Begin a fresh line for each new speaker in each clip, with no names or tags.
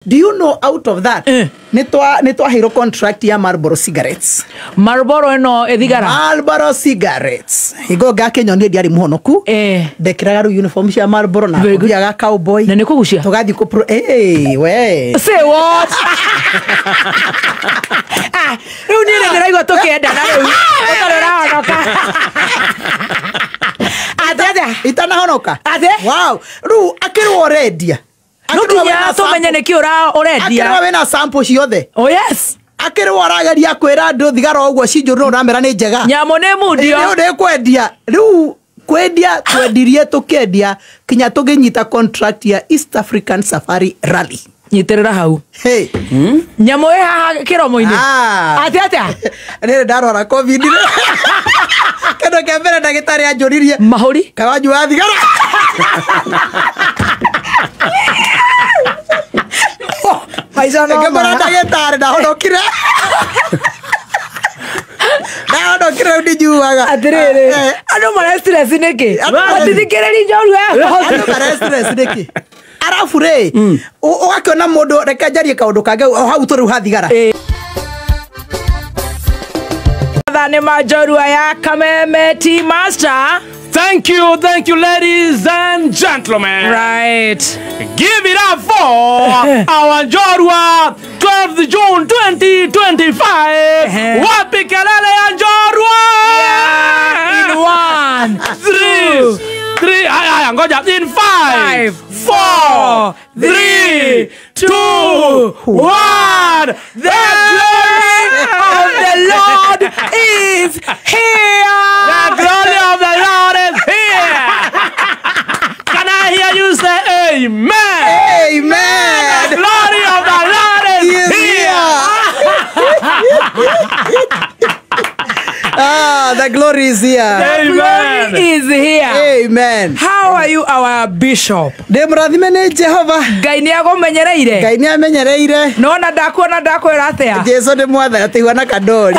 Do you know out of that nĩ twaheirwo contract ya Marlboro cigarettes.
Marlboro ĩno ĩthigara.
Marlboro cigarettes. Hingo ngakĩnyonie ndiarĩ mũhonoku. Ndekĩraga rĩu uniform cia Marlboro na
Very good.
kũthiaga cowboy.
Na nĩ kũgucia?
Tũgathiĩ kũ pro we.
Say what? Ah, rĩu niĩ nĩ ndĩraigua tũkĩendana rĩu. Ũtarĩ ũrahonoka. Atĩ atĩa?
Itanahonoka.
Atĩ?
Wow. Rĩu akĩrwo ũrendia.
No nginya tũmenye nĩkĩ ũrendia.
Akĩrwo wĩna sample ciothe.
Oh yes.
Akĩrwo arageria kwĩra andũ thigara ũguo cinjũru no ũramera nĩ njega.
Nyamũ nĩ mundio.
Rĩu nĩ kwendia. Rĩu kwendia twendirie tũkĩendia kinya tũkĩnyita contract ya East African Safari Rally.
Nyitĩrĩra hau.
Hey.
Nyamũ ĩ haha kĩromo-inĩ.
Ah.
Atĩ atĩa?
Rĩrĩ ndarwara COVID. Kĩndũ kĩa mbere ndagĩtarĩ anjũririe.
Mahũri.
Kaĩ wanyua thigara?
Maica no
Ngĩmwĩra
ma.
ndagĩtarĩ ndahonokire. Ndahonokire rĩu ndinyuaga.
Atĩrĩrĩ, andũ mara stress nĩkĩ? Matithikĩrĩria njorua
Andũ mara stress nĩkĩ? Arabu rĩ, ũgakĩona mũndũ, reke njarie kaũndũ kangĩ o hau tũrĩ ha thigara.
Nĩ ma njorua ya Kameme Tea Master.
Thank you, ladies and gentlemen.
Right.
Give it up for our Njorua, 12th June 2025. Wapi kelele ya Njorua?
Yeah, in 1,
3, 3, haya, ngoja. In 5, 4, 3, 2, 1.
The glory of the Lord is here.
The glory of the Lord is here. Can I hear you say amen?
Amen.
The glory of the Lord is here.
Ah, the glory is here.
The glory is here.
Amen.
How are you, our bishop?
Ndĩ mũrathime nĩ Jehova.
Ngai nĩ agũmenyereire.
Ngai nĩ amenyereire.
Nona ndakuona ndakwĩra atĩa?
Jesu nĩ mwathani atĩigua kandori.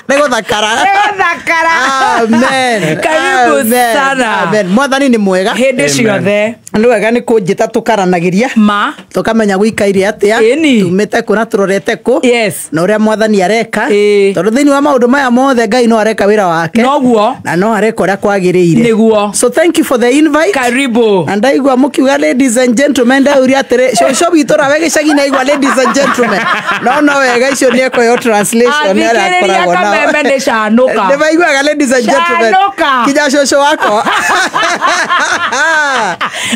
Nĩ gũthakara.
Nĩ gũthakara.
Amen.
Karibu sana.
Amen. Mwathani nĩ mwega.
Hĩndĩ ciothe.
Nĩ wega nĩ kũnjĩta tũkaranagĩria.
Ma.
Tũkamenya gũikaire atĩa. Tumĩte kũ na tũrorete kũ.
Yes.
Na ũrĩa mwathani areka. Tondũ thĩinĩ wa maũndũ maya mothe Ngai no areka wĩra wake.
Noguo.
Na no areka ũrĩa kwagĩrĩire.
Nĩguo.
So thank you for the invite.
Karibu.
Na ndaigua mũkiuga ladies and gentlemen ndauria atĩrĩ cũcũ witũ rawe gĩcagi naigua ladies and gentlemen. No no wega icio nĩ ekoyo translation nĩ arĩa akoragwo nao.
Kameme nĩ canuka.
Nĩ maiguaga ladies and gentlemen.
Canuka.
Kinya cũcũ wakwa.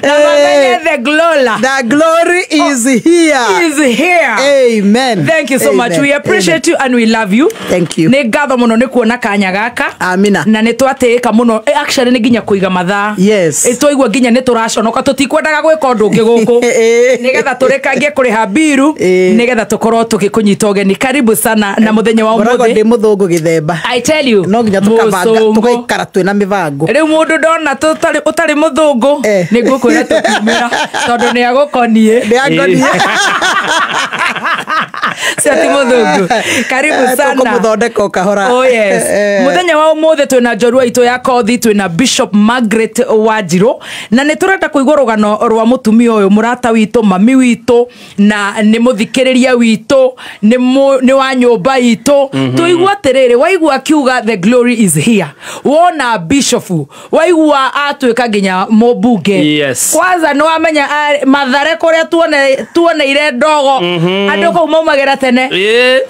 Na mamenye the glory.
The glory is here.
Is here.
Amen.
Thank you so much. We appreciate you and we love you.
Thank you.
Nĩ ngatho mũno nĩ kuona kanya gaka.
Amina.
Na nĩ twatĩĩka mũno. Actually nĩ nginya kũiga mathaa.
Yes.
Twaigua nginya nĩ tũraconoka tũtikwendaga gwĩka ũndũ ũngĩ gũkũ. Nĩgetha tũrĩkangie kũrĩha mbiru. Nĩgetha tũkorwo tũgĩkũnyita ũgeni. Karibu sana na mũthenya wa
Ngoragwo
ũmũthĩ.
ndĩ mũthũngũ gĩthemba.
I tell you.
No nginya tũkabanga tũgaikara twĩna mĩbango.
Rĩu mũndũ ndona ũtarĩ mũthũngũ nĩ ngũkwĩra tũkiumĩra tondũ nĩ agũkoniĩ.
Nĩ angoniĩ.
Cio ti mũthũngũ. Karibu sana.
Tũkũmũthondeka o kahora.
Oh yes. Mũthenya wa ũmũthĩ twĩna njorua itũ ya kothi, twĩna Bishop Margaret Wanjiru na nĩ tũrenda kũigua rũgano rwa mũtumia ũyũ, mũrata witũ, mami witũ, na nĩ mũthikĩrĩria witũ, nĩ wa nyũmba itũ. Tũigua atĩrĩrĩ, waigua akiuga the glory is here. Wona bishop, waigua atuĩka nginya mũmbunge.
Yes.
Kwanza nĩ wamenya Mathare kũrĩa tuoneire ndogo. Andũ kũu maumagĩra tene.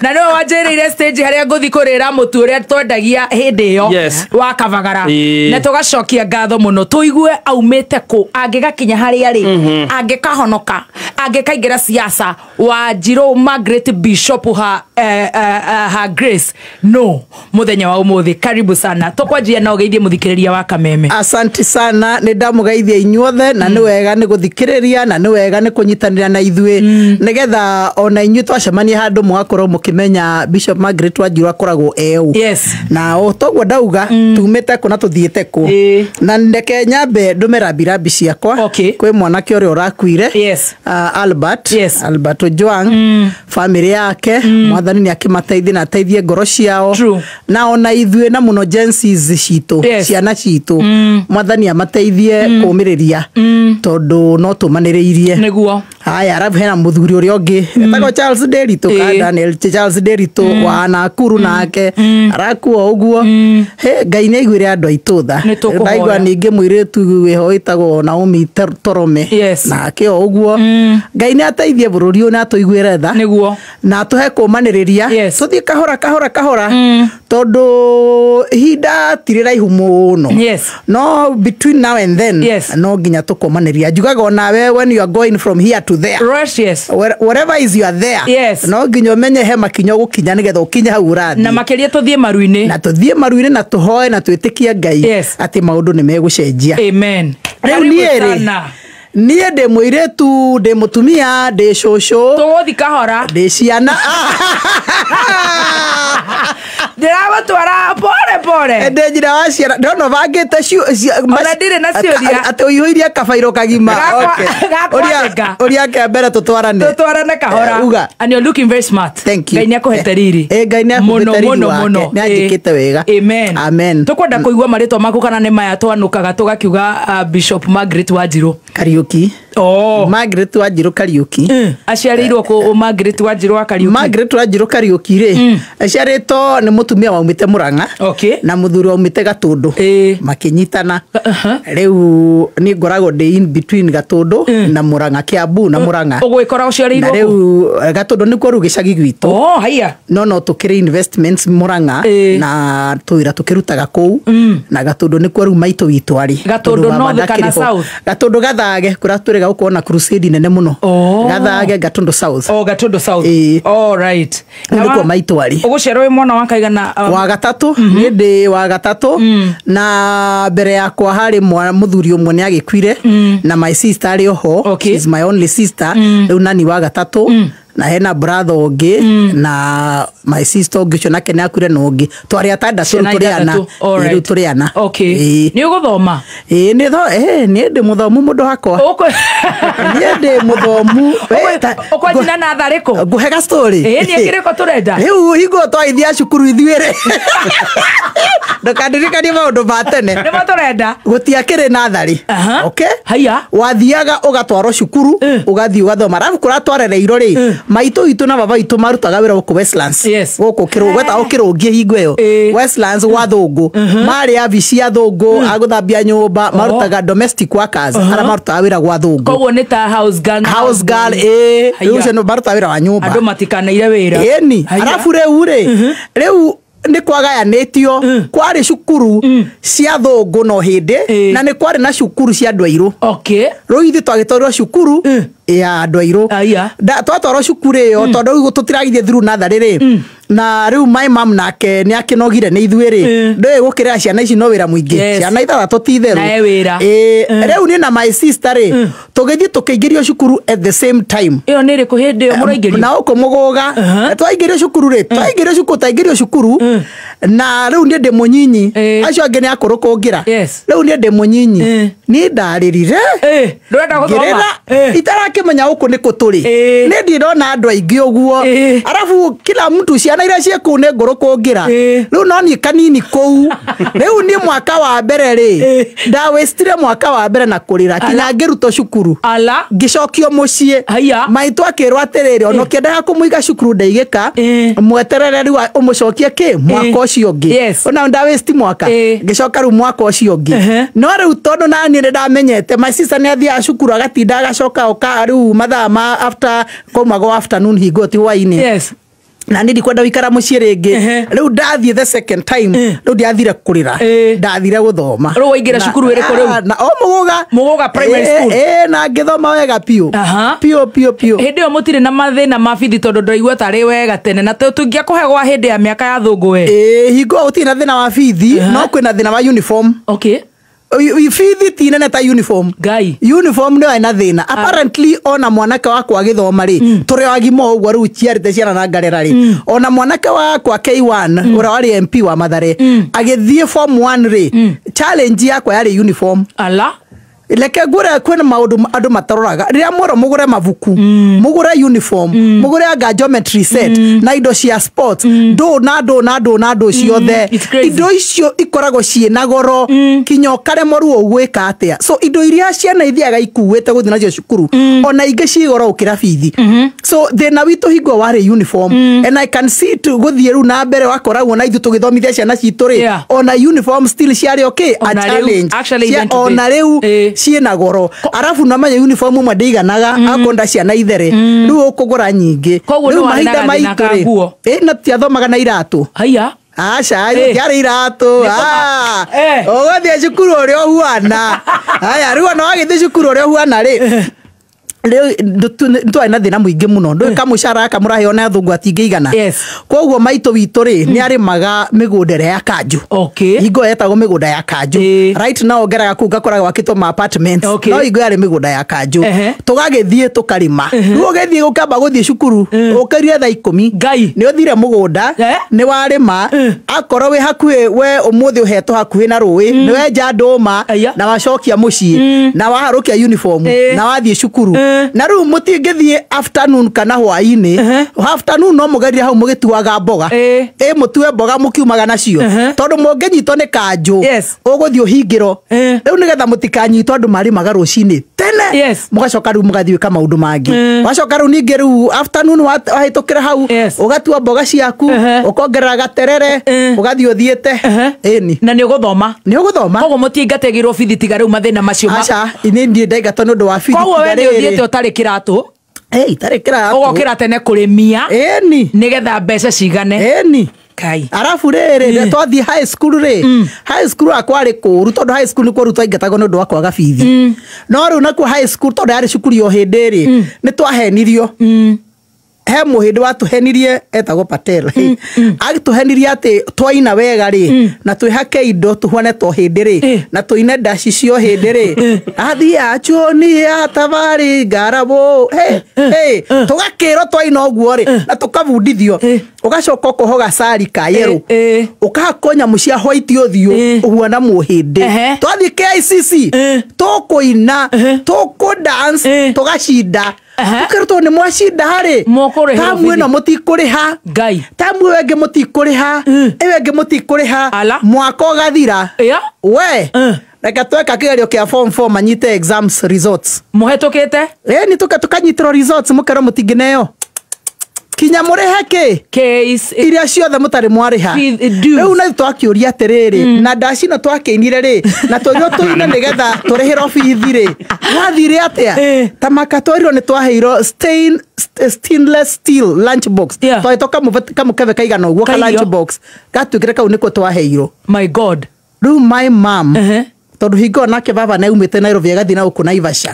Na nĩwe wanjĩrĩire stage harĩa ngũthi kũrĩra mũtu ũrĩa twendagia hĩndĩ ĩyo.
Yes.
Wa Kavagara. Na tũgacokia ngatho mũno tũigue aumĩte kũ, angĩgakinya harĩa rĩ, angĩkahonoka, angĩkaingĩra siasa. Wanjiru Margaret Bishop ha Grace no mũthenya wa ũmũthĩ. Karibu sana. Tũkwanjia na ũgeithie mũthikĩrĩria wa Kameme.
Asante sana, nĩ ndamũgeithia inyuothe na nĩ wega nĩ gũthikĩrĩria na nĩ wega nĩ kũnyitanĩra na ithuĩ nĩgetha ona inyuĩ twacemania handũ mũgakorwo mũkĩmenya Bishop Margaret Wanjiru akoragwo eũ.
Yes.
Na o toguo ndauga tumĩte kũ na tũthiĩte kũ. Na ndeke nyambe ndũme rambirambi ciakwa.
Okay.
Kwĩ mwanake ũrĩa ũrakuire.
Yes.
Albert.
Yes.
Albert Ojwang, family yake, mwathani nĩ akĩmateithie na ateithie ngoro ciao.
True.
Na ona ithuĩ na mũno Gen Zs citũ,
Yes.
ciana citũ, mwathani amateithie kũmĩrĩria tondũ no tũmanĩrĩirie.
Nĩguo.
Haya, arabu hena mũthuri ũrĩa ũngĩ etagwo Charles Nderitu, ka Daniel Charles Nderitu wa Nakuru, nake arakua ũguo. He, Ngai nĩ aiguĩre andũ aitũ tha.
Nĩ tũkũhoya.
Ndaigua ningĩ mũirĩtu wĩho wĩtagwo Naomi Torome,
Yes.
nake o ũguo. Ngai nĩ ateithie bũrũri ũyũ na atũiguĩre tha
Nĩguo.
na atũhe kũmanĩrĩria.
Yes.
Tũthiĩ kahora kahora kahora, tondũ ihinda ti rĩraihu mũno.
Yes.
No between now and then,
Yes.
no nginya tũkomanĩria. Njugaga onawe, when you are going from here to there,
Rush, yes.
Wherever is you are there,
Yes.
no nginya ũmenye he makinya ũgũkinya nĩgetha ũkinye hau ũrathiĩ.
Na makĩria tũthiĩ maru-inĩ.
Na tũthiĩ maru-inĩ na tũhoe na twĩtĩkie Ngai
Yes.
atĩ maũndũ nĩ megũcenjia.
Amen.
Rĩu
Karibu
niĩ rĩ,
sana.
niĩ ndĩ mũirĩtu, ndĩ mũtumia, ndĩ cũcũ,
Tũgũthiĩ kahora.
ndĩ ciana.
Ndĩragũtwara pole pole.
Ndĩ nyina wa ciana. Ndĩrona ũbangĩte
Ona ndirĩ na ciũria.
atĩ ũihũirie kabairo kagima. Okay.
Gakwandĩka.
Ũria ke mbere tũtwarane.
Tũtwarane kahora.
Uga.
And you're looking very smart.
Thank you.
Ngai nĩ akũhete riri.
Ngai nĩ akũhete
Mũno,
riri
mũno,
wake.
mũno.
Nĩ anjĩkĩte wega.
Amen.
Amen.
Tũkwenda kũigua marĩtwa maku kana nĩ maya twanũkaga tũgakiuga, Bishop Margaret Wanjirũ.
Kariuki.
Oh.
Margaret Wanjirũ Kariuki.
Aciarĩirwo kũ Margaret Wanjirũ wa Kariuki?
Margaret Wanjirũ Kariuki rĩ, aciarĩtwo nĩ mũtumia waumĩte Mũrang'a
Okay.
na mũthuri waumĩte Gatũndũ, makĩnyitana. Rĩu niĩ ngoragwo ndĩ in between Gatũndũ na Mũrang'a, Kiambu na Mũrang'a.
Ũgwĩkora
Na
ũciarĩirwo kũ?
rĩu Gatũndũ nĩkuo rĩu gĩcagi gwitũ.
Oh, haiya.
No tũkĩrĩ investments Mũrang'a na tũwĩra tũkĩrutaga kũu, na Gatũndũ nĩkuo rĩu maitũ witũ arĩ.
Gatũndũ
Tondũ baba
North kana
ndakĩrĩ ho.
South?
Gatũndũ Gathage, kũrĩa tũrĩga gũkorwo na crusade nene mũno.
Oh.
Gathage, Gatũndũ South.
Oh, Gatũndũ South. All right.
Kũu nĩkuo maitũ arĩ.
Ũgũciarwo wĩ mwana wa kaigana?
Wa gatatũ. Niĩ ndĩ wa gatatũ, na mbere yakwa harĩ mũthuri ũmwe nĩ agĩkuire, na my sister arĩ oho.
Okay.
She's my only sister. Rĩu nani wa gatatũ, na hena brother ũngĩ na my sister ũngĩ ũcio nake nĩ akuire, na ũngĩ twarĩ atandatũ.
Ciana
Rĩu tũrĩ ana.
ithathatũ. All
Ĩĩ, rĩu
right.
tũrĩ ana.
Okay.
Ĩĩ.
Nĩ ũgũthoma?
Ĩĩ, niĩ ndĩ mũthomu, mũndũ wakwa. Niĩ ndĩ mũthomu.
Ũkwanjina na tharĩkũ?
Ngũhe ga story.
Ĩĩ, nĩ kĩrĩko tũrenda.
Rĩu hingo twaithia cukuru ithuĩ rĩ, ndũkandirikanie maũndũ ma tene.
Nĩmo tũrenda.
Gũtiakĩrĩ natharĩ.
Aha.
Okay?
Haiya.
Wathiaga ũgatwarwo cukuru, ũgathiĩ ũgathoma, arabu kũrĩa twarereirwo rĩ, maitũ witũ na baba witũ marutaga wĩra gũkũ Westlands.
Yes.
Gũkũ gwetagwo kĩrũngie hingo ĩyo. Westlands gwa thũngũ, marĩ abici a thũngũ a gũthambia nyũmba, marutaga domestic workers arĩa marutaga wĩra gwa thũngũ.
Koguo nĩ ta house girl na
House girl,
boy.
ĩĩ.
Haiya.
Rĩu ũcio nĩ marutaga wĩra wa nyũmba.
Andũ matikanaire wĩra.
Ĩni.
Haiya.
Arabu rĩu rĩ, rĩu nĩ kwagayanĩtio, kwarĩ cukuru cia thũngũ no hĩndĩ, na nĩ kwarĩ na cukuru cia andũ airũ.
Okay.
Rĩu ithuĩ twagĩtwarirwo cukuru ya andũ airũ.
Aya.
Twatwarwo cukuru ĩyo, tondũ rĩu tũtiragithie through natharĩ rĩ, na rĩu my mom nake nĩ akĩnogire nĩ ithuĩ rĩ, ndũĩ gũkĩrera ciana ici no wĩra mũingĩ.
Yes.
Ciana ithathatũ ti itherũ.
Na e wĩra.
Ĩĩ, rĩu niĩ na my sister rĩ, tũgĩthiĩ tũkĩingĩrio cukuru at the same time.
Ĩyo nĩ ĩrĩkũ hĩndĩ ĩyo mũraingĩrio?
Na ũkũ mũgũga twaingĩrio cukuru rĩ, twaingĩrio cukuru, twaingĩrio cukuru, na rĩu niĩ ndĩ mũnyinyi, acio angĩ nĩ akũrũ kũngĩra.
Yes.
Rĩu niĩ ndĩ mũnyinyi, niĩ ndarĩrire.
Ndũrenda gũthoma?
Ngĩrĩra, itarakĩmenya gũkũ nĩkũ tũrĩ. Nĩ ndirona andũ aingĩ ũguo, arabu kila mtu ciana iria ciĩ kũu nĩ ngũrũ kũngĩra. Rĩu no niĩ kanini kũu. Rĩu niĩ mwaka wa mbere rĩ, ndawĩstire mwaka wa mbere na kũrĩra kinya ngĩrutwo cukuru.
Ala.
Ngĩcokio mũciĩ.
Haiya.
Maitũ akĩrwo atĩrĩrĩ, ona ũkĩendaga kũmũiga cukuru ndaigĩka, mweterere rĩu ũmũcokie kĩ mwaka ũcio ũngĩ.
Yes.
Ona ndawĩsti mwaka, ngĩcoka rĩu mwaka ũcio ũngĩ. No rĩu tondũ naniĩ nĩ ndamenyete my sister nĩ athiaga cukuru agatinda agacoka oka rĩu mathaa ma after kwaumagwo afternoon, hingo ti hwainĩ.
Yes.
Na niĩ ndikwenda gũikara mũciĩ rĩngĩ. Rĩu ndathiĩ the second time, rĩu ndiathire kũrĩra, ndathire gũthoma.
Rĩu waingĩra cukuru ĩrĩkũ rĩu?
Na o Mũgũga.
Mũgũga Primary School.
Ĩĩ, na ngĩthoma wega piũ.
Aha.
Piũ piũ piũ.
Hĩndĩ ĩyo mũtirĩ na mathĩna ma bithi, tondũ ndaigua tarĩ wega tene na tũngĩakũhe gwa hĩndĩ ya mĩaka ya thũngũ we.
Ĩĩ, hingo ĩyo gũtirĩ na thĩna wa bithi, no kwĩna thĩna wa uniform.
Okay.
Bithi ti nene ta uniform.
Ngai.
Uniform nĩyo ĩna thĩna apparently. Ona mwanake wakwa agĩthoma rĩ, tũrĩ o agima o ũguo rĩu ciarĩte ciana na ngarera rĩ, ona mwanake wakwa K1 ũrĩa warĩ MP wa Mathare agĩthiĩ form 1 rĩ, challenge yakwa yarĩ uniform.
Ala.
Reke ngwĩre kwĩna maũndũ andũ mataroraga. Rĩrĩa mwerwo mũgũre mabuku, mũgũre uniform, mũgũre anga geometry set na indo cia sports, ndũ na ndũ na ndũ na ndũ ciothe,
It's crazy.
indo icio ikoragwo ciĩna goro kinya ũkaremwo rĩu ũgwĩka atĩa. So indo iria ciana ithiaga ikuĩte gũthiĩ nacio cukuru, ona ingĩ ci goro gũkĩra bithi. So thĩna witũ hingo warĩ uniform, and I can see it gũthiĩ rĩu na mbere wakoragwo na ithuĩ tũgĩthomithia ciana citũ rĩ, ona uniform still ciarĩ okay a
Ona rĩu,
challenge.
actually even today.
Ona rĩu ciĩna goro. Arabu namenya uniform ũmwe ndĩiganaga akonda ciana ithere, rĩu ũkũgũra nyingĩ.
Koguo
Rĩu
nĩ warĩ na
mahinda
gathĩna
maitũ
ka
rĩ,
nguo.
na tiathomaga na iratũ.
Haiya.
Aca, tiarĩ iratũ.
Nĩ kũma-
Ũgathiĩ cukuru ũrĩa ũhuana. Aya, rĩu ona wagĩthiĩ cukuru ũrĩa ũhuana rĩ, rĩu nĩtwarĩ na thĩna mũingĩ mũno. Ndũĩ kamũcara gaka mũraheo nĩ athũngũ atingĩigana. Koguo maitũ witũ rĩ, nĩ arĩmaga mĩgũnda ĩrĩa ya kanjũ. Hingo yetagwo mĩgũnda ya kanjũ. Right now ngeraga kũu ngakoraga gwakĩtwo ma apartments. No hingo yarĩ mĩgũnda ya kanjũ. Tũgagĩthiĩ tũkarĩma. Rĩu ũgĩthiĩ ũkamba gũthiĩ cukuru, ũkĩrire thaa 10.
Ngai.
Nĩ ũthire mũgũnda, nĩ warĩma, akorwo wĩ hakuhĩ, we ũmũthĩ ũhetwo hakuhĩ na rũĩ, nĩ wenja ndũma, na wacokia mũciĩ, na waharũkia uniform, na wathiĩ cukuru. Na rĩu mũtingĩthiĩ afternoon kana hwaĩ-inĩ. Afternoon no mũgerire hau mũgĩtuaga mboga. Ĩ mũtue mboga mũkiumaga nacio. Tondũ mũngĩnyitwo nĩ kanjũ, ũgũthiĩ ũhingĩro. Rĩu nĩgetha mũtikanyitwo andũ marĩmaga rũcinĩ tene. Mũgacoka rĩu mũgathiĩ gwĩka maũndũ mangĩ. Wacoka rĩu ningĩ rĩu afternoon wahĩtũkĩra hau, ũgatua mboga ciaku, ũkongerera gaterere, ũgathiĩ ũthiĩte. Ĩni.
Na nĩ ũgũthoma.
Nĩ ũgũthoma.
Koguo mũtiingatagĩrwo bithi tiga rĩu mathĩna macio
Aca, niĩ ndirĩ ndaingatwo nĩ ũndũ wa bithi.
Koguo we
tiga
nĩ
rĩrĩ.
ũthiĩte ũtarĩ kĩratũ.
Itarĩ kĩratũ.
Ũgokĩra tene kũrĩmia.
Ĩni.
Nĩgetha mbeca cigane.
Ĩni.
Kai.
Arabu rĩrĩ, twathiĩ high school rĩ, high school akwa rĩ kũũru tondũ high school nĩkuo rĩu twaingatagwo nĩ ũndũ wa kwaga bithi. No rĩu nakuo high school tondũ yarĩ cukuru ya ũhĩndĩ rĩ, nĩ twahenirio. He mũhĩndĩ watũhenirie etagwo Patel. Agĩtũhenirie atĩ twaina wega rĩ, na twĩhake indo tũhuane ta ũhĩndĩ rĩ, na tũine ndaci cia ũhĩndĩ rĩ, athiĩ achuoni ya thabarĩ ngarabũ. Hey, tũgakĩrwo twaina ũguo rĩ, na tũkabundithio. Ũgacoka ũkohoga cari ka yellow. Ũkahakwo nyamũ cia white ũthiũ, ũhuana mũhĩndĩ. Twathiĩ KICC, tũkũina, tũkũ dance, tũgacinda. Tũkerwo nĩ mwacinda rĩ,
Mũkũrĩhĩrwo
tamu ĩno
bithi.
mũtikũrĩha.
Ngai.
Tamu ĩyo ĩngĩ mũtikũrĩha, ĩyo ĩngĩ mũtikũrĩha. Mwaka ũgathira. We, reke tweka kĩgerio kĩa form 4 manyite exams results.
Mũhetũkĩte?
Ĩni tũkanyitĩrwo results mũkerwo mũtingĩneo. Kinya mũrĩhe kĩ?
Case.
Iria ciothe mũtarĩ mwarĩha.
Fees, dues.
Rĩu na twakĩũria atĩrĩrĩ, na ndaci ĩno twakĩinire rĩ, na twĩrirwo tũine nĩgetha tũrĩhĩrwo bithi rĩ, gwathire atĩa? Ta maka twerirwo nĩ twaheirwo stainless steel lunch box. Twahetwo kamũkebe kaigana ũguo ka
Ka irio.
lunch box. Gatuĩkire kau nĩko twaheirwo.
My God.
Rĩu my mom, tondũ hingo nake baba nĩ aumĩte Nairobi agathiĩ na gũkũ Naivasha.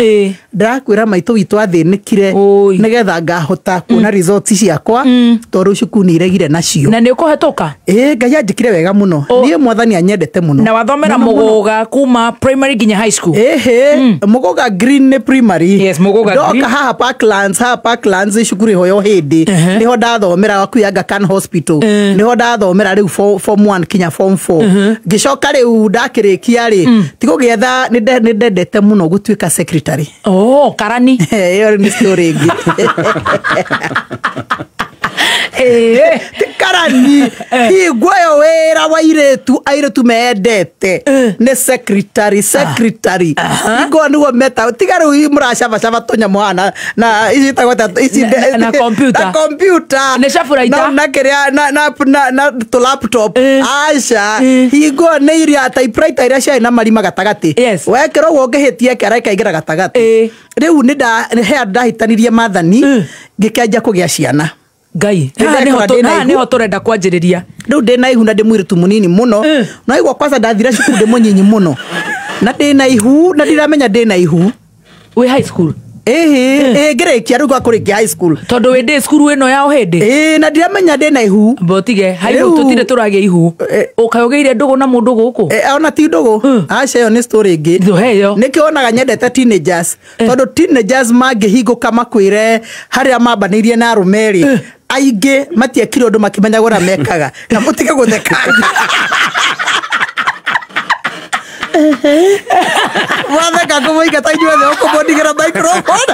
Ndĩrakwĩra maitũ witũ athĩnĩkire nĩgetha ngahota kuona results ciakwa, tondũ cukuru nĩ iregire nacio.
Na nĩ ũkũhetũka?
Ĩĩ, Ngai anjĩkire wega mũno. Niĩ mwathani anyendete mũno.
Na wathomera
Mũno, mũno.
Mũgũga kuma primary nginya high school?
Ĩhĩ, Mũgũga Green nĩ primary.
Yes, Mũgũga
Ndoka
Green.
haha Parklands, haha Parklands cukuru ĩho ya ũhĩndĩ. Nĩho ndathomera hakuhĩ Aga Khan Hospital. Nĩho ndathomera rĩu form 1 kinya form 4. Ngĩcoka rĩu ndakĩrĩkia rĩ, tigũgĩetha, nĩ ndendete mũno gũtuĩka secretary.
Oh, karani.
Ĩyo nĩ story ĩngĩ. Ti karani. Hingo ĩyo wĩra wa airĩtu, airĩtu mendete nĩ secretary, secretary. Hingo ĩyo nĩguo meta, tiga rĩu mũracabacaba tũnyamũ haha na ici itagwo atĩa, ici
Na computer.
Na computer.
Nĩ caburaita.
Na, na kĩrĩa, na, na, na, na tũ laptop. Aca. Hingo ĩyo nĩ iria typewriter iria ciarĩ na marima gatagatĩ. Wekĩra ũguo ũngĩhĩtia kĩara ĩkaingĩra gatagatĩ. Rĩu nĩ he handũ ndahĩtanirie maathani, ngĩkĩanjia kũgĩa ciana.
Ngai.
Nĩ
Haha
ndekora ndĩna
haha
ihu.
nĩho tũrenda kwanjĩrĩria.
Rĩu ndĩna ihu na ndĩ mũirĩtu mũnini mũno. No igua kwanza ndathire cukuru ndĩ mũnyinyi mũno. Na ndĩna ihu na ndiramenya ndĩna ihu.
Wĩ high school?
Ĩhĩ, ĩĩ, ngĩrĩkia rĩu gwakũrĩkia high school.
Tondũ wĩ ndĩ cukuru ĩno ya ũhĩndĩ?
Ĩĩ, na ndiramenya ndĩna ihu.
Mbotige, high
Rĩu
school tũtirĩ tũragĩa ihu. Ũkaĩ ũgĩire ndũgũ na mũndũ gũkũ?
Ona ti ndũgũ. Aca, ĩyo nĩ story ĩngĩ.
Ndũhe ĩyo.
Nĩkĩo wonaga nyendete teenagers. Tondũ teenagers mangĩhingũka makwĩre harĩa mambanĩirie na arũme rĩ, aingĩ matiekire ũndũ makĩmenya ũrĩa mekaga. Na mũtige gũtheka. Mwatheka kũmũingata inyuothe ũkũmũndigĩra microphone.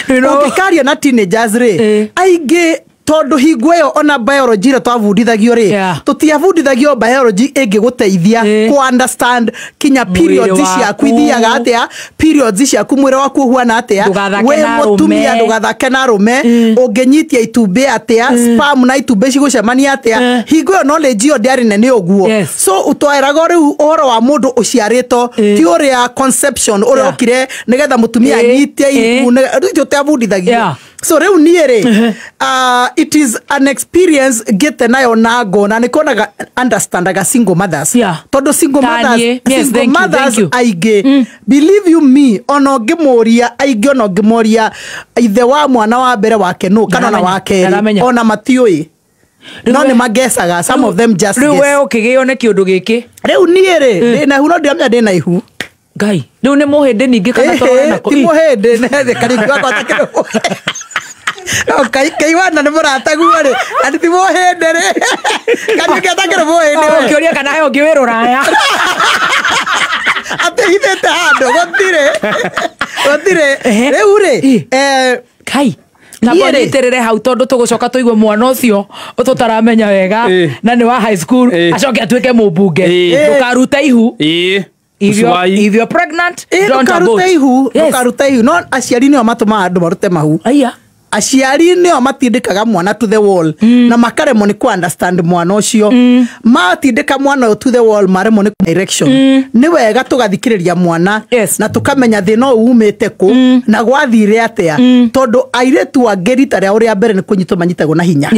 Ũngĩkaria na teenagers rĩ, aingĩ tondũ hingo ĩyo ona biology ĩrĩa twabundithagio rĩ, tũtiabundithagio biology ĩngĩgũteithia kũ understand kinya periods ciaku ithiaga atĩa, periods ciaku mwĩrĩ waku ũhuana atĩa, wĩ mũtumia ndũgathake na arũme, ũngĩnyitia itumbĩ atĩa, sperm na itumbĩ cigũcemania atĩa. Hingo ĩyo knowledge ĩyo ndĩarĩ nene ũguo. So ũtwaĩragwo rĩu ũhoro wa mũndũ ũciarĩtwo, ti ũrĩa conception ũrĩa okire nĩgetha mũtumia anyitie ihu, tũtiabundithagio. So rĩu niĩ rĩ, it is an experience ngĩte nayo na ngona nĩ kuonaga understandaga single mothers. Tondũ single mothers, single mothers aingĩ, believe you me, ona ũngĩmũria aingĩ, ona ũngĩmũria ithe wa mwana wa mbere wake nũ kana ona wa kerĩ, ona matiũĩ. No nĩ magecaga, some of them just guess.
Rĩu we ũkĩgĩo nĩ kĩũndũ gĩkĩ?
Rĩu niĩ rĩ, ndĩna ihu no ndiramenya ndĩna ihu.
Ngai, rĩu nĩ mũhĩndĩ ningĩ kana tũrore nako?
Ti mũhĩndĩ, nĩ Kariũki wakwa atakĩrĩ mũhĩndĩ. No, Kaiwana nĩ mũrataguo rĩ, atĩ ti mũhĩndĩ rĩ. Kariũki atakĩrĩ mũhĩndĩ we.
Ũkĩũria kana he ũngĩ wĩ rũraya.
Atĩhithĩte handũ, gũtirĩ. Gũtirĩ. Rĩu rĩ,
Kai, na mbonyitĩrĩre hau tondũ tũgũcoka tũigue mwana ũcio tũtaramenya wega na nĩ wa high school, acoke atuĩke mũmbunge. Ndũkarute ihu. If you're pregnant, don't abort.
Ndũkarute ihu. No aciari nĩo matũmaga andũ marute mahu. Aciari nĩo matindĩkaga mwana to the wall, na makaremwo nĩ kũ understand mwana ũcio. Matindĩka mwana ũyũ to the wall, maremwo nĩ direction. Nĩ wega tũgathikĩrĩria mwana, na tũkamenya thĩna ũyũ umĩte kũ na gwathire atĩa, tondũ airĩtu angĩ rita rĩao rĩa mbere nĩ kũnyitwo manyitagwo na hinya.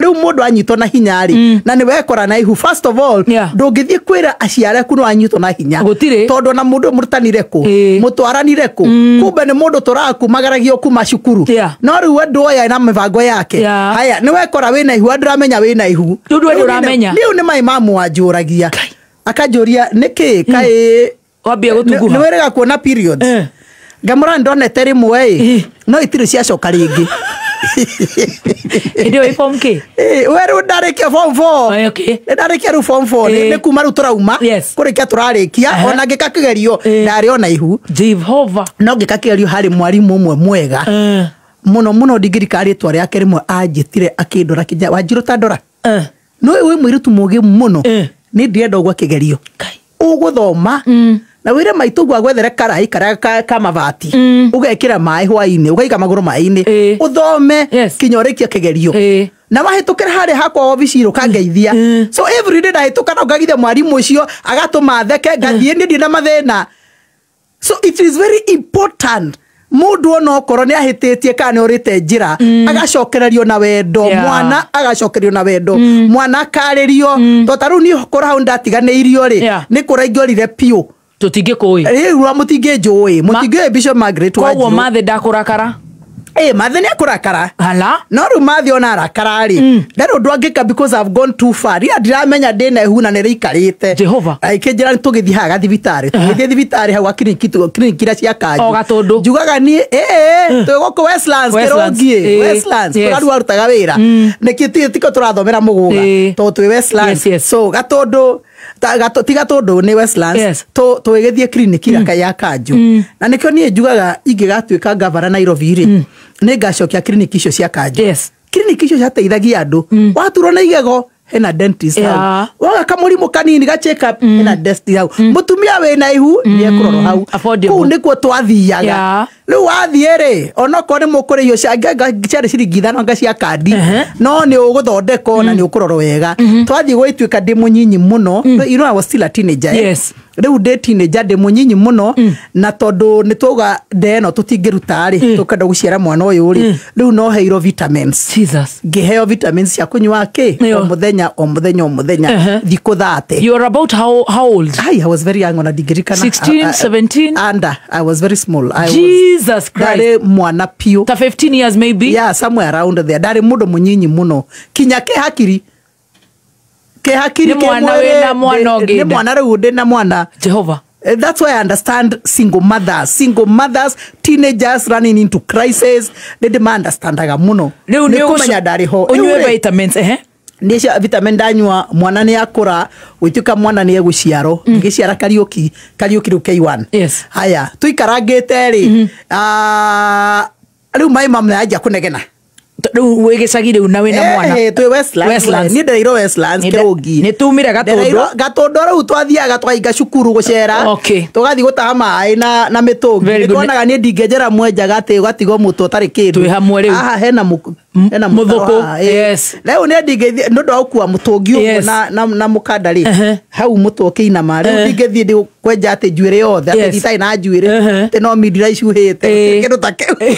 Rĩu mũndũ anyitwo na hinya rĩ, na nĩ wekora na ihu, first of all, ndũngĩthiĩ kwĩra aciari aku nĩ wanyitwo na hinya, tondũ ona mũndũ mũrutanire kũ, mũtwaranire kũ, kumbe nĩ mũndũ tũrakumagaragio kuma cukuru. No rĩu andũ aya na mĩbango yake. Haya, nĩ wekora wĩna ihu, andũ ramenya wĩna ihu. Rĩu nĩ mai mamu anjũragia, akanjũria nĩkĩ kaĩ
wambia gũtunguha,
nĩ wĩrĩga kuona periods. Ngamũra ndonete rĩmwe ĩ, no itirĩ ciacoka rĩngĩ.
Hĩndĩ ĩyo ĩ form K?
We rĩu ndarĩkia form 4. Ndarĩkia rĩu form 4, nĩ kuma rĩu tũrauma, kũrĩkia tũrarĩkia, ona ngĩka kĩgerio ndarĩ ona ihu.
Jehova.
No ngĩka kĩgerio harĩ mwarimũ ũmwe mwega mũno mũno, ndingĩrikana rĩtwa rĩake, rĩmwe anjĩtire akĩndora kinya, Wanjirũ ta ndora. No wĩ mũirĩtu mũũgĩ mũno, nĩ ndĩrenda ũgwe kĩgerio. Ũgũthoma na wĩre maitũ ũguo agwethere karai karĩa ka mabati, ũgekĩra maĩ hwaĩ-inĩ, ũkaiga magũrũ maĩ-inĩ, ũthome kinya ũrĩkie kĩgerio. Na wahĩtũkĩra harĩa hakwa obici ũkangeithia. So every day ndahĩtũka na ũkageithia mwarimũ ũcio, agatũma theke, ngathiĩ niĩ ndirĩ na mathĩna. So it is very important mũndũ ona okorwo nĩ ahĩtĩtie kana nĩ orĩte njĩra, agacokererio na wendo, mwana agacokererio na wendo, mwana akarĩrio. Tondũ ta rĩu niĩ korwo hau ndatiganĩirio rĩ, nĩ kũra ingĩorire biũ.
Tũtingĩkũĩ.
Rĩu mũtingĩnjũĩ, mũtingĩũĩ Bishop Margaret Wanjiru.
Koguo Mathĩ ndakũrakara?
Mathĩ nĩ akũrakara.
Hala?
No rĩu Mathĩ ona arakara rĩ, ndarĩ ũndũ angĩka because I've gone too far. Rĩrĩa ndiramenya ndĩna ihu na nĩ rĩikarĩte.
Jehova.
Akĩnjĩra nĩ tũgĩthiĩ haha gathibitarĩ. Tũgĩthiĩ thibitarĩ hau kiriniki iria cia kanjũ.
O Gatũndũ.
Njugaga niĩ, twĩ gũkũ Westlands, Kĩrũngiĩ, Westlands, kũrĩa rĩu arutaga wĩra. Nĩkĩ tiko tũrathomera mũgũga, tondũ twĩ Westlands. So Gatũndũ, ti Gatũndũ nĩ Westlands, tũgĩthiĩ kiriniki ya kanjũ. Na nĩkĩo niĩ njugaga ingĩgatuĩka gavana Nairobi rĩ, nĩ ngacokia kiriniki icio cia kanjũ. Kiriniki icio ciateithagia andũ. Waturwo nĩ igego, hena dentist hau. Waga kamũrimũ kanini ga check up, hena dentist hau. Mũtumia wĩna ihu nĩ ekũrorwo hau. Kũu nĩkuo twathiaga. Rĩu wathiĩ rĩ, onokorwo nĩ mũkũrĩhio ciarĩ ciringi 5 anga cia kandi, no nĩ ũgũthondekwo na nĩ ũkũrorwo wega. Twathiĩ gwĩtuĩka ndĩ mũnyinyi mũno, you know I was still a teenager. Rĩu ndĩ teenager, ndĩ mũnyinyi mũno, na tondũ nĩ twauga nda ĩno tũtingĩruta rĩ, tũkenda gũciara mwana ũyũ rĩ, rĩu no heirwo vitamins. Ngĩheo vitamins cia kũnyua kĩ o mũthenya, o mũthenya, o mũthenya, thikũ 30.
You are about how old?
I was very young ona ndingĩririkana.
16, 17?
Under, I was very small.
Jesus Christ.
Ndarĩ mwana piũ.
Ta 15 years maybe?
Yeah, somewhere around there. Ndarĩ mũndũ mũnyinyi mũno. Kinya ke hakiri. Ke hakiri
ke mwana wĩna mwana ũngĩ.
Nĩ mwana rĩu ndĩ na mwana.
Jehova.
That's why I understand single mothers. Single mothers, teenagers running into crisis. Nĩ ndĩma understandaga mũno.
Rĩu
Nĩ kũmenya ndarĩ ho.
Ũnyue vitamins, ehe.
Nĩ cia vitamin ndanyua mwana nĩ akũra gũituĩka mwana nĩ egũciarwo ngĩciara Kariũki Kariũki rĩu K1.
Yes.
Haya tũikarangĩte rĩ, rĩu my mom nĩ anjia kũnegena.
Rĩu wĩ gĩcagi rĩu na wĩna mwana.
Eh, twĩ Westlands.
Westlands.
Niĩ ndereirwo Westlands Kĩrũngi.
Nĩ tumire Gatũndũ.
Ndereirwo Gatũndũ rĩu twathiaga twahinga cukuru gũcera.
Okay.
Tũgathiĩ gũtaha maĩ na mĩtũngi.
Very good.
Nĩtuonaga niĩ ndingĩenjera mwenjaga atĩ ũgatigwo mũtwe ũtarĩ kĩndũ.
Twĩ hamwe rĩu.
Haha hena hena mũtaro
Mũthũkũ,
haha, ĩ.
yes.
Rĩu niĩ ndingĩthiĩ nĩ ũndũ wa gũkua mũtũngi ũguo
Yes.
na mũkanda rĩ.
Ehe.
Hau mũtwe ũkĩinama. Rĩu ndingĩthiĩ ndĩkwenja atĩ njuĩrĩ yothe atĩ
Yes.
nditarĩ na njuĩrĩ.
Ehe.
Atĩ no mindira icuhĩte.
Ĩ.
Kĩndũ ta kĩu.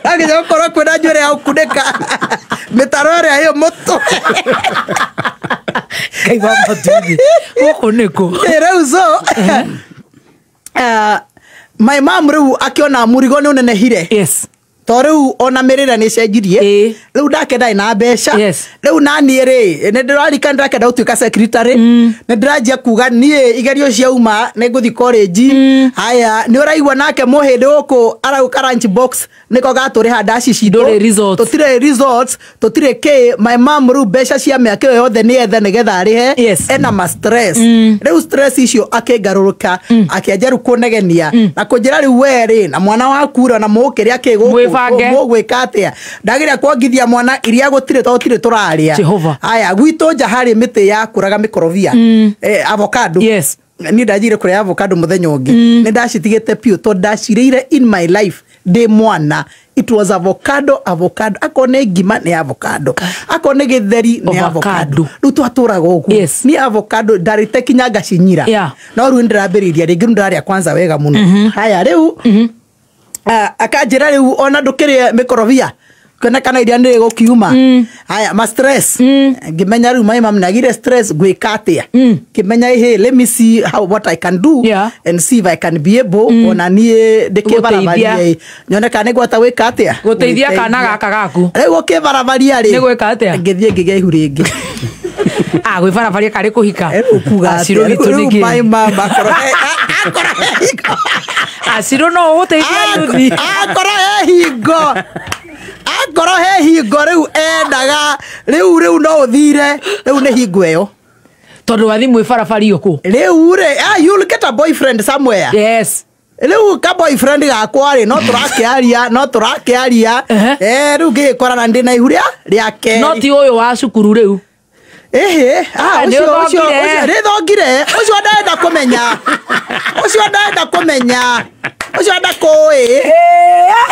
Agĩca gũkorwo kwĩna njuĩrĩ ya gũkunĩka mĩtaro ĩrĩa ĩ mũtwe.
Ngai wa matuthi gũkũ nĩkũ?
Ĩ, rĩu so my mom rĩu akĩona mũrigo nĩ ũnenehire.
Yes.
To rĩu ona mĩrĩre nĩ ĩcenjirie.
Ĩ.
Rĩu ndake ndarĩ na mbeca.
Yes.
Rĩu naniĩ rĩ nĩ ndĩrarika ndĩrakenda gũtuĩka secretary. Nĩ ndĩranjia kuga niĩ igerio ciauma nĩ ngũthiĩ college. Haya nĩ ũraigua nake mũhĩndĩ gũkũ arauka lunch box nĩko gatũrĩha ndaci citũ.
Ndũrĩ results.
Tũtirĩ results tũtirĩ kĩ. My mom rĩu mbeca cia mĩaka ĩyo yothe nĩ ethe nĩgetha arĩhe.
Yes.
Ena ma stress. Rĩu stress icio akĩngarũrũka akĩanjia rĩu kũnegenia na kũnjĩra rĩu we rĩ na mwana waku rĩ ona mũkĩrĩa kĩ gũkũ
Mwĩbange.
mũgwĩka atĩa ndagĩrĩa kuongithia mwana iria gũtirĩ tondũ gũtirĩ tũrarĩa.
Jehova.
Haya gwitũ nja harĩ mĩtĩ yakũraga mĩkorobia, avocado.
Yes.
Niĩ ndanjire kũrĩa avocado mũthenya ũngĩ nĩ ndacitigĩte piũ tondũ ndacirĩire in my life ndĩ mwana. It was avocado avocado akorwo nĩ ngima nĩ avocado akorwo nĩ gĩtheri nĩ avocado.
Avocado.
Rĩu twatũraga ũguo.
Yes.
Niĩ avocado ndarĩte kinya ngacinyira.
Yeah.
No rĩu nĩndĩrambĩrĩria rĩngĩ rĩu ndĩrarĩa kwanza wega mũno. Haya rĩu akanjĩra rĩu ona ndũkĩrĩe mĩkorobia kuonekana iria nĩ gũkiuma. Haya ma stress ngĩmenya rĩu my mom nagire stress ngwĩka atĩa ngĩmenya hey, let me see how what I can do
Yeah.
and see if I can be able ona niĩ ndĩkĩbarabaria nyone kana nĩngwata gwĩka atĩa.
Gũteithia kana gaka gaku.
Rĩu gũkĩbarabaria rĩ
Nĩ gwĩka atĩa?
ngĩthiĩ ngĩgĩa ihu rĩngĩ.
Ah, gwĩbarabaria karĩ kũhika.
Rĩu kuga
Acirũ
atĩa
witũ
rĩu
nĩkĩ?
my mom akorwo akorwo he hingo.
Acirũ no ũgũteithia yuthi.
Akorwo he hingo akorwo he hingo rĩu endaga rĩu rĩu no ũthire rĩu nĩ hingo ĩyo.
Tondũ wathi mwĩbarabario kũ?
Rĩu rĩ you'll get a boyfriend somewhere.
Yes.
Rĩu ka boyfriend gakwa rĩ no tũrakĩaria no tũrakĩaria.
Ehe.
Eh, rĩu ngĩgĩkorana ndĩ na ihu rĩa rĩa kerĩ.
No ti ũyũ wa cukuru rĩu.
Ĩhĩ,
Ah, nĩ
ũcio ũcio
ũthongire.
ũcio nĩ thongire ũcio ndenda kũmenya ũcio ndenda kũmenya ũcio ndakũĩ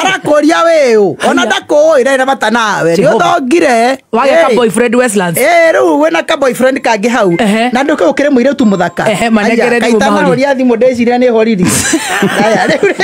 arakũria wĩũ ona ndakũĩ ndarĩ na bata nawe nĩ
Jehova.
ũthongire.
Wagĩa ka
Ĩ.
boyfriend Westlands.
Ĩ, rĩu wĩna ka boyfriend kangĩ hau
Ehe.
na ndũkĩ ũkĩrĩ mũirĩtu mũthaka.
Ehe, manengere
Aya,
thimũ
kaita
mahori.
mahoria thimũ ndĩciria nĩ horiri. Aya, rĩu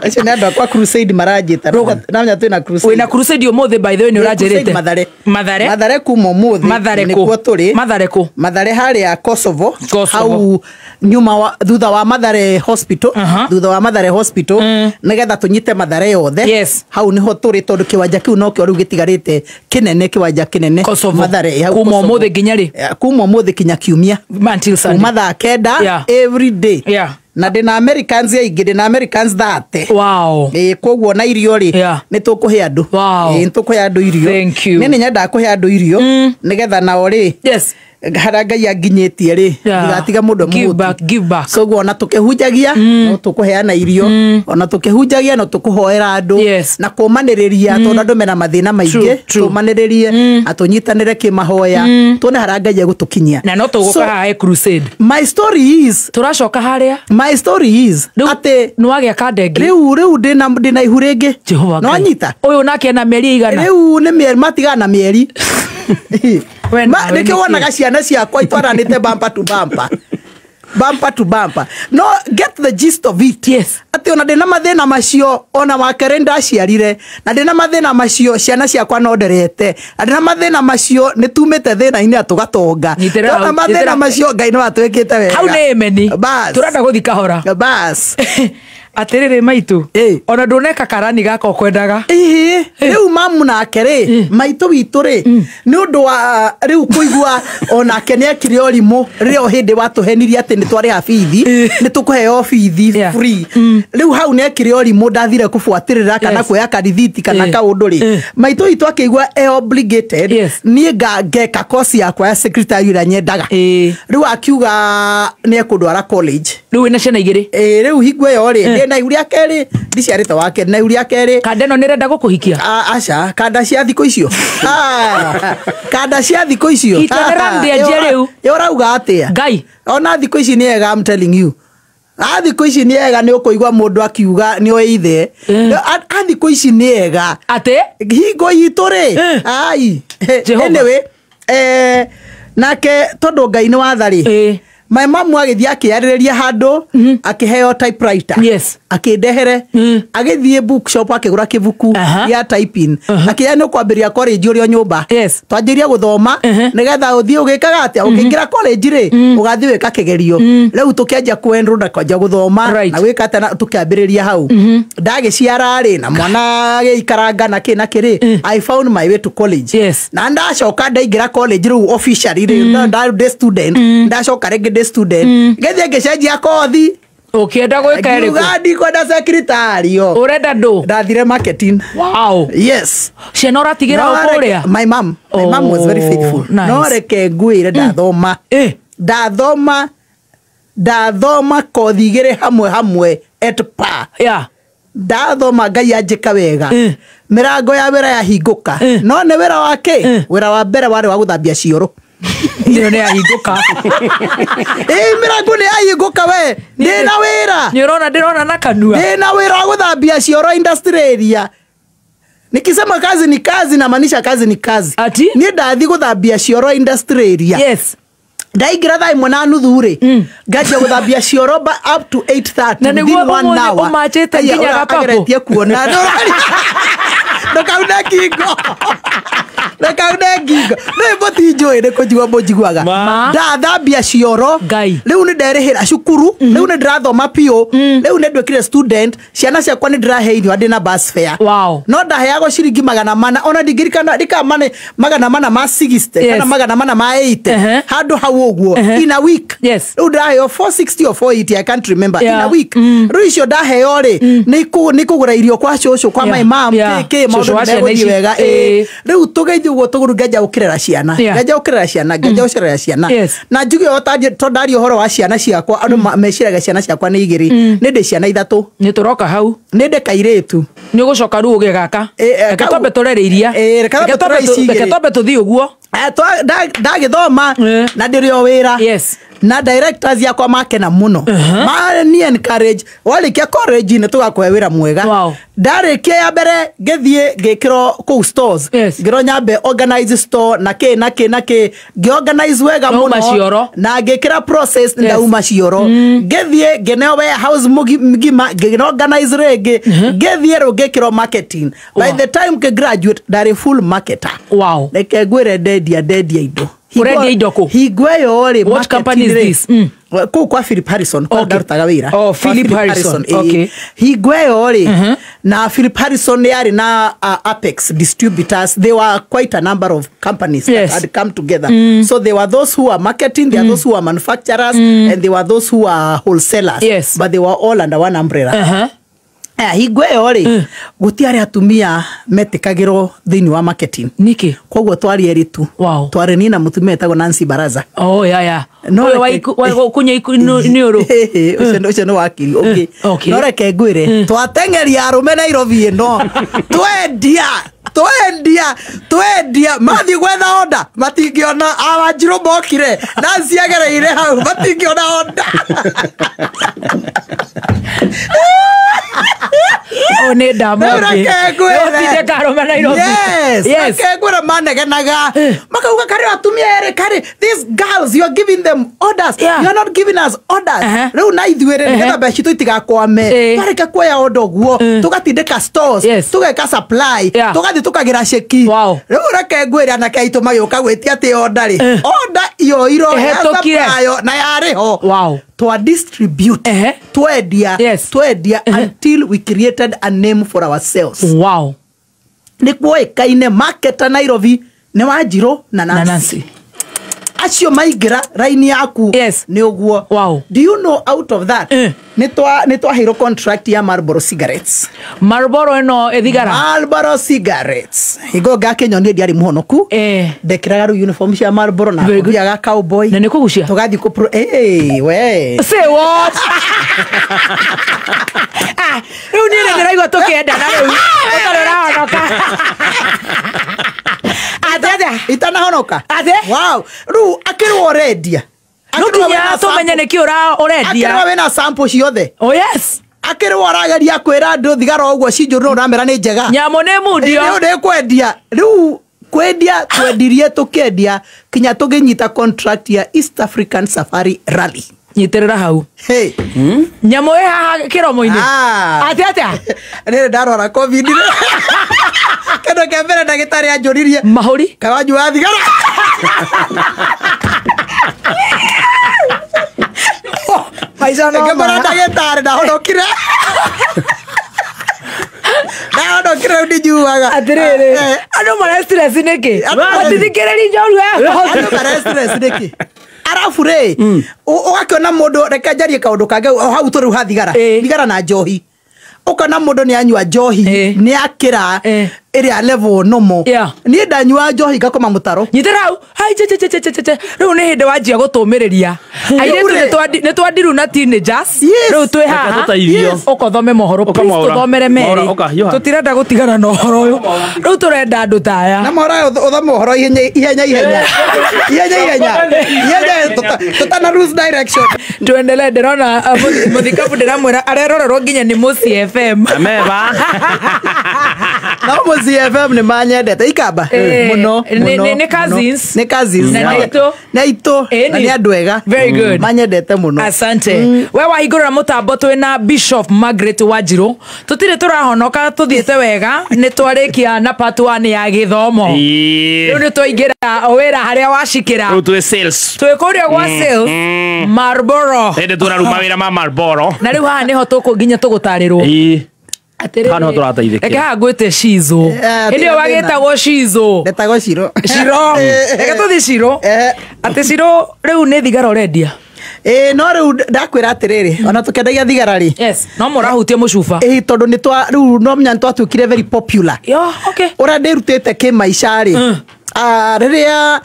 acio nĩ andũ akwa crusade maranjĩta namenya twĩna crusade.
Wĩna crusade ũmũthĩ by the way nĩ ũranjĩrĩte.
Mathare.
Mathare.
Mathare kuma ũmũthĩ
Mathare kũ?
nĩkuo tũrĩ.
Mathare kũ?
Mathare harĩa Kosovo.
Kosovo.
Hau nyuma wa thutha wa Mathare Hospital.
Aha.
Thutha wa Mathare Hospital nĩgetha tũnyite Mathare yothe.
Yes.
Hau niho tũrĩ tondũ kĩwanja kĩu nokĩo rĩu gĩtigarĩte kĩnene kĩwanja kĩnene.
Kosovo.
Mathare hau
Kuma
Kosovo.
ũmũthĩ nginya rĩ?
Kuma ũmũthĩ kinya kiumia.
Until Sunday.
Kuma thaa kenda
Yeah.
every day.
Yeah.
Na ndĩna Americans aingĩ ndĩna Americans 30.
Wow.
Ĩ koguo na irio rĩ
Yeah.
nĩ tũkũhe andũ.
Wow.
Ĩ nĩ tũkũhe andũ irio.
Thank you.
Niĩ nĩ nyendaga kũhe andũ irio nĩgetha nao rĩ
Yes.
harĩa Ngai anginyĩtie rĩ
Yeah.
ndigatiga mũndũ
Give
mũhũtu.
back, give back.
So guo ona tũkĩhunjagia no tũkũheana irio ona tũkĩhunjagia no tũkũhoera andũ
Yes.
na kũmanĩrĩria tondũ andũ mena mathĩna maingĩ
True, true.
tũmanĩrĩrie na tũnyitanĩre kĩmahoya tuone harĩa Ngai egũtũkinyia.
Na no tũgũka
So,
haha he crusade.
my story is
Tũracoka harĩa.
my story is
Rĩu
atĩ
nĩ wagĩa kandenge.
rĩu rĩu ndĩna ihu rĩngĩ.
Jehova
No
Ngai.
anyita
Ũyũ nake ena mĩeri igana.
rĩu nĩ mĩeri matigana na mĩeri.
We nawe
Nĩkĩo
nĩkĩ?
wonaga ciana ciakwa itwaranĩte bumper to bumper bumper to bumper. No get the gist of it.
Yes.
Atĩ ona ndĩna mathĩna macio ona wakerĩ ndaciarire na ndĩna mathĩna macio ciana ciakwa no nderete na ndĩna mathĩna macio nĩ tumĩte thĩna-inĩ na tũgatonga.
Nyitĩrĩra
Ndona
hau,
mathĩna
nyitĩrĩra.
macio Ngai nĩ watwĩkĩte wega.
Hau nĩ emeni.
Bas.
Tũrenda gũthiĩ kahora.
Bas.
Atiriri maitu.
Ĩ.
Ona nduneka karani gaka ukwendaga.
Ĩhĩ, rĩu mamu nake rĩ, maitũ witũ rĩ, nĩ ũndũ wa rĩu kũigua onake nĩ ekire ũrimũ rĩrĩa o hĩndĩ watũhenirie atĩ nĩ twarĩha bithi, nĩ tũkũheo bithi free. Rĩu hau nĩ ekire ũrimũ, ndathire kũbuatĩrĩra kana kuoya karithiti kana kaũndũ rĩ, maitũ witũ akĩigua e obligated, niĩ ngeka kosi yakwa ya secretary ĩrĩa nyendaga. Rĩu akiuga nĩ ekũndwara college.
Rĩu wĩna ciana igĩrĩ.
Ĩ, rĩu hingo ĩyo rĩ, ndĩ na ihu rĩa kerĩ, ndiciarĩte wa kerĩ, na ihu rĩa kerĩ.
Kanda ĩno nĩrenda gũkũhikia.
Aca, kanda cia thikũ icio. Kanda cia thikũ icio.
Ita nĩrandĩanjia rĩu.
Ĩ, ũrauga atĩa?
Ngai.
Ona thikũ ici nĩ ega, I'm telling you. A thikũ ici nĩ ega, nĩ ũkũigua mũndũ akiuga nĩ oĩ ithe. A thikũ ici nĩ ega.
Atĩ?
Hingo itũ rĩ. Ai.
Jehova.
Anyway, nake tondũ Ngai nĩ watha rĩ. My mamu agĩthiĩ akĩarĩrĩria handũ, akĩheo typewriter. Akĩndehere, agĩthiĩ bookshop akĩgũra kĩbuku gĩa typing. Akĩya nĩ ũkwambĩrĩria college ũrĩ o nyũmba. Twanjĩrie gũthoma nĩgetha ũthiĩ ũgĩkaga atĩa, ũkĩingĩra college rĩ, ũgathiĩ wĩka kĩgerio. Rĩu tũkĩanjia kwenrwo na kwanjia gũthoma na gwĩka atĩa, na tũkĩambĩrĩria hau. Ndagĩciara rĩ, na mwana agĩikaranga na kĩ na kĩ rĩ, I found my way to college. Na ndacoka ndaingĩra college rĩu officially rĩ, ndĩ student, ndacoka rĩngĩ ndĩ student, ngĩthiĩ ngĩcenjia kothi.
Ũkĩenda gwĩka ĩrĩkũ?
Ngiuga ndikwenda secretarial.
Ũrenda ndũ?
Ndathire marketing.
Wow.
Yes.
Ciana ũratigĩra
No
o kũrĩa?
My mom. My mom was very faithful.
Nice.
No reke ngwĩre, ndathoma. Ndathoma, ndathoma kothi igĩrĩ hamwe hamwe at par. Ndathoma Ngai anjĩka wega. Mĩrango ya wĩra yahingũka. No nĩ wĩra wa kĩ? Wĩra wa mbere warĩ wa gũthambia cioro.
Ĩyo nĩ yahingũka.
Ĩ, mĩrango nĩ yahingũka we. Ndĩna wĩra.
Nĩ ũrona ndĩrona na kanua.
Ndĩna wĩra wa gũthambia cioro industry area. Nikisema kazi ni kazi, namaanisha kazi ni kazi.
Ati?
Niĩ ndathiĩ gũthambia cioro industry area. Ndaingĩra thaa ĩmwe na nuthu rĩ, nganjia gũthambia cioro up to 8:30.
Na nĩguo
within one
ũmũthĩ
hour.
ũmachĩte
Aya,
nginya gapapo.
ageretie kuona. Ndũkaune ngingo. Ndũkaune ngingo. Nĩ mũtinjũĩ nĩ kũnjigua mũnjiguaga.
Ma.
Ndathambia cioro.
Ngai.
Rĩu nĩ nderĩhĩra cukuru. Rĩu nĩ ndĩrathoma biũ. Rĩu nĩ nduĩkire student. Ciana ciakwa nĩ ndĩrahe irio ndĩ na bus fare.
Wow.
No ndaheagwo ciringi 400, ona ndingĩririkana ndikamane 400 ma 60 kana 400 ma 80. Handũ hau ũguo. In a week. Rĩu ndĩraheo 460 or 480, I can't remember. In a week. Rĩu icio ndaheo rĩ, nĩ kũgũra irio kwa cũcũ, kwa my mom, kĩ, maũndũ
Cũcũ wa ciana
nĩmegũthiĩ
ici.
wega. Rĩu tũgĩthiĩ ũguo tũgũrũ, ngenja gũkĩrera ciana. Ngenja gũkĩrera ciana, ngenja gũcerera ciana. Na njuge o to ndaria ũhoro wa ciana ciakwa, andũ meciragia ciana ciakwa nĩ igĩrĩ. Nĩ ndĩ ciana ithatũ.
Nĩ tũroka hau.
Nĩ ndĩ kairĩtu.
Nĩ ũgũcoka rĩu ũgĩe gaka. Reke twambe tũrere iria.
Reke twambe tũrere ici igĩrĩ.
Reke twambe tũthiĩ ũguo.
Ndagĩthoma na ndĩrĩ o wĩra. Na directors yakwa makena mũno. Ma ni encourage, warĩkia college nĩ tũgakũhe wĩra mwega. Ndarĩkia ya mbere ngĩthiĩ ngĩkĩrwo kũu stores. Ngĩrwo nyambe organize store na kĩ na kĩ na kĩ. Ngĩ organize wega
Ndauma
mũno.
cioro.
Na ngĩkĩra process ndauma cioro. Ngĩthiĩ ngĩneo warehouse ngima, ngĩ organize rĩngĩ. Ngĩthiĩ rĩu ngĩkĩrwo marketing. By the time ngĩ graduate ndarĩ full marketer. Reke ngwĩre ndendia indo.
Ũrendia indo kũ?
Hingo ĩyo rĩ,
What
marketing
company is
rĩ,
this?
Kũu kwa Philip Harrison, kwa ndarutaga wĩra.
Oh,
Kwa
Philip
Philip
Harrison.
Harrison, ĩĩ. Hingo ĩyo rĩ, na Philip Harrison nĩ yarĩ na Apex distributors. There were quite a number of companies that had come together. So there were those who were marketing, there were those who were manufacturers, and there were those who were wholesalers. But they were all under one umbrella. Hingo ĩyo rĩ, gũtiarĩ atumia metĩkagĩrwo thĩinĩ wa marketing.
Nĩkĩ?
Koguo twarĩ erĩ tu. Twarĩ niĩ na mũtumia etagwo Nancy Baraza.
Oh, yeah, yeah.
No
Ũyũ wa
reke
wa gũkunya nĩ ũrũ.
Ũcio nĩ wakiri ũngĩ. No reke ngwĩre, twateng'eria arũme Nairobi ĩno. Twendia, twendia, twendia. Mathiĩ gwetha order, matingĩona. Awanjirũ mokire, Nancy agereire hau, matingĩona order.
Oh, nĩ ndamwambĩ.
Rĩu reke ngwĩre.
Ũtinde karũme Nairobi.
Yes. Reke ngwĩre manegenaga. Makauga karĩ atumia erĩ karĩ these girls, you are giving them orders.
Yeah.
You are not giving us orders.
Uh-huh.
Rĩu na ithuĩ rĩ, nĩgetha mbeca citũ itigakwame, twarĩkia kuoya order ũguo, tũgatindĩka stores, tũgeka supply, tũgathiĩ tũkagĩra ceki. Rĩu reke ngwĩre, anake aitũ magĩũka gwĩtia atĩ order rĩ, order yoirwo ya
Ĩhetũkire.
supply na yarĩ ho. Twa distribute, twendia, twendia until we created a name for ourselves. Nĩ kuoĩkaine market Nairobi nĩ Wanjirũ na
Na
Nancy.
Nancy.
Acio maingĩra raini yaku, nĩ ũguo. Do you know, out of that, nĩ twaheirwo contract ya Marlboro cigarettes.
Marlboro ĩno ĩthigara.
Marlboro cigarettes, hingo ngakĩnyonie ndiarĩ mũhonoku. Ndekĩraga rĩu uniform cia Marlboro na
Very good.
kũthiaga cowboy.
Na nĩ kũgucia?
Tũgathiĩ kũ we.
Say what? Ah, rĩu niĩ nĩ ndĩraigua tũkĩendana rĩu. Ũtarĩ ũrahonoka. Atĩ atĩa?
Itanahonoka.
Atĩ?
Wow, rĩu akĩrwo ũrendia.
No nginya tũmenye nĩkĩ ũrendia.
Akĩrwo wĩna sample ciothe.
Oh yes.
Akĩrwo arageria kwĩra andũ thigara ũguo cinjũru, no ũramera nĩ njega.
Nyamũ nĩ mundio.
Rĩu nĩ kwendia, rĩu kwendia twendirie, tũkĩendia kinya tũkĩnyita contract ya East African Safari Rally.
Nyitĩrĩra hau.
Hey.
Nyamũ ĩ haha kĩromo-inĩ.
Ah.
Atĩ atĩa?
Rĩrĩ ndarwara COVID rĩ, kĩndũ kĩa mbere ndagĩtarĩ anjũririe,
Mahũri.
"Kaĩ wanyua thigara?"
Maica no
Ngĩmwĩra,
maya.
"Ndagĩtarĩ, ndahonokire, ndahonokire, rĩu ndinyuaga."
Atĩrĩrĩ, andũ mara stress nĩkĩ?
Andũ
Matithikĩrĩri njorua yakwa.
Andũ mara stress nĩkĩ? Arabu rĩ, ũgakĩona mũndũ, reke njarie kaũndũ kangĩ o hau tũrĩ ha thigara. Thigara na njohi, ũkona mũndũ nĩ anyua njohi, nĩ akĩra ĩrĩa level normal. Niĩ ndanyua njohi ngakoma mũtaro.
Nyitĩra hau. Hai, che, che, che, che, che, che. Rĩu nĩ hĩndĩ wanjia gũtũmĩrĩria airĩtu.
Rĩ.
Nĩ twandiru na teenagers. Rĩu twĩ haha.
Reke tũteithio.
Ũka ũthome mohoro.
Ũka
Please,
mohoro.
tũthomere
Mohoro,
merĩ.
ũka, hiũha.
Tũtirenda gũtigana na ũhoro ũyũ, rĩu tũrenda andũ ta aya.
Na mohoro aya, ũthome ũhoro ihenya ihenya ihenya ihenya ihenya ihenya, tũtana lose direction.
Tuendelee. Ndĩrona mũthikabu, ndĩramwĩra arerorerwo nginya nĩ Mũciĩ FM.
Ameba.
No Mũciĩ FM nĩ manyendete ikamba mũno. Mũno,
Nĩ cousins.
Nĩ cousins.
Na nĩ aitũ.
Nĩ aitũ.
Ĩni.
Na nĩ andũ ega.
Very good.
Manyendete mũno.
Asante. We wahingũrĩra mũtambo, twĩna Bishop Margaret Wanjirũ. Tũtirĩ tũrahonoka, tũthiĩte wega, nĩ twarĩkia na part 1 ya gĩthomo. Rĩu nĩ twaingĩra wĩra harĩa wacikĩra.
Rĩu twĩ sales.
Twĩ kũrĩa gwa sales, Marlboro.
Hĩndĩ tũraruma wĩra ma Marlboro.
Na rĩu haha nĩho tũkũ nginya tũgũtarĩrwo. Atĩrĩrĩ,
Haha nĩho tũrateithĩkĩra.
reke haha ngwĩte Shizo.
Eh,
Hĩndĩ ĩyo
tiga thĩna.
wagĩtagwo Shizo.
Ndetagwo Ciro.
Ciro, reke tũthiĩ Ciro. Atĩ Ciro, rĩu nĩ thigara ũrendia?
Ĩĩ, no rĩu ndakwĩra atĩrĩrĩ, ona tũkĩendagia thigara rĩ,
Yes, no mũrahutia mũcuba.
ĩĩ, tondũ nĩ twa rĩu no menya nĩ twatuĩkire very popular.
Yo, okay.
Ũrĩa ndĩrutĩte kĩmaica rĩ, rĩrĩa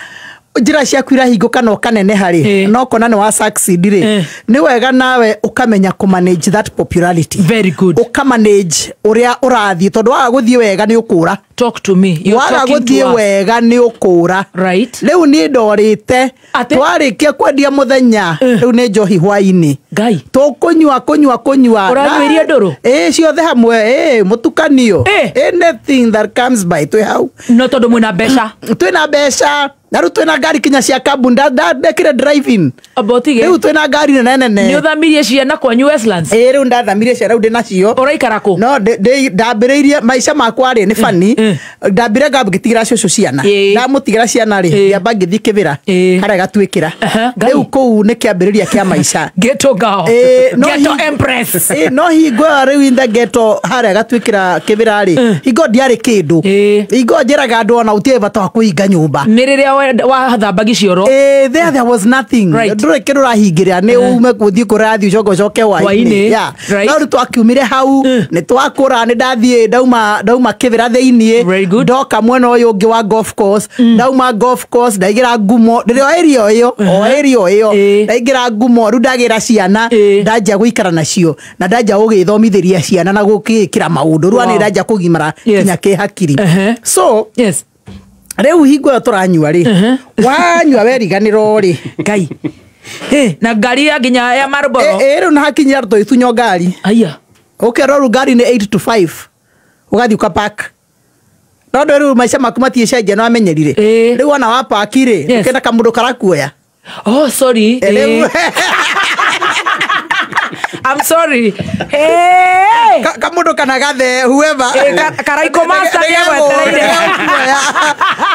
njĩra ciaku irahingũka na ũkaneneha rĩ, na ũkona nĩ wa succeed rĩ, nĩ wega nawe ũkamenya kũ manage that popularity.
Very good.
Ũkamanage ũrĩa ũrathiĩ, tondũ waga gũthiĩ wega nĩ ũkũra.
Talk to me. You're
Waga
talking
gũthiĩ
to us.
wega nĩ ũkũra.
Right.
Rĩu niĩ ndorĩte.
Atĩ?
Twarĩkia kwendia mũthenya, rĩu nĩ njohi hwainĩ.
Ngai.
Tũkũnyua, kũnyua, kũnyua.
Ũranyuirie ndũrũ?
Ĩĩ, ciothe hamwe, ĩĩ, mũtukanio. Anything that comes by, twĩ hau.
No tondũ mwĩna mbeca.
Twĩna mbeca, na rĩu twĩna ngari kinya cia kambuni. Ndekire driving.
Amba ũtige.
Rĩu twĩna ngari nene
Nĩ
nene.
ũthamirie ciana kwanyu Westlands?
Ĩĩ, rĩu ndathamirie ciana, rĩu ndĩnacio.
Ũraikara kũ?
No ndambĩrĩirie maica makwa rĩ, nĩ bani ndambire ngamba ngĩtigĩra cũcũ ciana. Ndamũtigĩra ciana rĩ, ngĩamba ngĩthiĩ kĩbĩra harĩa gatuĩkĩra.
Aha, Ngai.
Rĩu kũu nĩ kĩambĩrĩria kĩa maica.
Ghetto girl.
No
Ghetto empress.
Ĩĩ, no hingo ĩyo rĩu in the ghetto harĩa gatuĩkĩra kĩbĩra rĩ, hingo ndiarĩ kĩndũ. Hingo njĩraga andũ ona gũtirĩ bata wa kũhinga nyũmba.
Nĩ rĩrĩa wathambagi cioro.
Ĩĩ, there was nothing.
Right.
Ndũrĩ kĩndũ ũrahingĩra, nĩ ume gũthiĩ kũrathiĩ ũcoke ũcoke
Hwaĩ-inĩ.
hwaĩ-inĩ. Yeah.
Right.
No rĩu twakiumire hau, nĩ twakũra, nĩ ndathiĩ ndauma kĩbĩra thĩiniĩ.
Very good.
Ndoka mwena ũyũ ũngĩ wa golf course, ndauma golf course ndaingĩra ngumo, ndĩrĩ o area ĩyo, o area ĩyo. Ndaingĩra ngumo, rĩu ndagĩra ciana, ndanjia gũikara nacio na ndanjia gũgĩthomithĩria ciana na gũgĩkĩra maũndũ rĩu. Nĩ ndanjia kũgimara nginya kĩhakiri. So rĩu hingo ĩyo tũranyua rĩ, wanyua weriganĩrwo rĩ.
Ngai. Na ngari ya nginya ya Marlboro.
Ĩ, rĩu na hakinyia tũgĩtunywo ngari.
Aya.
Ũkerwo rĩu ngari nĩ 8 to 5, ũgathiĩ ũkapark. No ndå rä u maica maku matiäcenjia no amenyerire.
Ĩĩ.
Rä u ona wapaki rä
Yes.
ũkenda kamũndũ karakuoya.
Oh, sorry.
Rĩu-
I'm sorry. Hey!
Kamũndũ kana gathe whoever.
Karaiko master nĩegwetereire.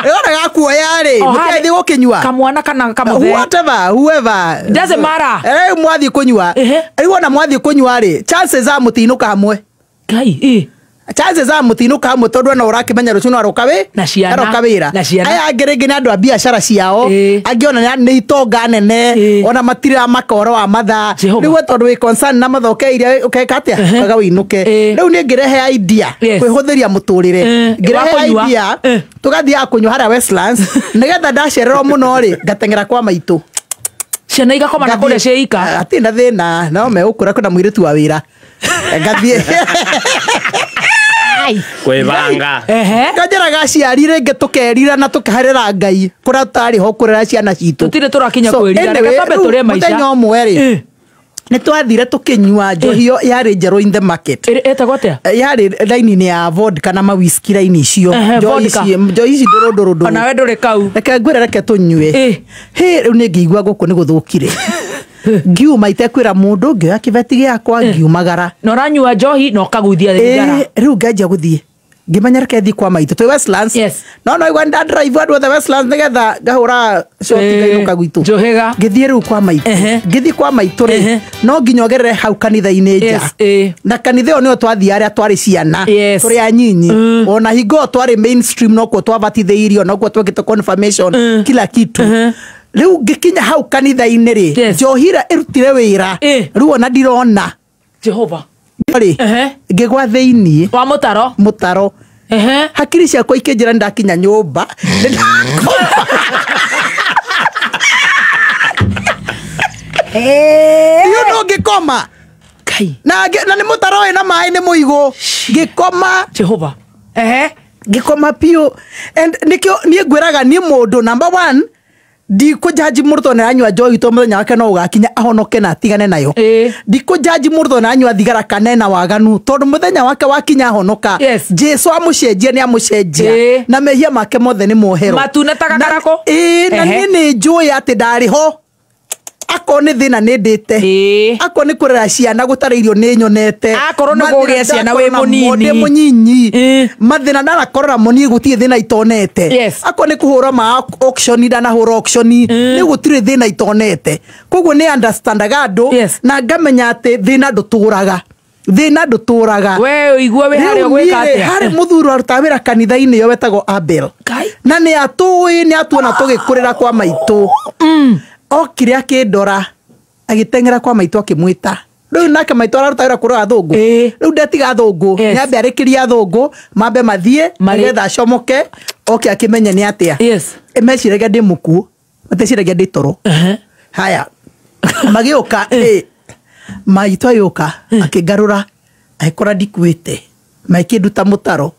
Ona gakuoya rĩ
Oh,
mũtiathiĩ gũkĩnyua.
Kamwana kana kamũthee.
Whatever, whoever.
Doesn't matter.
Rĩu mwathiĩ kũnyua.
Ehe.
Rĩu ona mwathiĩ kũnyua rĩ chances are mũtinũka hamwe.
Ngai, ĩ.
Chances are mũtinũka hamwe tondũ ona ũrakĩmenya rũciũ no aroka wĩ
Na ciana.
aroka wĩra.
Na ciana.
Aya angĩ rĩngĩ nĩ andũ a biacara ciao.
Ĩĩ.
Angĩ ona nĩ itonga nene.
Ĩĩ.
Ona matiramaka ũhoro wa mathaa.
Jehova.
Rĩu we tondũ wĩ concern na mathaa ũkeire ũkeka atĩa?
Ehe.
Ũkaga wĩinũke.
Ĩĩ.
Rĩu niĩ ngĩrehe idea
Yes.
kwĩhũthĩria mũtũrĩre.
Ĩĩ.
Ngĩrehe
Wa kũnyua.
idea
Ĩĩ.
tũgathiaga kũnyua harĩa Westlands nĩgetha ndacererwo mũno rĩ ngateng'era kwa maitũ.
Ciana igakoma na kũrĩa ciĩ ika.
Hatirĩ na thĩna no megũkũra kwĩna mũirĩtu wa wĩra. Ngathiĩ
Kwĩbanga.
Ehe.
Kanjĩraga aciari rĩngĩ tũkerira na tũkaherera Ngai kũrĩa tũtarĩ ho kũrera ciana citũ.
Tũtirĩ tũrakinya
So,
kwĩrira. Reke
anyway,
twambe
rĩu
tũrĩe maica.
mũthenya ũmwe rĩ
Ĩ.
nĩ twathire tũkĩnyua njohi ĩyo yarĩ njerũ in the market.
Ĩtagwo atĩa?
Yarĩ raini-inĩ ya vodka na mawiski raini icio.
Ehe,
Njohi
vodka.
njohi ici ndũrũ ndũrũ ndũrũ.
Ona we ndũrĩ kau.
Reke ngwĩre reke tũnyue.
Ĩ.
Hĩ rĩu nĩ ngĩigua gũkũ nĩ gũthũkire. Ngiuma itekwĩra mũndũ ngĩoya kĩbeti gĩakwa ngiumagara.
Na ũranyua njohi na ũkaguthia thigara.
Rĩu nganjia gũthiĩ ngĩmenya reke thiĩ kwa maitũ twĩ Westlands.
Yes.
No no igua ndadrive andũ othe Westlands nĩgetha ngahũra shoti
Ĩĩ,
ngainũka gwitũ.
njũhĩga.
Ngĩthiĩ rĩu kwa maitũ.
Ehe.
Ngĩthiĩ kwa maitũ rĩ
Ehe.
no nginya ũgerere hau kanitha-inĩ nja.
Yes, ĩĩ.
Na kanitha ĩyo nĩyo twathiĩ arĩa twarĩ ciana.
Yes.
Tũrĩ anyinyi. Ona hingo ĩyo twarĩ mainstream nokuo twabatithĩirio nokuo twekĩte confirmation kila kitu. Rĩu ngĩkinya hau kanitha-inĩ rĩ
Yes.
njohi ĩrĩa ĩrutire wĩra
Ĩ.
rĩu ona ndirona
Jehova.
rĩ
Ehe.
ngĩgwa thĩiniĩ
Wa mũtaro.
mũtaro.
Ehe.
Hakiri ciakwa ikĩnjĩra nĩndakinya nyũmba. Nĩndakoma. Ndiũ no ngĩkoma.
Ngai.
Na nĩ mũtaro wĩna maĩ nĩ mũigũ. Ngĩkoma.
Jehova. Ehe.
Ngĩkoma biũ. And nĩkĩo niĩ ngwĩraga niĩ mũndũ number one ndikũnjanji mũndũ tondũ nĩaranyua njohi tondũ mũthenya wake no ũgakinya ahonoke na atigane nayo.
Ĩĩ.
Ndikũnjanji mũndũ tondũ nĩaranyua thigara kana ena waganu tondũ mũthenya wake wakinya ahonoka.
Yes.
Jesu amũcenjia nĩ amũcenjia.
Ĩĩ.
Na mehia make mothe nĩ moherwo.
Matune ta gakarakũ.
Ĩĩ, na
Ehe.
niĩ nĩ njũĩ atĩ ndarĩ ho. Akorwo nĩ thĩna nĩ ndĩte.
Ĩĩ.
Akorwo nĩ kũrera ciana gũtarĩ irio nĩ nyonete.
Akorwo nĩ
Mathĩna
kũgĩa ciana wĩ
ndakorwo namo
mũnini.
ndĩ mũnyinyi.
Ĩĩ.
Mathĩna ndanakorwo namo niĩ gũtirĩ thĩna itonete.
Yes.
Akorwo nĩ kũhũra ma auction ndanahũra auction nĩ gũtirĩ thĩna itonete. Koguo nĩ understandaga andũ
Yes.
na ngamenya atĩ thĩna ndũtũraga. Thĩna ndũtũraga.
We ũigue wĩ harĩa
Rĩu
ũgwĩka
niĩ rĩ,
atĩa?
harĩ mũthuri warutaga wĩra kanitha-inĩ ĩyo wetagwo Abel.
Ngai.
Na nĩ atũĩ nĩ atuona tũgĩkũrĩra kwa maitũ. Okire akĩndora agĩteng'era kwa maitũ akĩmwĩta. Rĩu nake maitũ araruta wĩra kũrora athũngũ.
Ĩĩ.
Rĩu ndetiga athũngũ.
Yes.
Nĩambe arĩkĩrie athũngũ mambe mathiĩ
Marĩ-
nĩgetha acomoke oke akĩmenye nĩ atĩa.
Yes.
Meciragia ndĩ mũkuũ mateciragia ndĩ toro.
Ehe.
Haya magĩũka ĩ maitũ agĩũka akĩngarũra agĩkora ndikuĩte makĩnduta mũtaro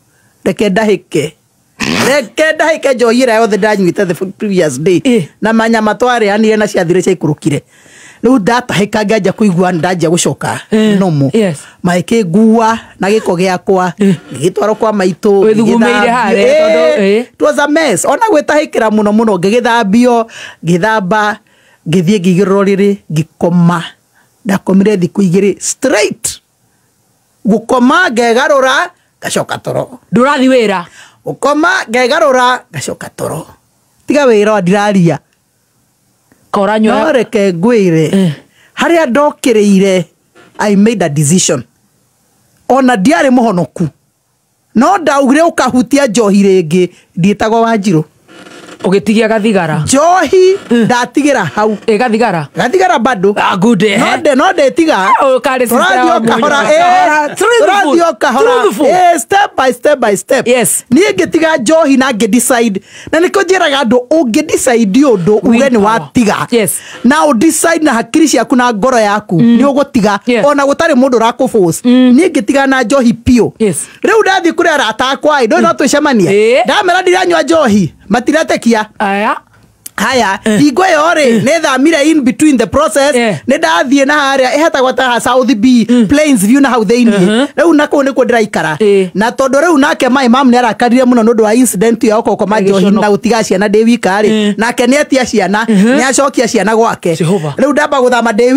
reke ndahĩke reke ndahĩke njohi ĩrĩa yothe ndanyuĩte the previous day
Ĩ.
na manyama twarĩanire na ciathire ciaikũrũkire rĩu ndatahĩka ngĩanjia kũigua ndanjia gũcoka nomo
Yes.
magĩkĩngua na gĩko gĩakwa ngĩgĩtwarwo kwa maitũ
Wĩthugumĩire
ngĩgĩthambio.
harĩa, tondũ,
Ĩ,
ĩ.
it was a mess ona gwĩtahĩkĩra mũno mũno ngĩgĩthambio ngĩthamba ngĩthiĩ ngĩigĩrĩrwo rĩrĩ ngĩkoma ndakomire thikũ igĩrĩ straight gũkoma ngegarũra ngacoka toro
Ndũrathiĩ wĩra.
gũkoma ngegarũra ngacoka toro tiga wĩra ndiraria
Ka ũranyua.
no reke ngwĩre
Eh.
harĩa ndokĩrĩire I made a decision ona ndiarĩ mũhonoku no ndaugire ũkahutia njohi rĩngĩ ndiĩtagwo Wanjirũ.
Ũgĩtigia gathigara.
Njohi ndatigĩra hau.
Ĩ gathigara.
Gathigara bado.
Ah, good, eh.
No ndĩ no ndĩtiga.
Oh, karĩ sister
Tũrathiĩ o
wa
kahora,
Mũnyaka.
eh,
Truthful.
tũrathiĩ o kahora.
Truthful.
Eh, step by step by step.
Yes.
Niĩ ngĩtiga njohi na ngĩ decide na nĩkĩo njĩraga andũ ũngĩ decide ũndũ uge nĩ
Willpower.
watiga.
Yes.
Na ũ decide na hakiri ciaku na ngoro yaku nĩ ũgũtiga
Yes.
ona gũtarĩ mũndũ ũrakũ force. Niĩ ngĩtiga na njohi piũ.
Yes.
Rĩu ndathiĩ kũrĩ arata akwa ĩ, ndũĩ no twĩcemanie.
Ĩĩ.
Ndamera ndiranyua njohi matiretekia.
Aya.
Haya, hingo ĩyo rĩ nĩ thamire in between the process, nĩ ndathiĩ na harĩa ĩhetagwo ta South B, Plains View na hau thĩinĩ. Rĩu na kũu nĩkuo ndĩraikara. Na tondũ rĩu nake my mom nĩ arakarire mũno nĩ ũndũ wa incident ĩyo gũkoma njohi na gũtiga ciana ndĩ wika rĩ, nake nĩ etia ciana, nĩ acokia ciana gwake. Rĩu ndamba gũthama ndĩ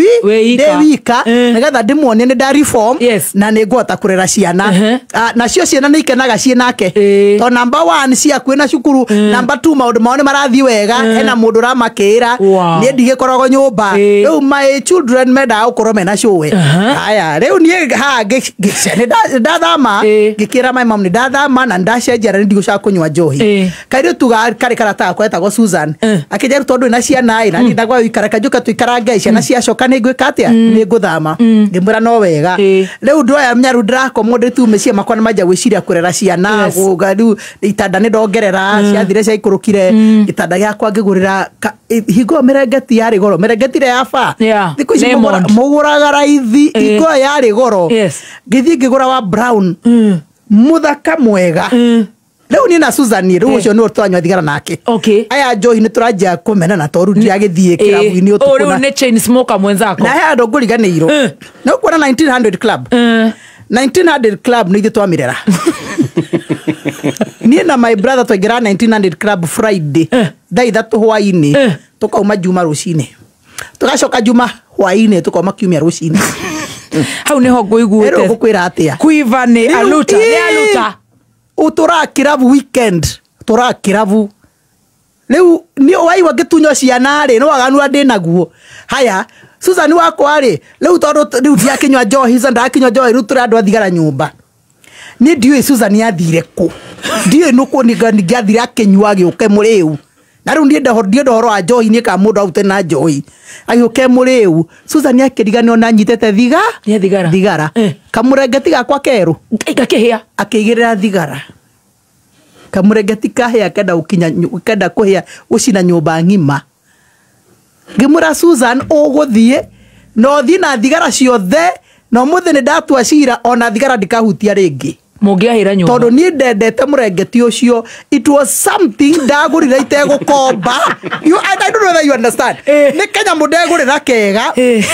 wika nĩgetha ndĩmuonie nĩ nda reform na nĩ ngũhota kũrera ciana. Nacio ciana nĩ ikenaga ciĩ nake. To number 1 ciakuĩ na cukuru, number 2 maũndũ mao nĩ marathiĩ wega, hena mũndũ ũramakĩra, niĩ ndigĩkoragwo nyũmba. Rĩu my children mendaga gũkorwo mena cũwe. Haya, rĩu niĩ haha nĩ ndathama, ngĩkĩra my mom nĩ ndathama na ndacenjia na nĩ ndigũcoka kũnyua njohi. Kairĩtu karĩ karata gakwa getagwo Susan akĩnjĩra tondũ na ciana ĩ na niĩ ndagwa gũikara kanjũka tũikarange ciana ciacoka nĩ ngwĩka atĩa, nĩ ngũthama. Ngĩmwĩra no wega. Rĩu ndoya mnyaru ndĩrakomwo ndĩ tu mĩciĩ makwa nĩ manjia gwĩciria kũrera ciana, rĩu itanda nĩ ndongerera, ciathire ciaikũrũkire gĩtanda gĩakwa ngĩgũrĩra hingo mĩrengeti yarĩ goro, mĩrengeti ĩrĩa ya baa thikũ ici mũgũraga raithi, hingo ĩyo yarĩ goro. Ngĩthiĩ ngĩgũra wa brown mũthaka mwega. Rĩu niĩ na Susan rĩu ũcio nĩwe tũranyua thigara nake. Aya njohi nĩ tũranjia kũmenana tondũ ndiragĩthiĩ kĩrabu-inĩ ũtukũ.
Rĩu nĩ chain smoker mwenzako.
Na he handũ ngũriganĩirwo. Nĩ ũkuona 1900 Club. 1900 Club nĩ ithuĩ twamĩrera. Niĩ na my brother twaingĩra 1900 Club Friday thaa 3 hwaĩ-inĩ, tũkauma Juma rũcinĩ, tũgacoka Juma hwaĩ-inĩ, tũkauma Kiumia rũcinĩ.
Hau nĩho ngũiguĩte.
Rĩu ngũkwĩra atĩa?
Quiver nĩ aluta, nĩ aluta.
Ũtũraga kĩrabu weekend, tũraga kĩrabu. Rĩu nĩ waigua ngĩtunywo ciana rĩ, nĩ waganu ndĩ naguo. Haya, Susan wakwa rĩ, rĩu tondũ rĩu ndiakĩnyua njohi, Susan ndakĩnyua njohi, rĩu tũrĩ andũ a thigara nyũmba. Niĩ ndiũĩ Susan athire kũ. Ndiũĩ nũkũ ningĩathire akĩnyua agĩũke mũrĩu. Na rĩu niĩ ndienda ũhoro wa njohi, niĩ kana mũndũ arute na njohi. Agĩũke mũrĩu. Susan akĩriganĩrwo na anyitĩte
thigara.
Thigara. Kamũrengeti gakwa kerũ.
Gakĩhĩa.
Akĩigĩrĩra thigara. Kamũrengeti kahĩa kenda gũkinya, kenda kũhĩa gũcina nyũmba ng'ima. Ngĩmwĩra Susan ũgũthiĩ na ũthiĩ na thigara ciothe, na ũmũthĩ nĩ ndatua cira ona thigara ndikahutia rĩngĩ.
Mũngĩahĩra nyũmba.
Tondũ niĩ ndendete mũrengeti ũcio, it was something ndagũrire itegũkomba. I don't know whether you understand. Nĩ kanyamũ ndegũrĩra kega,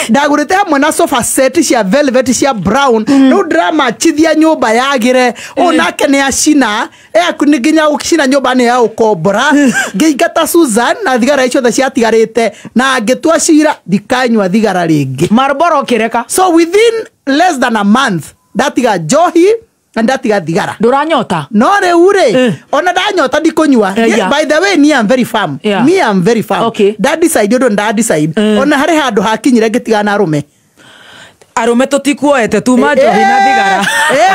ndagũrĩte hamwe na sofa set cia velvet cia brown. Rĩu ndĩramachithia nyũmba yagĩre, ũũ nake nĩ acina, nĩ nginya gũcina nyũmba nĩ ya gũkombora. Ngĩingata Susan na thigara icio ciothe ciatigarĩte, na ngĩtua cira ndikanyua thigara rĩngĩ.
Marlboro ũkĩreka.
So within less than a month ndatiga njohi na ndatiga thigara.
Ndũranyota?
No rĩu rĩ, ona ndanyota ndikũnyua. By the way, me am very firm. Me am very firm. Nda decide ũndũ nda decide. Ona harĩ handũ hakinyire ngĩtigana na arũme.
Arũme tũtikuoete tuma njohi na thigara.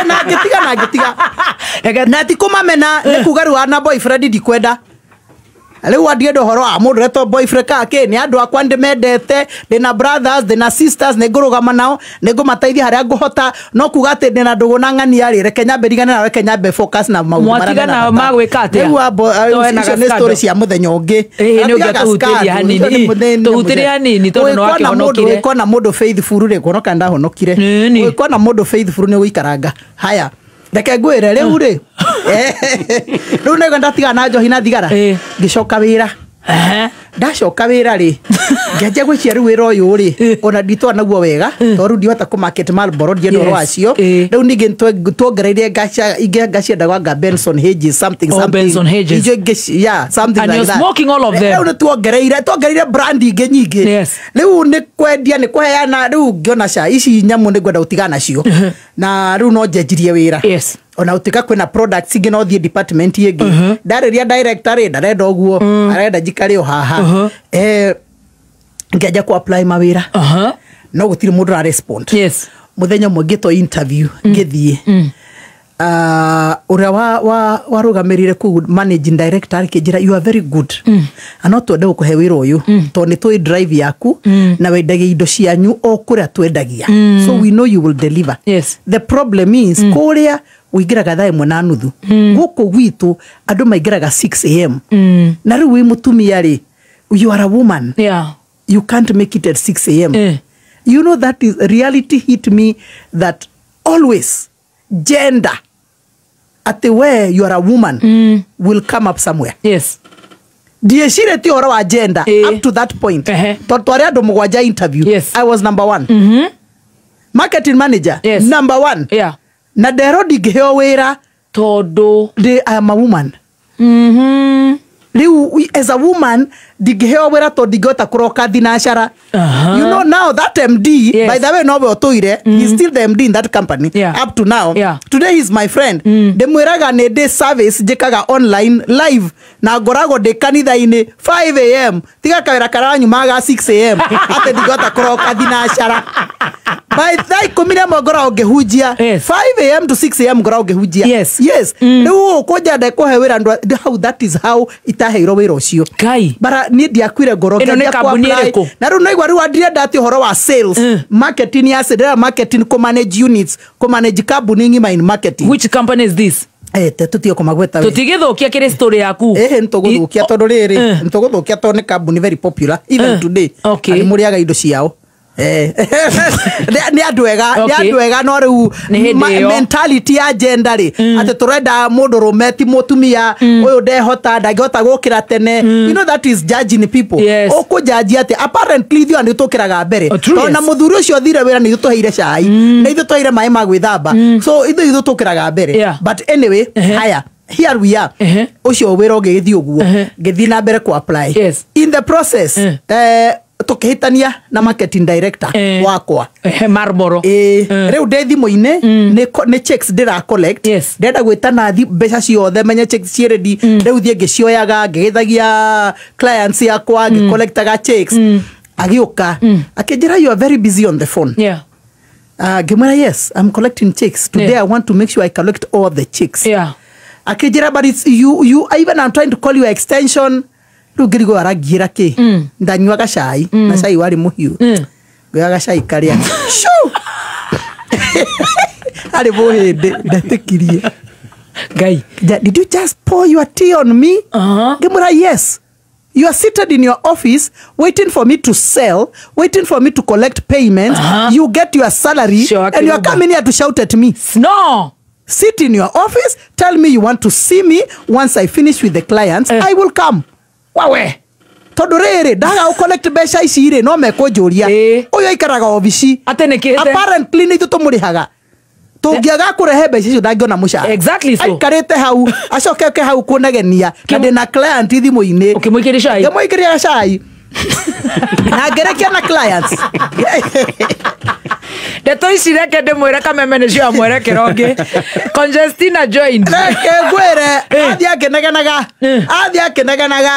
Na ngĩtiga, na ngĩtiga. Na ti kũmamena, nĩ kuga rĩu na boyfriend ndikwenda. Rĩu andienda ũhoro wa mũndũ ũretwo boyfriend kana kĩ, nĩ andũ akwa ndĩmendete, ndĩna brothers, ndĩna sisters, nĩ ngũrũgama nao, nĩ ngũmateithia harĩa ngũhota, no kuga atĩ ndĩna ndũgũ na ng'ania rĩ, reke nyambe ndigane nao, reke nyambe focus na maũndũ marĩa
Mwatigana
mena bata.
magwĩka atĩa?
Rĩu abo, icio nĩ story cia mũthenya ũngĩ.
Nĩ ũngĩatũhutĩria hanini. Tũhutĩrie hanini tondũ nĩ wakĩhonokire.
Ũgĩkona mũndũ faithful rĩ, kũhonoka ndahonokire. Ũgĩkona mũndũ faithful nĩ ũgũikaranga. Haya, reke ngwĩre rĩu rĩ. Rĩu nĩguo ndatigana na njohi na thigara. Ngĩcoka wĩra. Ndacoka wĩra rĩ, ngĩanjia gwĩciria rĩu wĩra ũyũ rĩ, ona nditwara naguo wega, tondũ rĩu ndihota kũ market Marlboro, ndienda ũhoro wacio. Rĩu ningĩ tuongereire ingĩ ngacienda anga Benson Hedges, something,
Oh,
something.
Benson Hedges.
Icio ingĩ yeah, something
And
like
you're
that.
smoking all of them.
Rĩu nĩ tuongereire brand ingĩ nyingĩ. Rĩu nĩ kwendia, nĩ kũheana, rĩu ngĩona ca, ici nyamũ nĩ ngwenda gũtigana nacio. Na rĩu no njenjirie wĩra. Ona gũtuĩka kwĩna products ingĩ no thiĩ department ĩngĩ. Ndarĩria director rĩ, ndarenda ũguo, arenda njikare o haha. Ngĩanjia kũ apply mawĩra. No gũtirĩ mũndũ ũra respond. Mũthenya ũmwe ngĩtwo interview, ngĩthiĩ. Ũrĩa warũgamĩrĩire kũu managing director akĩnjĩra, you are very good. Na no twende gũkũhe wĩra ũyũ, tondũ nĩ tũĩ drive yaku, na wendagia indo cianyu o kũrĩa twendagia. So we know you will deliver. The problem is, kũrĩa ũingĩraga thaa 1:30. Gũkũ gwitũ andũ maingĩraga 6 AM. Na rĩu wĩ mũtumia rĩ, you are a woman. You can't make it at 6 AM. You know that is reality hit me that always gender at the way you are a woman will come up somewhere. Ndiecirĩtie ũhoro wa gender up to that point. Tondũ twarĩ andũ mũgwanja interview.
Yes.
I was number one. Marketing manager.
Yes.
Number one.
Yeah.
Na nderwo ndingĩheo wĩra
Tondũ
I am a woman. Rĩu as a woman ndingĩheo wĩra tondũ ndingĩhota kũroka thinacara. You know now that MD,
Yes.
by the way nowe ũtũire, he's still the MD in that company up to now.
Yeah.
Today he's my friend. Ndĩmwĩraga nĩ ndĩ service njĩkaga online live na ngoragwo ndĩ kanitha-inĩ 5 am tiga kawĩra karĩa nyumaga 6 am atĩ ndingĩhota kũroka thinacara. By thaa 11 ngoragwo ngĩhunjia.
Yes.
5 am to 6 am ngoragwo ngĩhunjia.
Yes.
Yes. Rĩu ũkũnja ndekũhe wĩra how that is how itaheirwo wĩra ũcio.
Ngai.
Bara niĩ ndiakuire ngoro
Ĩno nĩ
ngĩambia
kambuni
kũ-apply.
ĩrĩkũ?
Na rĩu naigua rĩu ndirenda atĩ ũhoro wa sales, marketing ya sales, marketing kũ manage units, kũ manage kambuni ng'ima in marketing.
Which company is this?
Tũtige kũmagweta we.
Tũtigĩthũkia kĩrĩ story yaku.
Ĩhĩ nĩtũgũthũkia tondũ rĩrĩ nĩtũgũthũkia tondũ nĩ kambuni very popular even today.
Okay.
Na nĩmũrĩaga indo ciao. Nĩ andũ ega, nĩ
Okay.
andũ ega no rĩu
Nĩ hĩndĩ ĩyo.
mentality ya gender rĩ atĩ tũrenda mũndũ rũme ti mũtumia ũyũ ndehota ndangĩhota gũkĩra tene. You know that is judging people.
Yes.
Ũkũjaji atĩ apparently ithuĩ nĩ tũkĩraga mbere.
Oh, true,
Tondũ na
yes.
mũthuri ũcio thire wĩra nĩ ithuĩ tũheire cai nĩ ithuĩ tũheire maĩ ma gwĩthamba, so ithuĩ ithuĩ tũkĩraga mbere.
Yeah.
But anyway, haya, here we are. Ũcio wĩra ũgĩgĩthiĩ ũguo ngĩthiĩ na mbere kũ apply.
Yes.
In the process, tũkĩhĩtania na marketing director wakwa.
Marlboro.
Rĩu ndĩ thimũ-inĩ nĩ checks ndĩra collect.
Yes.
Ndĩrenda gwĩta nathi mbeca ciothe menye checks ciĩ ready. Rĩu thiĩ ngĩcioyaga ngĩgĩthagia clients yakwa ngĩcollectaga checks. Agĩũka akĩnjĩra you are very busy on the phone.
Yeah.
Ngĩmwĩra yes, I'm collecting checks today.
Yeah.
I want to make sure I collect all the checks.
Yeah.
Akĩnjĩra but it's you even I'm trying to call your extension. Rĩu ngĩrigwo arangiĩra kĩ. Ndanyuaga cai na cai warĩ mũhiũ. Ngĩoya gacai karĩa Shoo! Arĩ mũhĩndĩ ndetĩkirie.
Ngai.
Did you just pour your tea on me? Ngĩmwĩra yes. You are seated in your office waiting for me to sell, waiting for me to collect payments. You get your salary
Sure,
and you are
Akiruba.
coming here to shout at me.
No.
Sit in your office, tell me you want to see me. Once I finish with the clients, I will come.
Wawe.
Tondũ rĩrĩ ndaga gũ collect mbeca ici rĩ no mekũnjũria ũyũ aikaraga obici.
Atĩ nĩkĩte?
Apparently nĩ ithuĩ tũmũrĩhaga. Tũngĩaga kũrehe mbeca icio ndangĩona mũcara.
Exactly so.
Aikarĩte hau acoke oke hau kũnegenia na ndĩna client thimũ-inĩ.
Ũkĩmũikĩria cai?
Ngĩmũikĩria cai na ngĩrekia na clients.
Ndeto ici reke ndĩmwĩre kameme nĩcio ya mwerekero ũngĩ. Congestina joined.
Reke ngwĩre athiĩ akĩnegenaga, athiĩ akĩnegenaga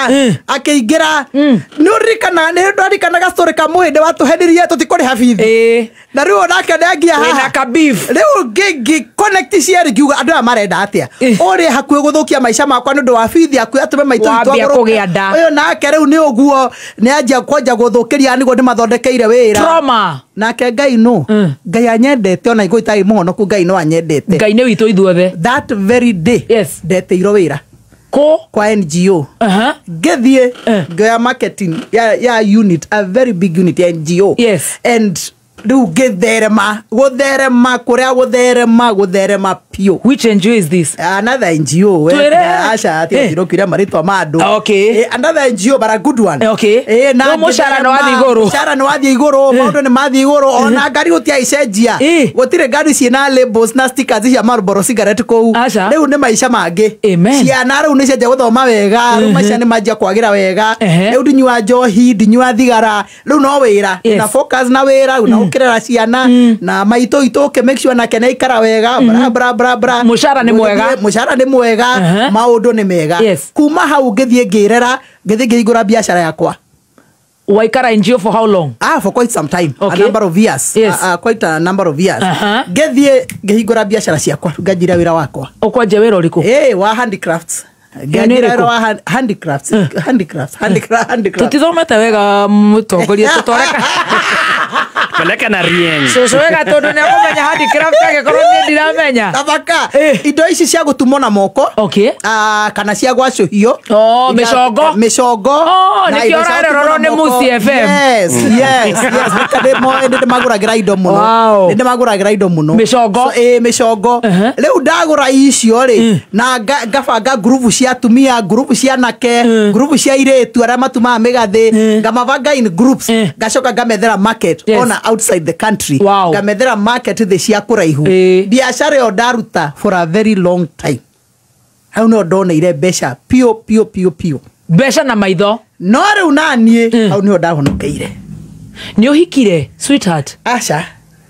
akĩingĩra. Nĩ ũririkanaga, nĩ ndoririkanaga story ka mũhĩndĩ watũhenirie tũtikũrĩha bithi. Na rĩu onake nĩangia
Wĩna
haha.
ka beef.
Rĩu ngĩ connect cierĩ ngiuga andũ aya marenda atĩa. Ũrĩa hakuhĩ gũthũkia maica makwa nĩ ũndũ wa bithi hakuhĩ atũme maitũ witũ
Wambia
agũrũke.
kũgĩa nda.
Ũyũ nake rĩu nĩ ũguo nĩ anjia kwanja gũthũkĩria nĩguo ndĩmathondekeire wĩra.
Trauma.
Nake Ngai no. Ngai anyendete ona igũ itarĩ mũhonoku Ngai no anyendete.
Ngai nĩ witũ ithuothe.
That very day
Yes.
ndeteirwo wĩra
Kũ?
kwa NGO. Ngĩthiĩ ngĩoya marketing ya unit, a very big unit ya NGO.
Yes.
And rĩu ngĩtherema gũtherema kũrĩa gũtherema gũtherema piũ.
Which NGO is this?
Another NGO.
Twĩre.
Aca ati ũthirũkire marĩtwa ma andũ.
Okay.
Another NGO but a good one.
Okay.
Na
Rĩu mũcara nĩ wathiĩ igũrũ.
Mũcara nĩ wathiĩ igũrũ, maũndũ nĩ mathiĩ igũrũ, ona ngari gũtiarĩ icenjia. Gũtirĩ ngari ciĩna labels na stickers cia Marlboro cigarette kũu.
Aca.
Rĩu nĩ maica mangĩ.
Amen.
Ciana rĩu nĩ cianjia gũthoma wega, rĩu maica nĩ manjia kwagĩra wega. Rĩu ndinyua njohi, ndinyua thigara, rĩu no wĩra.
Yes.
Na focus na wĩra, rĩu na gũkĩrera ciana na maitũ itũ ũkĩ make sure nake nĩ aikara wega, bra bra bra bra.
Mũcara nĩ mwega.
Mũcara nĩ mwega, maũndũ nĩ mega.
Yes.
Kuma hau ngĩthiĩ ngĩrera, ngĩthiĩ ngĩhingũra biacara yakwa.
Waikara NGO for how long?
For quite some time.
Okay.
A number of years.
Yes.
Quite a number of years. Ngĩthiĩ ngĩhingũra biacara ciakwa, nganjira wĩra wakwa.
Ũkwanjia wĩra ũrĩkũ?
Wa handicrafts.
Ĩyo nĩ
Nganjira
ĩrĩkũ?
wĩra wa handicrafts. Handicrafts. Handicrafts.
Tũtithomete wega mũtongoria tũtware
Peleka na rieng.
Cũcũ wega tondũ nĩ akũmenya handicraft angĩkorwo niĩ ndiramenya.
Tabaka
Eh.
indo ici cia gũtumwo na moko.
Okay.
Ah, kana cia gwacũhio.
Oh, mĩcongo.
Mĩcongo.
Oh,
Na
nĩkĩo
indo cia
ũrarerorwo
gũtumwo na
nĩ
moko.
Mũciĩ FM.
Yes, yes, yes. Nĩ ndĩmagũragĩra indo mũno.
Wow.
Nĩ ndĩmagũragĩra indo mũno.
Mĩcongo.
So, ĩ mĩcongo.
Uh-huh.
Rĩu ndagũra icio rĩ na ngabanga ngurubu cia atumia, ngurubu cia anake, ngurubu cia airĩtu arĩa matumaga mĩgathĩ, ngamabanga in groups, ngacoka ngamethera market
Yes.
ona outside the country.
Wow.
Ngamethera market thĩ cia kũraihu. Biacara ĩyo ndaruta for a very long time. Hau nĩho ndoneire mbeca piũ piũ piũ piũ.
Mbeca na maitho.
No rĩu naniĩ hau nĩho ndahonokeire.
Nĩ ũhikire sweetheart?
Aca.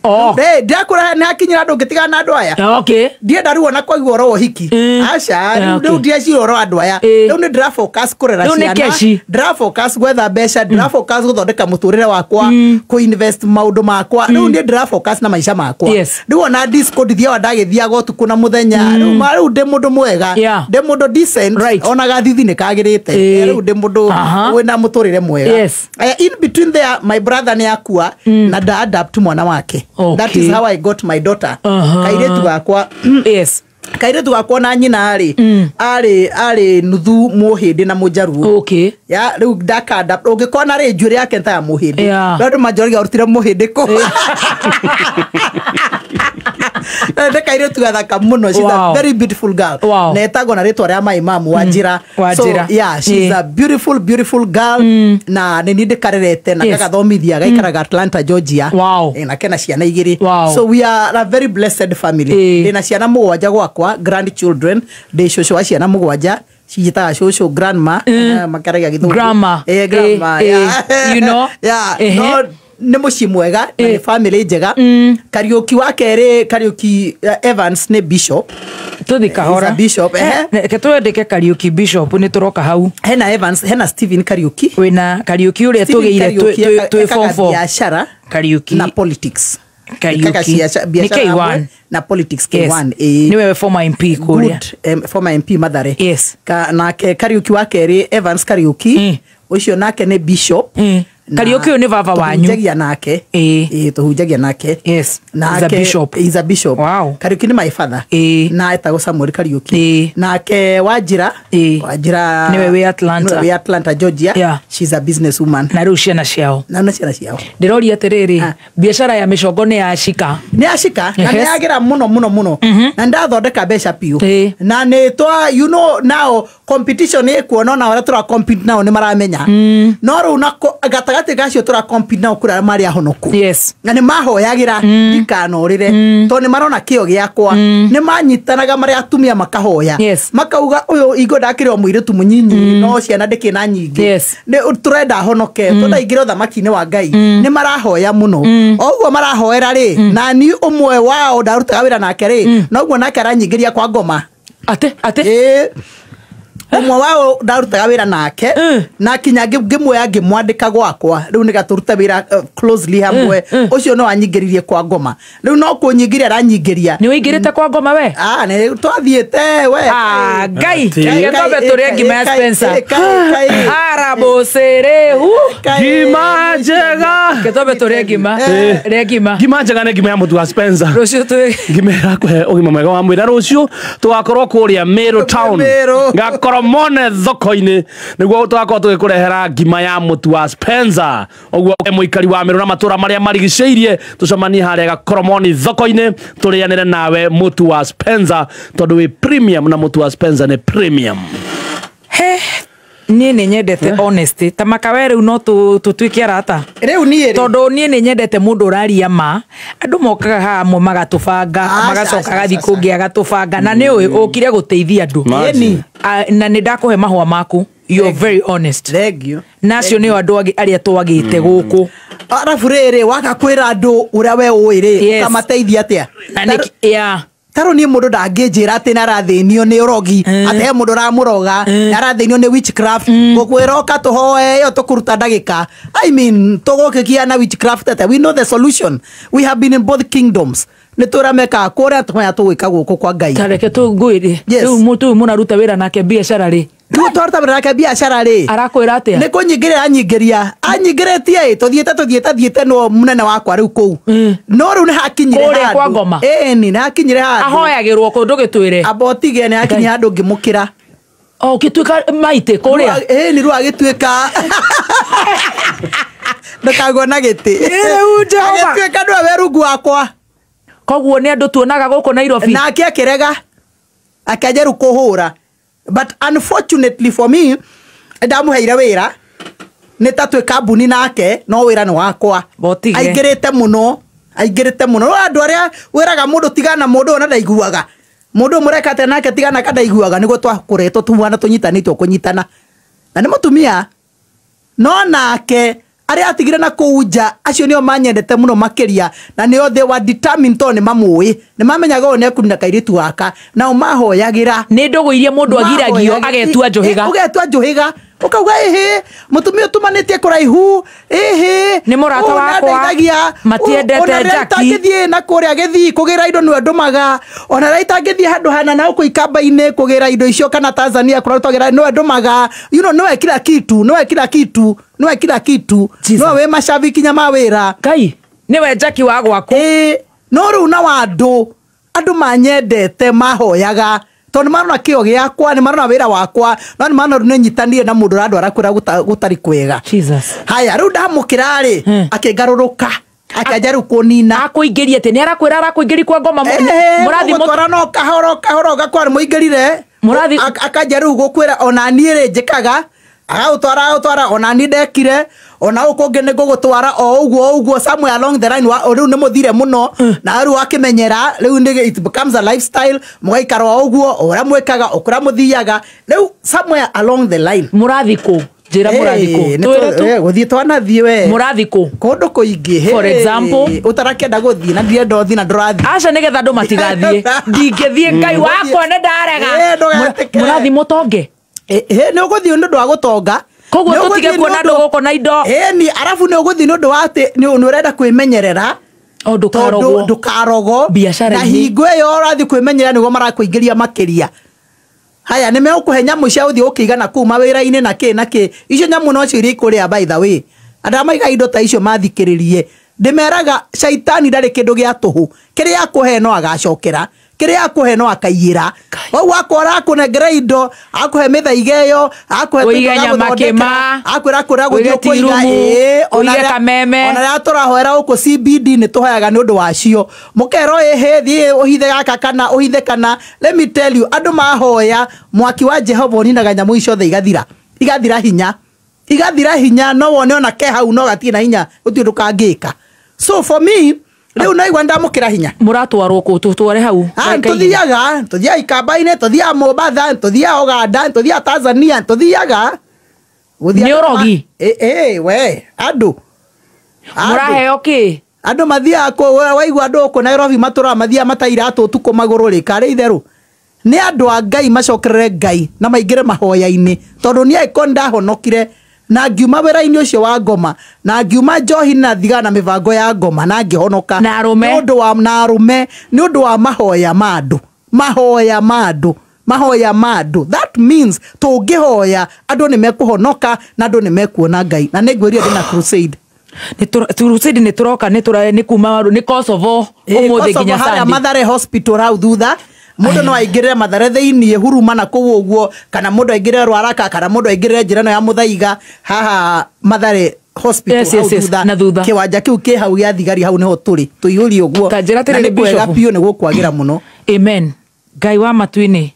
Oh.
Ndakũra nĩ hakinyĩra andũ ngĩtigana na andũ aya.
Okay.
Ndienda rĩu ona kwaigua ũhoro wa ũhiki. Aca, rĩu ndieciria ũhoro wa andũ aya. Rĩu nĩ ndĩra focus kũrera
Rĩu nĩ
ciana.
keshi.
Ndĩra focus gwetha mbeca, ndĩra focus gũthondeka mũtũrĩre wakwa, kũ-invest maũndũ makwa. Rĩu niĩ ndĩra focus na maica makwa.
Yes.
Rĩu ona disco ndithiaga ndagĩthiaga ũtukũ na mũthenya. Rĩu rĩu ndĩ mũndũ mwega.
Yeah.
Ndĩ mũndũ decent.
Right.
Ona gathithi nĩ kagĩrĩte. Rĩu ndĩ mũndũ wĩna mũtũrĩre mwega.
Yes.
In between there my brother nĩ akua na nda adapt mwana wake.
Okay.
That is how I got my daughter. Kairĩtu gakwa.
Yes.
Kairĩtu gakwa na nyina arĩ arĩ nuthu mũhĩndĩ na mũjaruo.
Okay.
Ya rĩu ndakanda ũngĩkona rĩ njuĩrĩ yake nĩ ta ya mũhĩndĩ.
Yeah.
No andũ manjoragia ũrutire mũhĩndĩ kũ. Nĩ kairĩtu gathaka mũno. She's
Wow.
a very beautiful girl.
Wow.
Na etagwo na rĩtwa rĩa my mom Wanjira.
Wanjira.
So yeah, she's a beautiful beautiful girl na nĩ niĩ ndĩkarerete na
Yes.
gagathomithia gaikaraga Atlanta Georgia.
Wow.
Na kena ciana igĩrĩ.
Wow.
So we are a very blessed family. Ndĩna ciana mũgwanja gwakwa, grandchildren, ndĩ cũcũ wa ciana mũgwanja. Cinjĩtaga cũcũ grandma, makaragia gĩthũngũ.
Grandma.
Grandma, yeah.
You know?
Yeah, no nĩ mũciĩ mwega na nĩ family njega. Kariũki wa kerĩ, Kariũki Evans nĩ bishop.
Tũthi kahora.
He's a bishop,
Reke twendeke Kariũki bishop nĩ tũroka hau.
Hena Evans, hena Stephen Kariũki.
Wĩna Kariũki ũrĩa
Stephen
tũgĩire
Kariũki
twĩ form
ekaga
four.
biacara
Kariũki.
na politics.
Kariũki.
Ekaga
Nĩ
biacara
K1.
hamwe na politics
Yes.
K1.
Nĩwe former MP kũrĩa.
Good, former MP Mathare.
Yes.
Nake Kariũki wa kerĩ Evans Kariũki ũcio nake nĩ bishop.
Kariũki ũyũ nĩ baba wanyu.
Tũhunjagia nake. Tũhunjagia nake.
Yes.
Nake,
He's a bishop.
He's a bishop.
Wow.
Kariũki nĩ my father. Na etagwo Samuel Kariũki. Nake Wanjira. Wanjira
Nĩwe wĩ Atlanta.
Nĩwe wĩ Atlanta Georgia.
Yeah.
She's a business woman.
Na rĩu ciana ciao.
Na nĩ ciana ciao.
Ndĩroria atĩrĩrĩ, biacara ya mĩcongo nĩ yacika.
Nĩ yacika na nĩ yagĩra mũno mũno mũno. Na ndathondeka mbeca piũ. Na nĩ twa you know now competition ĩkuo no na arĩa tũra compete nao nĩ maramenya. No rĩu na gatagatĩ gacio tũra compete nao kũrĩ arĩa marĩ ahonoku.
Yes.
Na nĩ mahoyagĩra ndikanorĩre tondũ nĩ marona kĩo gĩakwa. Nĩ manyitanaga marĩ atumia makahoya.
Yes.
Makauga ũyũ ingo ndakĩrĩ o mũirĩtu mũnyinyi no ciana ndĩkĩ na nyingĩ.
Yes.
Nĩ tũrenda honoke tũndaingĩre ũthamaki-inĩ wa Ngai. Nĩ marahoya mũno. O ũguo marahoera rĩ na ni ũmwe wao ndarutaga wĩra nake rĩ noguo nake aranyingĩria kwa ngoma.
Ate ate.
Ũmwe wao ndarutaga wĩra nake na kinya ngĩmuoya ngĩmwandĩka gwakwa rĩu nĩ gatũrute wĩra closely hamwe ũcio no anyingĩririe kwa ngoma rĩu no kũnyingĩria aranyingĩria.
Nĩ ũingĩrĩte kwa ngoma we?
Nĩ twathiĩte we.
Ngai reke twambe tũrĩe ngima ya Spencer. Arabũcĩrĩ
Ngima njega.
Reke twambe tũrĩe ngima. Rĩa ngima.
Ngima njega nĩ ngima ya mũtu wa Spencer.
Rũciũ twĩ
ngima ĩrakũhe ũgima mwega wa mwĩrĩ. Na rũciũ tũgakorwo kũrĩa Meru town. Gakoromone thoko-inĩ nĩguo tũgakorwo tũgĩkũrehera ngima ya mũtu wa Spencer. Ũguo mũikari wa Meru na matũra marĩa marigicĩirie tũcemanie harĩa Gakoromoni thoko-inĩ tũrĩanĩre nawe mũtu wa Spencer tondũ wĩ premium na mũtu wa Spencer nĩ premium.
He niĩ nĩ nyendete honesty ta makawe rĩu no tũtuĩke arata
rĩu niĩ
tondũ niĩ nĩ nyendete mũndũ ũraria ma. Andũ mokaga haha amwe magatũbanga magacoka agathiĩ kũngĩ agatũbanga na nĩ ũĩ ũkire gũteithia andũ na nĩ ndakũhe mahũa maku. You're very honest.
Thank you.
Na acio nĩo andũ arĩa twagĩte gũkũ.
Arabu rĩrĩ waka kwĩra andũ ũrĩa we ũĩ rĩ ũkamateithia atĩa? Taro niĩ mũndũ ndangĩnjĩra atĩ nĩarathĩnio nĩ ũrogi atĩ he mũndũ ũramũroga nĩarathĩnio nĩ witchcraft ngũkwĩra ũka tũhoe ĩyo tũkũruta ndagĩka. I mean tũgũkĩgia na witchcraft atĩa? We know the solution. We have been in both kingdoms. Nĩ tũrĩa mekaga kũrĩa tũmenya tũgwĩka gũkũ kwa Ngai.
Ta reke tũngwĩre rĩu mũndũ ũyũ mũraruta wĩra nake biacara rĩ
Rĩu twaruta wĩra nake biacara rĩ
Arakwĩra atĩa?
Nĩ kũnyingĩrĩra anyingĩria anyingĩrĩtie ĩ tũthiĩte no mũnene wakwa rĩu kũu. No rĩu nĩ hakinyire
Kũrĩa kwa
handũ.
Ngoma?
Ĩni nĩ hakinyire handũ.
Ahoyagĩrwo kũ ndũgĩtwĩre.
Amba ũtige nĩ hakinyire handũ ngĩmũkĩra.
O ũgĩtuĩka maitĩ kũrĩa.
Ĩni rĩu agĩtuĩka ndũkagwo na gĩtĩ.
Rĩu Jehova.
Agĩtuĩka nĩwe wĩ rungu wakwa.
Koguo nĩ andũ tuonaga gũkũ Nairobi.
Nake akĩrega akĩanjia rĩu kũhũra. But unfortunately for me ndamũheire wĩra nĩ ta twĩ kambuni nake no wĩra nĩ wakwa.
Botige.
Aingĩrĩte mũno aingĩrĩte mũno. No andũ arĩa wĩraga mũndũ tigana mũndũ ona ndaiguaga. Mũndũ mũreka atĩa nake tigana ka ndaiguaga nĩguo twakũretwo tumwana tũnyitanĩtwo kũnyitana. Na nĩ mũtumia no nake arĩa atigire na kũu nja acio nĩo manyendete mũno makĩria na nĩo they were determined tondũ nĩ mamũĩ nĩ mamenyaga ũyũ nĩ ekũnina kairĩtu gaka nao mahoyagĩra.
Nĩ ndũgũ iria mũndũ agiragio agetua njũhĩga.
Ũgetua njũhĩga ũkauga ĩhĩ mũtumia ũtumanĩtie kũraihu ĩhĩ
Nĩ mũrata
ũyũ
wakwa,
nĩandeithagia,
matiendete
ona rĩrĩa
Jackie.
itangĩthiĩ na kũrĩa gĩthii kũgĩra indo nĩwe ndũmaga ona rĩrĩa itangĩthiĩ handũ hana na gũkũ ikamba-inĩ kũgĩra indo icio kana Tanzania kũrĩa twagĩra nĩwe ndũmaga. You know, nĩwe kila kitu nĩwe kila kitu nĩwe kila kitu
Jesus.
nĩwe wĩ macabiki nya ma wĩra.
Ngai nĩwe Jackie wa gwaku.
Ĩĩ no rĩu na wandũ andũ manyendete mahoyaga tondũ nĩ marona kĩo gĩakwa nĩ marona wĩra wakwa no nĩ marona rĩu nĩ nyitanire na mũndũ ũrandwara kũrĩa gũtarĩ kwega.
Jesus.
Haya rĩu ndamũkĩra rĩ akĩngarũrũka akĩanjia rĩu kũnina.
Akũingĩria atĩ nĩ arakwĩra arakũingĩria kwa Ngoma mũrathi
Mũgũtwara no kahoro kahoro gakwa nĩ mũingĩrire.
Mũrathi-
Akanjia rĩu gũkwĩra ona niĩ rĩ njĩkaga agagũtwara agagũtwara ona niĩ ndekire ona gũkũ ũngĩ nĩ ngũgũtwara o ũguo o ũguo somewhere along the line wa rĩu nĩ mũthire mũno na rĩu akĩmenyera rĩu nĩ it becomes a lifestyle mũgaikara o ũguo o ũrĩa mwĩkaga o kũrĩa mũthiaga rĩu somewhere along the line.
Mũrathi kũ? Njĩra mũrathi kũ?
Nĩ
Twĩre tu.
gũthiĩ twanathiĩ we.
Mũrathi kũ?
Kũndũ kũingĩ.
For example?
Ũtarakĩenda gũthiĩ na ndirenda ũthiĩ na ndũrathiĩ.
Aca nĩgetha andũ matigathiĩ. Ndingĩthiĩ Ngai wakwa nĩ ndarega.
Ndũgetĩkĩre.
Mũrathi mũtonge.
Nĩ ũgũthiĩ nĩ ũndũ wa gũtonga.
Koguo
Nĩ
tũtige
ũgũthiĩ
kuona
nĩ
andũ
ũndũ-
gũkũ na indo.
Ĩni arabu nĩ ũgũthiĩ nĩ ũndũ wa atĩ nĩ ũrenda kwĩmenyerera.
O ndũkarogwo.
Tondũ ndũkarogwo.
Biacara-inĩ.
Na hingo ĩyo ũrathiĩ kwĩmenyerera nĩguo marakũingĩria makĩria. Haya nĩ megũkũhe nyamũ cia gũthiĩ gũkĩigana kũu mawĩra-inĩ na kĩ na kĩ. Icio nyamũ nocio iria ikũrĩa by the way. Andũ arĩa maigaga indo ta icio mathikĩrĩrie. Ndĩmeraga caitani ndarĩ kĩndũ gĩa tũhũ. Kĩrĩa akũhe no agacokera. Kĩrĩa akũhe no akaiyĩra. Koguo akorwo akũnengera indo, akũhe mĩthaiga ĩyo, akũhe
Ũige
tũindo
nyama
agagũthondekera,
kĩma,
akwĩra kũrĩa gũthiĩ
ũige
ũkũiga,
tirumu,
ĩĩ, ona
ũige
rĩrĩa-
kameme.
ona rĩrĩa tũrahoera gũkũ CBD nĩ tũhoyaga nĩ ũndũ wacio. Mũkerwo ĩhĩ thiĩ ũhithe gaka kana ũhithe kana. Let me tell you, andũ mahoya mwaki wa Jehova ũninaga nyamũ icio ciothe igathira. Igathira hinya. Igathira hinya no wone ona ke hau no gatirĩ na hinya gũtirĩ ũndũ kangĩka. So for me rĩu naigua ndamũkĩra hinya.
Mũratwarwo kũ? Tũtware hau.
Tũthiaga tũthiaga ikamba-inĩ tũthiaga Mombatha tũthiaga Uganda tũthiaga Tanzania tũthiaga.
Nĩ ũrogi?
We andũ.
Mũraheo kĩ?
Andũ mathiaga kũ waigua andũ gũkũ Nairobi matũraga mathiaga matairatũ ũtukũ magũrũ rĩ karĩ itherũ. Nĩ andũ a Ngai macokerere Ngai na maingĩre mahoya-inĩ tondũ niĩ angĩkorwo nĩndahonokire na ngiuma wĩra-inĩ ũcio wa ngoma na ngiuma njohi na thigara na mĩbango ya ngoma na ngĩhonoka
Na arũme.
nĩ ũndũ wa na arũme nĩ ũndũ wa mahoya ma andũ mahoya ma andũ mahoya ma andũ. That means tũngĩhoya andũ nĩ mekũhonoka na andũ nĩ mekuona Ngai na nĩngwĩrire ndĩna crusade.
Crusade nĩ tũroka nĩ tũra nĩ kuma nĩ Kosovo ũmũthĩ nginya
Kosovo harĩa
Sunday.
Mathare Hospital hau thutha mũndũ no aingĩrĩre Mathare thĩiniĩ huruma na kũu ũguo kana mũndũ aingĩrĩre Rwaraka kana mũndũ aingĩrĩre njĩra ĩno ya Mũthaiga haha Mathare Hospital
Yes,
hau
yes, yes,
thutha.
na thutha.
Kĩwanja kĩu kĩ hau gĩa thigari hau nĩho tũrĩ tũiyũrie ũguo.
Ta njĩra
Na
atĩrĩrĩ,
nĩ kwega
Bishop.
biũ nĩ gũkwagĩra mũno.
Amen. Ngai wa matu-inĩ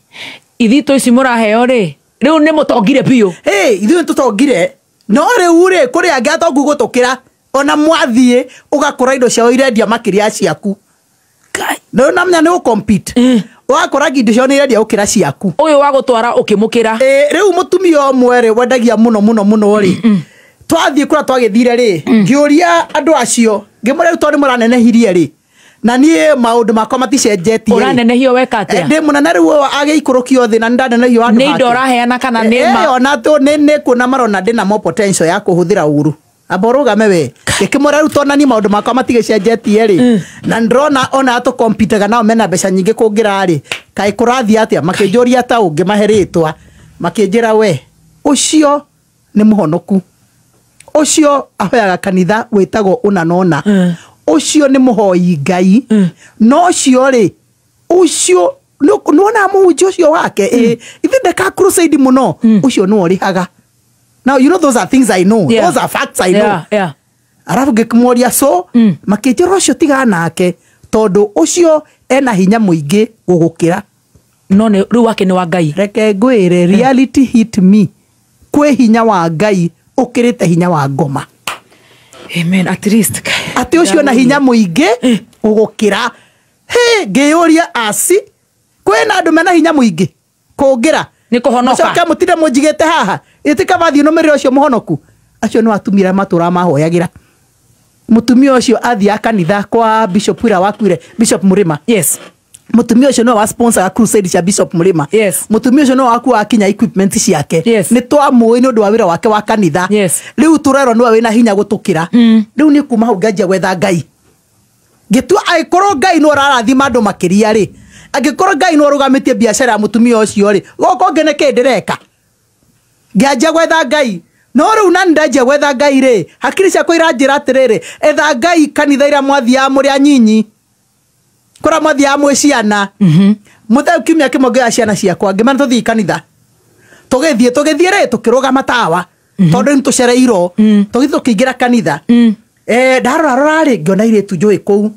ithitũ ici mũraheo rĩ rĩu nĩ mũtongire biũ.
Hey, ithuĩ nĩtũtongire no rĩu rĩ kũrĩ angĩ atongu gũtũkĩra ona mwathiĩ ũgakora indo ciao irendia makĩria ciaku. No namenya nĩ gũ-compete. Ũgakora indo ciao nĩ irendia gũkĩra ciaku.
Ũyũ wa gũtwara ũkĩmũkĩra.
Rĩu mũtumia ũmwe rĩ wendagia mũno mũno mũno rĩ twathiĩ kũrĩa twagĩthire rĩ ngĩũria andũ acio ngĩmũra rĩu tondũ nĩ mũranenehirie rĩ na niĩ maũndũ makwa maticenjetie rĩ.
Ũranenehio weka atĩa?
Ndĩ mũnene rĩu ũyũ agĩikũrũkio thĩ na nĩ ndanenehio handũ
Nĩ indo
hake.
ũraheana kana nĩ ma-
Ona tũ nĩ kuona marona ndĩna more potential ya kũhũthĩra ũru. Amba ũrũgame we. Ngĩkĩmwĩra rĩu tondũ niĩ maũndũ makwa matigĩcenjetie rĩ na ndĩrona ona tũkompitaga nao mena mbeca nyingĩ kũngĩra rĩ kaĩ kũrathiĩ atĩa makĩnjũria ta ũngĩmahe rĩtwa Makĩnjĩra we ũcio nĩ mũhonoku, ũcio ahoyaga kanitha wĩtagwo ũna na ũna, ũcio nĩ mũhoi Ngai, no ũcio rĩ, ũcio nĩwona mũhunjia ũcio wake, ithe ndeka crusade mũno, ũcio nĩwe ũrĩhaga. Now you know those are things I know. Those are facts I know. Arabu ngĩkĩmoria so, makĩnjĩra ũcio tigana nake tondũ ũcio ena hinya mũingĩ gũgũkĩra.
No nĩ rĩu wake nĩ wa Ngai.
Reke ngwĩre, reality hit me, kwĩ hinya wa Ngai ũkĩrĩte hinya wa ngoma.
Amen. At least
atĩ ũcio na hinya mũingĩ gũgũkĩra. Hĩ, ngĩyũria aci, kwĩna andũ mena hinya mũingĩ kũngĩra
Nĩ kũhonoka.
Mũcoke mũtinde mũnjigĩte haha, ĩtĩka mathiĩ nũmĩrĩre ũcio mũhonoku. Acio nĩ atumia arĩa matũraga mahoyagĩra. Mũtumia ũcio athiaga kanitha kwa Bishop ũrĩa wakuire, Bishop Mũrĩma. Mũtumia ũcio nĩwe wa sponsor crusade cia Bishop Mũrĩma. Mũtumia ũcio nĩwe wakuaga kinya equipment ciake. Nĩ twamũĩ nĩ ũndũ wa wĩra wake wa kanitha. Rĩu tũrerwo nĩwe wĩna hinya gũtũkĩra. Rĩu niĩ kuma hau nganjia gwetha Ngai. Ngĩtua angĩkorwo Ngai nĩwe ũrarathima andũ makĩria rĩ, angĩkorwo Ngai nĩwe ũrũgamĩtie biacara ya mũtumia ũcio rĩ, gũkũ ngĩ nĩkĩ ndĩreka? Ngĩanjia gwetha Ngai. No rĩu nani ndanjia gwetha Ngai rĩ, hakiri ciakwa iranjĩra atĩrĩrĩ, etha Ngai kanitha iria mwathiaga mũrĩ anyinyi, kũrĩa mwathiaga mwĩ ciana. Mũthenya kiumia kĩmwe ngĩoya ciana ciakwa ngĩmera tũthiĩ kanitha. Tũgĩthiĩ, tũgĩthiĩ rĩ, tũkĩrũgama tawa, tondũ nĩ tũcereirwo. Tũgĩthiĩ tũkĩingĩra kanitha. Ndarora rora rĩ, ngĩona airĩtu njũĩ kũu,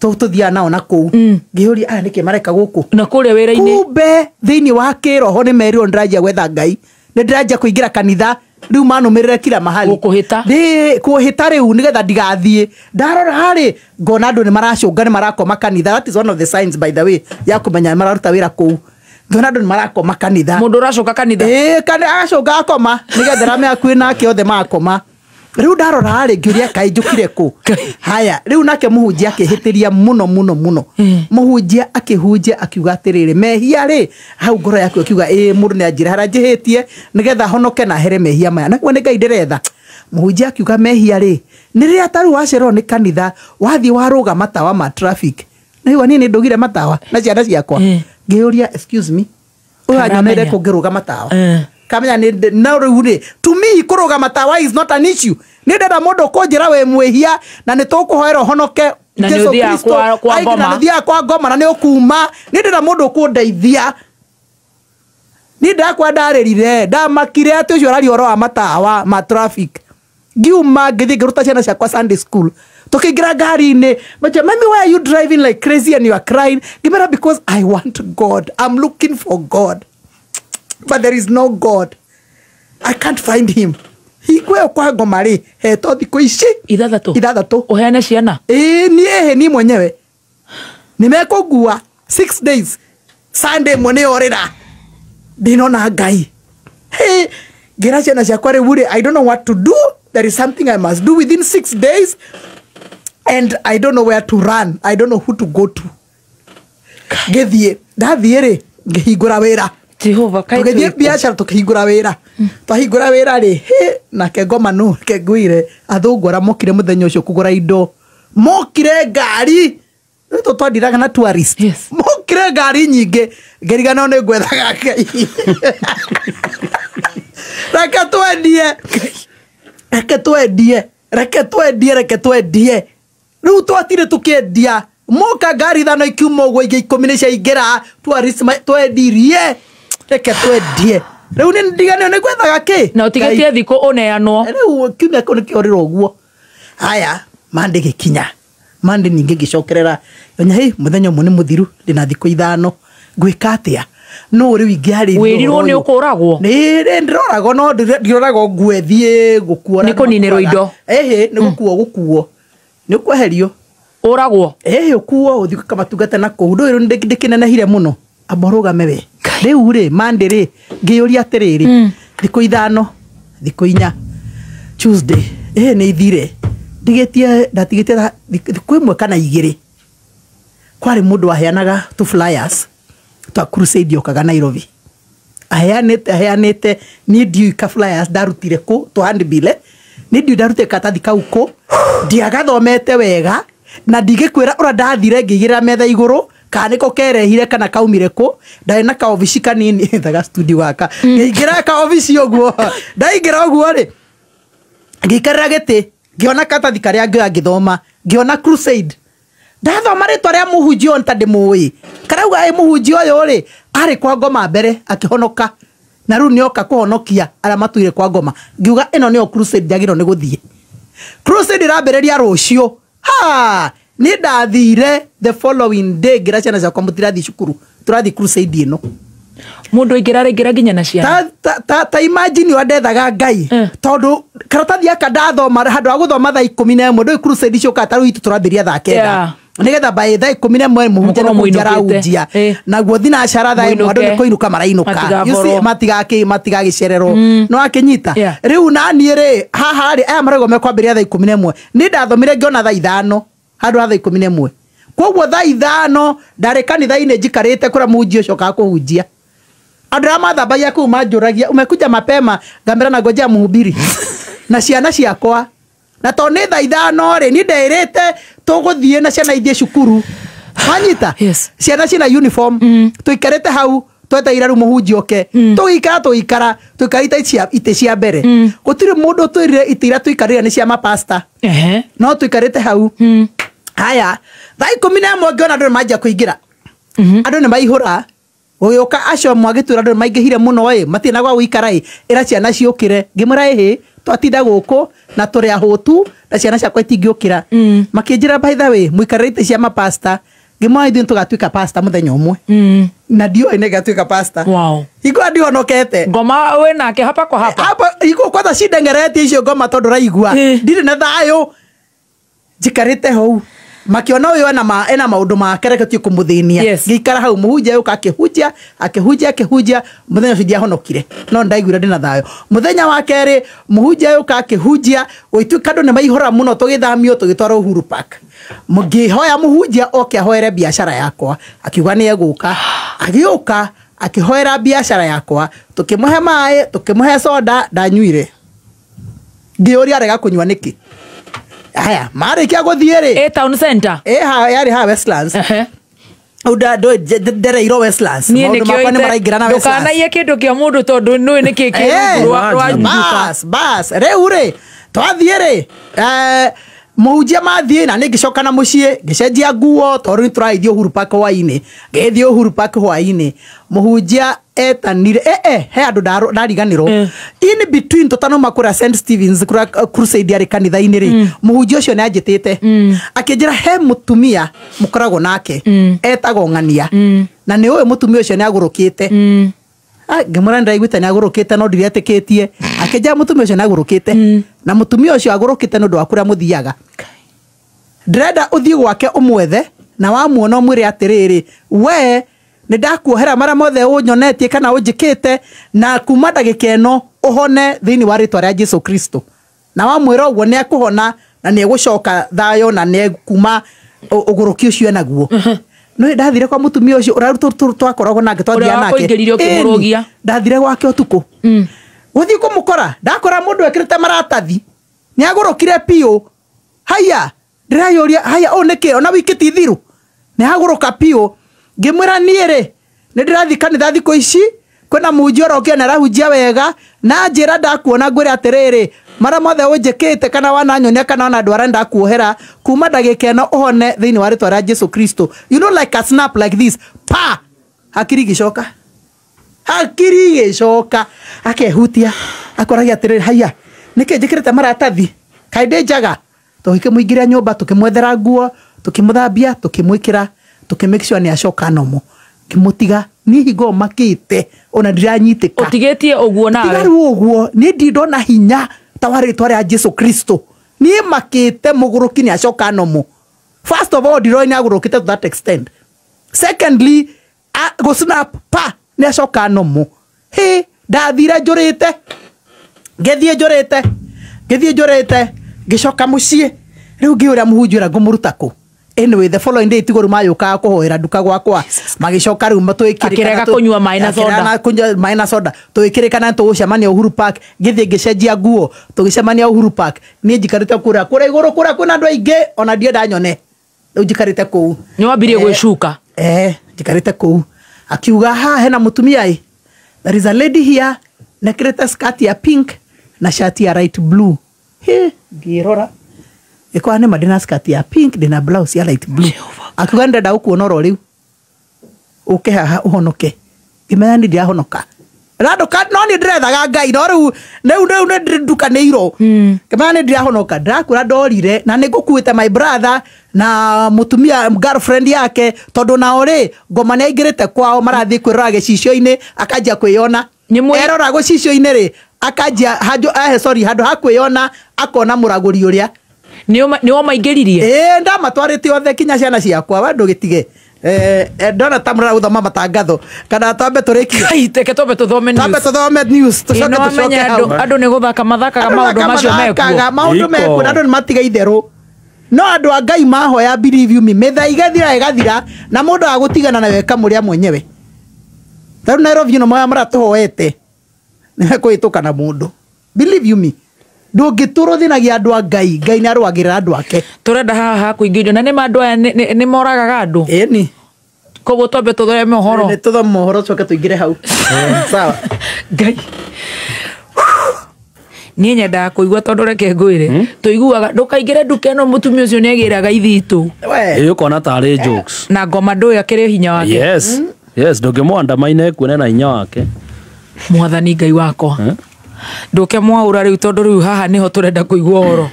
tũthiaga nao na kũu. Ngĩyũria aya nĩkĩ mareka gũkũ?
Na kũrĩa wĩra-inĩ.
Kumbe thĩinĩ wa kĩroho nĩ merirwo nĩndĩranjia gwetha Ngai, nĩndĩranjia kũingĩra kanitha, rĩu manũmĩrĩre kila mahali.
Gũkũhĩta.
Kũhĩta rĩu nĩgetha ndigathiĩ. Ndarora rĩ, ngona andũ nĩ maracũnga, nĩ marakoma kanitha. That is one of the signs, by the way, ya kũmenya nĩ mararuta wĩra kũu. Ngona andũ nĩ marakoma kanitha.
Mũndũ ũracoka kanitha.
Ĩĩ, agacũnga akoma, nĩgetha arĩa me hakuhĩ nake othe makoma. Rĩu ndarora rĩ, ngĩũria kaĩ njũkire kũ? Haya, rĩu nake mũhunjia akĩhĩtĩria mũno mũno mũno. Mũhunjia akĩhunjia akiuga atĩrĩrĩ, mehia rĩ, hau ngoro yaku ĩkiuga ĩĩ, mũndũ nĩ anjĩre harĩa njĩhĩtie nĩgetha honoke na here mehia maya. Naguo nĩ Ngai ndĩretha. Mũhunjia akiuga mehia rĩ, nĩ rĩrĩa ta rĩu wacererwo nĩ kanitha, wathiĩ warũga matawa ma traffic. Nĩigua niĩ nĩ ndũgire matawa na ciana ciakwa. Ngĩyũria, excuse me, ũyũ anyoneire kũ ngĩrũga matawa? Kamenya nĩ no rĩu rĩ, to me kũrũga matawa is not an issue. Nĩ ndĩrenda mũndũ kũnjĩra wĩ mwĩhia na nĩ tũkũhoera ũhonoke
Na nĩ
Jesu
ũthiaga
Kristo.
kwa
Aingĩ na
ngoma.
nĩ ũthiaga kwa ngoma na nĩ ũkuma. Nĩ ndĩrenda mũndũ ũkũndeithia. Niĩ ndakwa ndarĩrire, ndamakire atĩ ũcio araria ũhoro wa matawa ma traffic. Ngiuma ngĩthiĩ ngĩruta ciana ciakwa Sunday school. Tũkĩingĩra ngari-inĩ, macha, mami, why are you driving like crazy and you are crying? Ngĩmera, because I want God. I'm looking for God. But there is no God. I can't find him. Hingo ĩyo kwa ngoma rĩ, hetwo thikũ ici
Ithathatũ.
Ithathatũ.
Ũheane ciana?
Ĩĩ, niĩ ĩhĩ, niĩ mwenyewe. Nĩ mekũngua 6 days. Sunday ĩmwe nĩyo rĩra. Ndinona Ngai. Hey, ngĩra ciana ciakwa rĩu rĩ, I don't know what to do. There is something I must do within 6 days. And I don't know where to run. I don't know who to go to. Ngĩthiĩ, ndathiĩ rĩ, ngĩhingũra wĩra.
Jehova, kaĩ
Tũgĩthiĩ
twĩkũ?
biacara tũkĩhingũra wĩra. Twahingũra wĩra rĩ, hĩ, nake ngoma nũ, reke ngwĩre, athũngũ arĩa mokire mũthenya ũcio kũgũra indo. Mokire ngari. Rĩu tũ twandiraga na tourist. Mokire ngari nyingĩ. Ngĩriganĩrwo nĩ ngwethaga Ngai. Reke twendie. Reke twendie. Reke twendie, reke twendie. Rĩu twatire tũkĩendia. Moka ngari ithano ikiuma ũguo, ingĩ ikũmi nĩ ciaingĩra. Tourist twendirie. Reke twendie. Rĩu nĩ ndiganĩrwo nĩ ngwethaga kĩ?
Na ũtigĩtie thikũ ũneanwo.
Rĩu kiumia kĩu nĩkĩorĩra ũguo. Haya, Monday gĩkinya. Monday ningĩ ngĩcokerera. Ngĩmenya, hĩ, mũthenya ũmwe nĩ mũthiru, ndĩna thikũ ithano. Ngwĩka atĩa? No rĩu ingĩarĩria
Wĩrirwo
ũhoro
nĩ
ũyũ.
ũkũragwo?
Nĩ, nĩ ndĩroragwo, no ndiroragwo ngue thiĩ gũkuo na
Nĩ kũninĩrwo indo.
Ĩhĩ, nĩ gũkuo, gũkuo. Nĩ ũkweherio.
Ũragwo?
Ĩhĩ, ũkuo, ũthiĩ ũkamatungata na kũu. Ũndũ ũyũ ndĩkĩnenehire mũno. Amba ũrũgame we. Rĩu rĩ, Monday rĩ, ngĩyũria atĩrĩrĩ, thikũ ithano, thikũ inya, Tuesday, ĩhĩ, nĩ ithire. Ndigĩtie, ndatigĩtie thikũ ĩmwe kana igĩrĩ. Kwarĩ mũndũ waheanaga tũ flyers twa crusade yokaga Nairobi. Aheanĩte, aheanĩte, niĩ ndiũĩ ka flyers ndarutire kũ, tũ handbill, niĩ ndiũĩ ndarutire karatathi kau kũ, ndiagathomete wega, na ndingĩkwĩra ũrĩa ndathire ngĩigĩrĩra metha igũrũ, Kana nĩko kerehire kana kaumire kũ. Ndarĩ na kaobici kanini thaga studio gaka. Ngĩingĩra kaobici ũguo. Ndaingĩra ũguo rĩ, ngĩikarĩra gĩtĩ, ngĩona karatathi karĩa ngĩoya ngĩthoma, ngĩona crusade. Ndathoma rĩtwa rĩa mũhunjia ũyũ ta ndĩmũĩ. Karauga ĩ mũhunjia ũyũ rĩ, arĩ kwa ngoma mbere akĩhonoka. Na rĩu nĩoka kũhonokia arĩa matũire kwa ngoma. Ngiuga ĩno nĩyo crusade njagĩrĩirwo nĩ gũthiĩ. Crusade ĩrambĩrĩria rũciũ. Ha! Niĩ ndathire the following day ngĩra ciana ciakwa mũtirathiĩ cukuru, tũrathiĩ crusade ĩno.
Mũndũ aingĩra araingĩra nginya na ciana.
Ta imagine ũrĩa ndethaga Ngai. Tondũ karatathi gaka ndathoma handũ ha gũthoma thaa 11 ndũĩ crusade ciũkaga ta rĩu itũ tũrambĩrĩria thaa 9. Nĩgetha by thaa 11 mũhunjia
Mũkorwo
nĩ kũhunjia
mũinũkĩte.
arahunjia. Naguo thinacara thaa 1 andũ nĩ kũinũka marainũka. You see, matigagĩcererwo. No akĩnyita. Rĩu naniĩ rĩ, haha rĩ, aya marauga mekwambĩrĩria thaa 11. Niĩ ndathomire ngĩona thaa 5 handũ ha thaa 11. Koguo thaa 5 ndarĩ kanitha-inĩ njikarĩte kũrĩa mũhunjia ũcio okaga kũhunjia. Andũ arĩa mathambagia kũu manjũragia, umekuja mapema, ngamera na ngojea mũhubiri. Na ciana ciakwa. Na tondũ nĩ thaa 5 rĩ, niĩ ndeĩrĩte tũgũthiĩ na ciana ithiĩ cukuru. Wanyita?
Yes.
Ciana ciĩna uniform. Tũikarĩte hau, twetereire rĩu mũhunjia oke. Tũgĩikara, tũgĩikara, tũikarĩte itĩ cia mbere. Gũtirĩ mũndũ ũtwĩrire itĩ iria tũikarĩire nĩ cia mapasta. No tũikarĩte hau. Haya, thaa 11 ngĩona andũ nĩ manjia kũingĩra. Andũ nĩ maihũra. Gũgĩũka acio mwagĩtwĩra andũ nĩ maingĩhire mũno ĩ, matirĩ na gwa gũikara ĩ, ĩra ciana ciũkĩre. Ngĩmwĩra ĩhĩ, twatinda gũkũ na tũrĩ ahũtu na ciana ciakwa itingĩũkĩra. Makĩnjĩra by the way, mũikarĩre itĩ cia mapasta. Ngĩmwĩra ithuĩ nĩtũgatuĩka pasta mũthenya ũmwe. Na ndiũĩ nĩngatuĩka pasta.
Wow.
Hingo ĩyo ndihonokete.
Ngoma wĩ nake hapa kwa hapa.
Hapa, hingo kwanza cindengeretie icio ngoma tondũ ũraigua. Ndirĩ na thayũ. Njikarĩte hau. Makiona ũyũ ena maũndũ make, reke tũthiĩ kũmũthĩnia. Ngĩikara hau, mũhunjia ũka akĩhunjia, akĩhunjia, akĩhunjia, mũthenya ũcio ndiahonokire. No ndaiguire ndĩna thayũ. Mũthenya wa kerĩ, mũhunjia ũka akĩhunjia, gũgĩtuĩka andũ nĩ maihũra mũno, tũgĩthamio, tũgĩtwarwo Uhuru Park. Ngĩhoya mũhunjia oke ahoere biacara yakwa. Akiuga nĩ egũka. Agĩũka, akĩhoera biacara yakwa. Tũkĩmũhe maĩ, tũkĩmũhe soda, ndanyuire. Ngĩũria arega kũnyua nĩkĩ? Haya, marĩkia gũthiĩ rĩ.
Ĩ town center.
Ĩ ha, yarĩ ha Westlands. Rĩu ndereirwo Westlands.
Niĩ
Maũndũ
nĩkĩo
makwa nĩ
ite-
maraingĩra na Westlands.
Ndũkanaiye kĩndũ kĩa mũndũ tondũ nĩũĩ nĩkĩ kĩ rungu rwa nduka.
Bas, bas. Rĩu rĩ, twathiĩ rĩ, mũhunjia mathiĩ na niĩ ngĩcoka na mũciĩ, ngĩcenjia nguo tondũ nĩ tũragĩthiĩ Uhuru Park hwaĩ-inĩ. Ngĩthiĩ Uhuru Park hwaĩ-inĩ. Mũhunjia etanire, he andũ ndariganĩrwo. In between tũtanauma kũrĩa St Stephen's, kũrĩa crusade yarĩ kanitha-inĩ rĩ, mũhunjia ũcio nĩ anjĩtĩte. Akĩnjĩra he mũtumia mũkoragwo nake, etagwo Ng'ania. Na nĩ ũĩ mũtumia ũcio nĩ agũrũkĩte. Ngĩmwĩra nĩndĩraiguĩte nĩ agũrũkĩte no ndiretĩkĩtie. Akĩnjĩra mũtumia ũcio nĩ agũrũkĩte. Na mũtumia ũcio agũrũkĩte nĩ ũndũ wa kũrĩa mũthiaga. Ndĩrenda ũthiĩ gwake ũmwethe na wamuona ũmwĩre atĩrĩrĩ, we nĩ ndakuohera marĩa mothe ũnyonetie kana ũnjĩkĩte, na kuma ndagĩka ĩno ũhone thĩinĩ wa rĩtwa rĩa Jesu Kristo. Na wamwĩra ũguo nĩ ekũhona na nĩ egũcoka thayũ na nĩ ekuma ũgũrũki ũcio enaguo. No ndathire kwa mũtumia ũcio ũrĩa twakoragwo nake, twathiaga
Ũrĩa
nake.
wakũingĩririe ũkĩmũrũgia.
Ĩni, ndathire gwake ũtukũ. Gũthiĩ kũmũkora, ndakora mũndũ ekĩrĩte maratathi, nĩ agũrũkire biũ. Haya, ndĩreyũria, haya, ũũ nĩkĩ? Ona wiki ti thiru. Nĩ agũrũka biũ. Ngĩmwĩra niĩ rĩ, nĩ ndĩrathiĩ kanitha thikũ ici, kwĩna mũhunjia ũrokire na arahunjia wega, na njĩra ndakuona ngwĩre atĩrĩrĩ, marĩa mothe ũnjĩkĩte kana wananyonia kana wanandwara ndakuohera, kuma ndagĩka ĩno ũhone thĩinĩ wa rĩtwa rĩa Jesu Kristo. You know, like a snap like this, pa! Hakiri igĩcoka. Hakiri igĩcoka. Akehutia, akoragia atĩrĩrĩ, haya, nĩkĩ njĩkĩrĩte maratathi? Kaĩ ndĩ njaga? Tũgĩkĩmũingĩria nyũmba, tũkĩmwethera nguo, tũkĩmũthambia, tũkĩmwĩkĩra, tũkĩ make sure nĩ acoka nomo. Ngĩmũtiga, niĩ hingo makĩte, ona ndiranyitĩka.
Ũtigĩtie ũguo nawe?
Tiga rĩu ũguo, niĩ ndirĩ ndona hinya ta wa rĩtwa rĩa Jesu Kristo. Niĩ makĩte mũgũrũki nĩ acoka nomo. First of all, ndiroĩ nĩ agũrũkĩte to that extent. Secondly, gũ snap, pa, nĩ acoka nomo. Hĩ, ndathire njũrĩte. Ngĩthiĩ njũrĩte. Ngĩthiĩ njũrĩte. Ngĩcoka mũciĩ. Rĩu ngĩũria mũhunjia ũrĩa ngũmũruta kũ? Anyway, the following day tigo rĩu mayũkaga kũhoera nduka gwakwa. Magĩcoka rĩu matwĩkĩrĩkana
Akĩrega kũnyua maĩ na soda.
Akĩrega kũnyua maĩ na soda. Tũgĩkĩrĩkana tũgũcemania Uhuru Park. Ngĩthiĩ ngĩcenjia nguo. Tũgĩcemania Uhuru Park. Niĩ njikarĩte kũrĩa. Kũrĩa igũrũ kũrĩa kwĩna andũ aingĩ, ona ndienda nyone. Rĩu njikarĩte kũu.
Nĩ wambirie gwĩcuka?
Njikarĩte kũu akiuga ha hena mũtumia ĩ, there is a lady here nekĩrĩte skirt ya pink na shati ya light blue. He, ngĩrora ĩkora nĩma ndĩna skirt ya pink, ndĩna blouse ya light blue. Akiuga ndĩrenda gũkuona oro rĩu, ũke haha ũhonoke. Ngĩmenya nĩ ndĩrahonoka randuka, no nĩ ndĩrethaga Ngai, no rĩu rĩu nĩ ndukanĩirwo. Ngĩmenya nĩ ndĩrahonoka, ndĩrakwĩra ndorire na nĩ ngũkuĩte my brother na mũtumia girlfriend yake, tondũ nao rĩ ngoma nĩ aingĩrĩte kwao, marathiĩ kwĩrora gĩcicio-inĩ akanjia kwĩyona. Erora gĩcicio-inĩ rĩ akanjia handũ sorry, handũ ha kwĩyona akona mũragũri ũrĩa.
Nĩo maingĩririe.
Ĩĩ, ndamatwarĩte othe kinya ciana ciakwa, we ndũgĩtige. Ndona ta mũrara gũthoma matangatho kana twambe tũrĩkie?
Ai, teke twambe tũthome
Twambe
news.
Tũthome news, tũcoke
Ĩ,
tũcoke
nĩwamenya
hau.
andũ nĩ gũthaka mathakaga
Andũ
maũndũ macio
mathakaga
mekuo.
maũndũ
Iko.
mekuo na andũ nĩ matiga itherũ, no andũ a Ngai mahoya, believe you me, mĩthaiga ĩthira ĩgathira na mũndũ agũtigana nayo ĩkamũrĩa mwenyewe. Tarĩu Nairobi ĩno moya maratũhoete nĩmekũhĩtũka na mũndũ, believe you me, ndũngĩtũrwo thĩnagia andũ a Ngai. Ngai nĩ arũagĩrĩra andũ ake.
Tũrenda haha hakũingĩrio na nĩma andũ aya nĩ moragaga andũ.
Ĩni.
Koguo twambe tũthome ũhoro.
Nĩ tũthome ũhoro tũcoke tũingĩre hau, sawa?
Ngai, niĩ nyendaga kũigua, tondũ reke ngwĩre, tũiguaga ndũkaingĩre nduka ĩno, mũtumia ũcio nĩ agĩraga ithitũ.
We.
Ĩ, ũkona tarĩ jokes.
Na ngoma ndũĩ akĩrĩ hinya wake.
Yes, ndũngĩmwandamaine kuone na hinya wake.
Mwathani Ngai wakwa.
Eh?
Ndũke mwaũra rĩu, tondũ rĩu haha nĩho tũrenda kũigua ũhoro.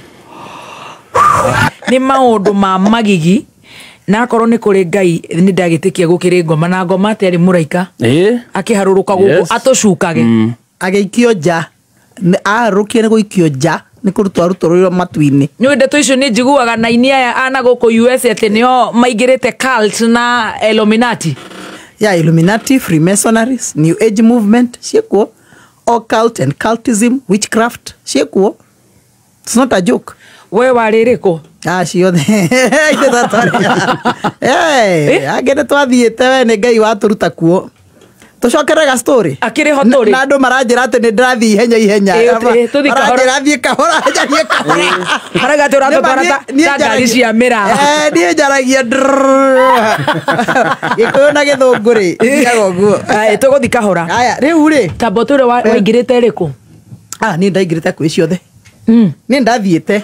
Nĩ maũndũ ma magigi, na akorwo nĩ kũrĩ Ngai nĩ ndagĩtĩkia gũkĩrĩ ngoma, na ngoma atĩ arĩ mũraika akĩharũrũka gũkũ atũcukage.
Agĩikio nja. Aharũrũkire nĩ gũikio nja, nĩ kũrutwo arutũrũirwo matu-inĩ.
Nĩ ndeto icio nĩ njiguaga na ini aya ana gũkũ US atĩ nĩo maingĩrĩte cult na Illuminati.
Ya Illuminati, Freemasonries, New Age movement ciĩkuo, occult and cultism, witchcraft ciĩkuo. It's not a joke.
We warĩ rĩkũ?
Ah, ciothe. Ithe angĩ nĩ twathiĩte, we nĩ Ngai watũruta kuo. Tũcokerere ga story.
Akĩrĩ ho tũrĩ.
Na andũ maranjĩra atĩ nĩ ndĩrathiĩ ihenya ihenya.
Ĩ, tũthiĩ kahora.
Maranjĩra thiĩ kahora, njarie kahora.
Harauga atĩ ũratũtwara
Nĩma, niĩ
ta ngari
njaragia-
cia mĩraa.
Niĩ njaragia Gĩkũyũ na Gĩthũngũ rĩ, thiaga ũguo.
Ĩ, tũgũthiĩ kahora.
Aya, rĩu rĩ,
Tamba ũtwĩre waingĩrĩte rĩkũ?
Ah, niĩ ndaingĩrĩte kwĩ ciothe. Niĩ ndathiĩte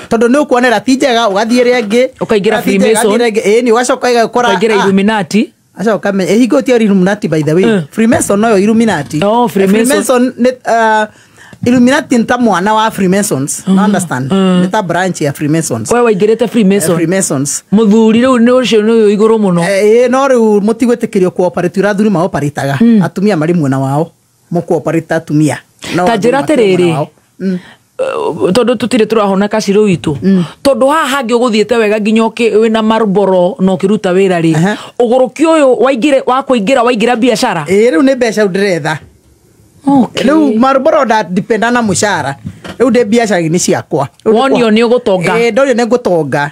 tondũ nĩ ũkuonera ti njega, ũgathiĩ rĩngĩ.
Ũkaingĩra
Ũgathiĩ njega,
Freemason.
ũgathiĩ rĩngĩ. Ĩĩ, nĩ ũgacoka ũgakora
Ũkaingĩra Illuminati.
Acoka me ĩhingo ti Illuminati, by the way. Freemason noyo Illuminati.
Oh, Freemason.
Freemason nĩ Illuminati nĩ ta mwana wa Freemasons. No understand, nĩ ta branch ya Freemasons.
We waingĩrĩte Freemason.
Freemasons.
Mũthuri rĩu nĩ ũcio nĩ ũyũ igũrũ mũno.
Ĩĩ, no rĩu mũtigwĩtĩkĩrio kuoperate, ũrĩa athuri maoperataga, atumia marĩ mwena wao, mũkuoperate atumia. No
Ta njĩra
athuri makĩrĩ mwena
atĩrĩrĩ,
wao.
Tondũ tũtirĩ tũrahona kacirũ witũ, tondũ haha hangĩ ũgũthiĩte wega nginya wĩna Marlboro na ũkĩruta wĩra rĩ, ũgũrũki ũyũ waingĩre wa kũingĩra waingĩra biacara.
Ĩĩ, rĩu nĩ mbeca rĩu ndĩretha. Rĩu Marlboro ndadependa na mũcara, rĩu ndĩ biacara-inĩ ciakwa. Rĩu
Wonio nĩ ũgũtonga.
Ĩĩ, ndonio nĩ ngũtonga,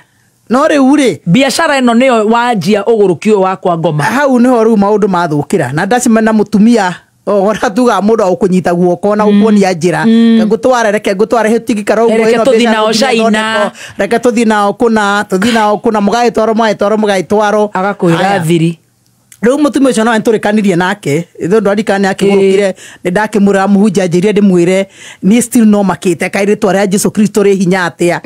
no rĩu rĩ,
Biacara ĩno nĩyo wanjia ũgũrũki ũyũ wakwa ngoma.
Hau nĩho rĩu maũndũ mathũkĩra na ndacemania na mũtumia ona tugaga mũndũ agũkũnyita guoko na gũkuonia njĩra, reke ngũtware, reke ngũtware hĩtigikara ũguo.
Reke
Ĩno
tũthiĩ
biacara
nao
no nginya
China.
ĩthondekwo. Reke tũthiĩ nao kũna, tũthiĩ nao kũna, mũgagĩtwarwo, mũgagĩtwarwo, mũgagĩtwarwo.
Agakwĩra
Haya.
thiri.
Rĩu mũtumia ũcio no nĩtũrĩkanirie nake tondũ arikana nĩ akĩgũrũkire, nĩ ndakĩmwĩra mũhunjia anjĩrire ndĩmwĩre niĩ still no makĩte kaĩ rĩtwa rĩa Jesu Kristo rĩ hinya atĩa.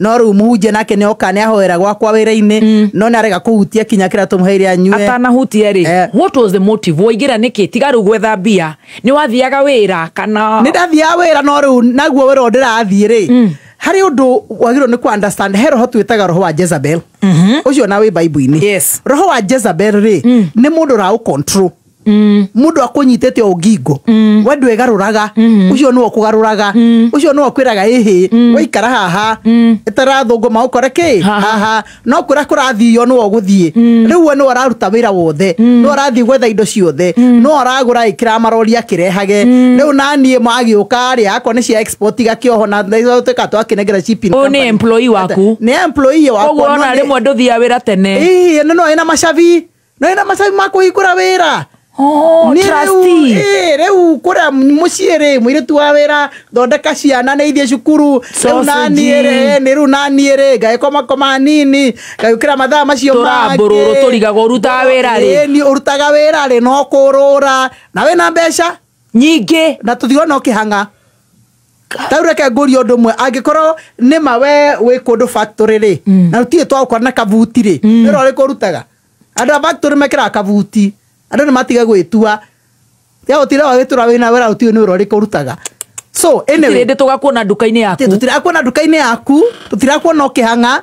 No rĩu mũhunjia nake nĩ oka nĩ ahoera gwakwa wĩra-inĩ, no nĩ arega kũhutia kinya kĩrĩa tũmũheire anyue.
Atanahutia rĩ, what was the motive waingĩra nĩkĩ tiga rĩu gwetha mbia? Nĩ wathiaga wĩra kana?
Nĩ ndathiaga wĩra, no rĩu naguo wĩra ũrĩa ndĩrathiĩ rĩ, harĩ ũndũ wagĩrĩirwo nĩ ku understand. He roho twĩtaga roho wa Jezebel, ũcio na wĩ Bible-inĩ. Roho wa Jezebel rĩ, nĩ mũndũ ũraũ control, mũndũ akũnyitĩte o ngingo, we ndwĩgarũraga, ũcio nĩwe ũkũgarũraga, ũcio nĩwe ũkwĩraga ĩhĩ waikara haha ĩtarathũngũ maũkore kĩ
Haha.
haha, no kũrĩa kũrathio nĩwe ũgũthiĩ. Rĩu we nĩwe ũraruta wĩra wothe, nĩwe ũrathiĩ gwetha indo ciothe, nĩwe ũragũra ĩkĩra marori akĩrehage. Rĩu naniĩ magĩũka rĩ, akorwo nĩ cia export igakĩoho na tuĩka twakĩnengera shipping
Ũyũ nĩ
company.
employee waku?
Nĩ employee wakwa.
Koguo
no
ona rĩmwe ndũthiaga wĩra tene.
Ĩĩ, no ĩna macabi, no ĩna macabi ma kũhingũra wĩra.
Oh, trustee.
Rĩu kũrĩa mũciĩ rĩ mũirĩtu wa wĩra thondeka ciana nĩ ithiĩ cukuru rĩu naniĩ rĩ nĩ rĩu naniĩ rĩ ngagĩkomakoma nini ngagĩũkĩra mathaa macio mangĩ
tũrambũrũrũ tũrigagwo ũrutaga wĩra rĩ
nĩ ũrutaga wĩra rĩ no kũrũra na wĩna mbeca
nyingĩ
na tũtirona ũkĩhang'a. Tau reke ngũrie ũndũ ũmwe angĩkorwo nĩ ma we wĩ kũndũ factory rĩ na tũtirĩ twagũkora na kabuti rĩ wĩra ũrĩkũ ũrutaga? Andũ a factory mekĩraga kabuti andũ nĩ matige gwĩtua ya gũtira wagĩtũra wĩna wĩra ũtiũĩ nĩ wĩra ũrĩkũ ũrutaga. So anyway
tũtirĩ tũgakuona nduka-inĩ yaku,
tũtirakuona nduka-inĩ yaku, tũtirakuona ũkĩhang'a,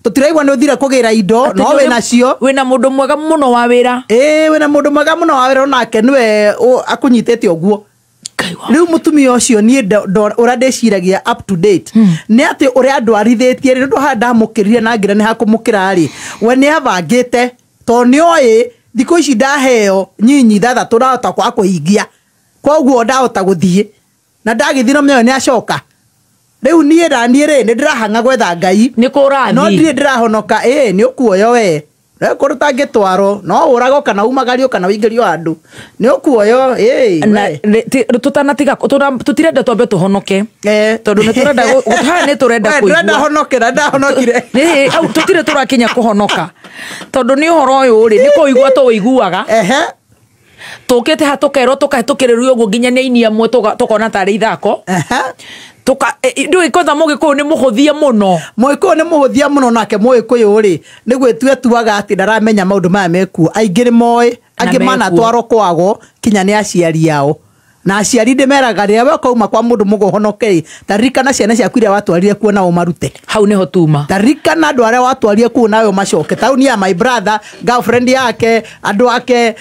tũtiraigua nĩ ũthire kũgĩra indo no wĩnacio.
Wĩna mũndũ mwega mũno wa wĩra.
Ĩĩ wĩna mũndũ mwega mũno wa wĩra onake nĩwe akũnyitĩte ũguo. Rĩu mũtumia ũcio niĩ ũrĩa ndĩciragia up to date nĩ atĩ ũrĩa andwarithĩtie rĩ nĩ ũndũ haha ndamũkĩrire na ngĩra nĩ hakũmũkĩra rĩ we nĩ abangĩte tondũ nĩ oĩ thikũ ici ndaheo nyinyi ithathatũ ndahota kwaga kũhingia koguo ndahota gũthiĩ na ndagĩthiĩ no mĩoyo nĩ acoka. Rĩu niĩ naniĩ rĩ nĩ ndĩrahang'a gwetha Ngai
nĩ kũrathiĩ
no ndirĩ ndĩrahonoka. Ĩĩ nĩ ũkuoyo we kũndũ tangĩtwarwo no ũragwo kana umagario kana ũingĩrio handũ nĩ ũkuoyo. Ĩĩ
tũtanatiga tũtirenda twambe tũhonoke tondũ nĩ tũrenda haha nĩ tũrenda kũigua
ndahonokera ndahonokire
au tũtirĩ tũrakinya kũhonoka tondũ nĩ ũhoro ũyũ rĩ nĩ kũigua tũũiguaga tũkĩte ha tũkerwo tũkahĩtũkĩrĩrio ũguo nginya nĩ aini amwe tũkona tarĩ ithako tuka ndũĩ kwanza mũgĩkũyũ nĩ mũhũthie mũno.
Mũgĩkũyũ nĩ mũhũthie mũno nake mũgĩkũyũ rĩ nĩ gwĩtua tuaga atĩ ndaramenya maũndũ maya mekuo. Aingĩ nĩ moĩ angĩ manatwarwo kwago kinya nĩ aciari ao na aciari ndĩmeraga rĩrĩa we ũkauma kwa mũndũ mũgũhonoke rĩ ta ririkana ciana ciaku iria watwarire kuo na ũmarute
hau nĩho tuma.
Ta ririkana andũ arĩa watwarire kuo nawe ũmacoke. Ta rĩu niĩ my brother girlfriend yake andũ ake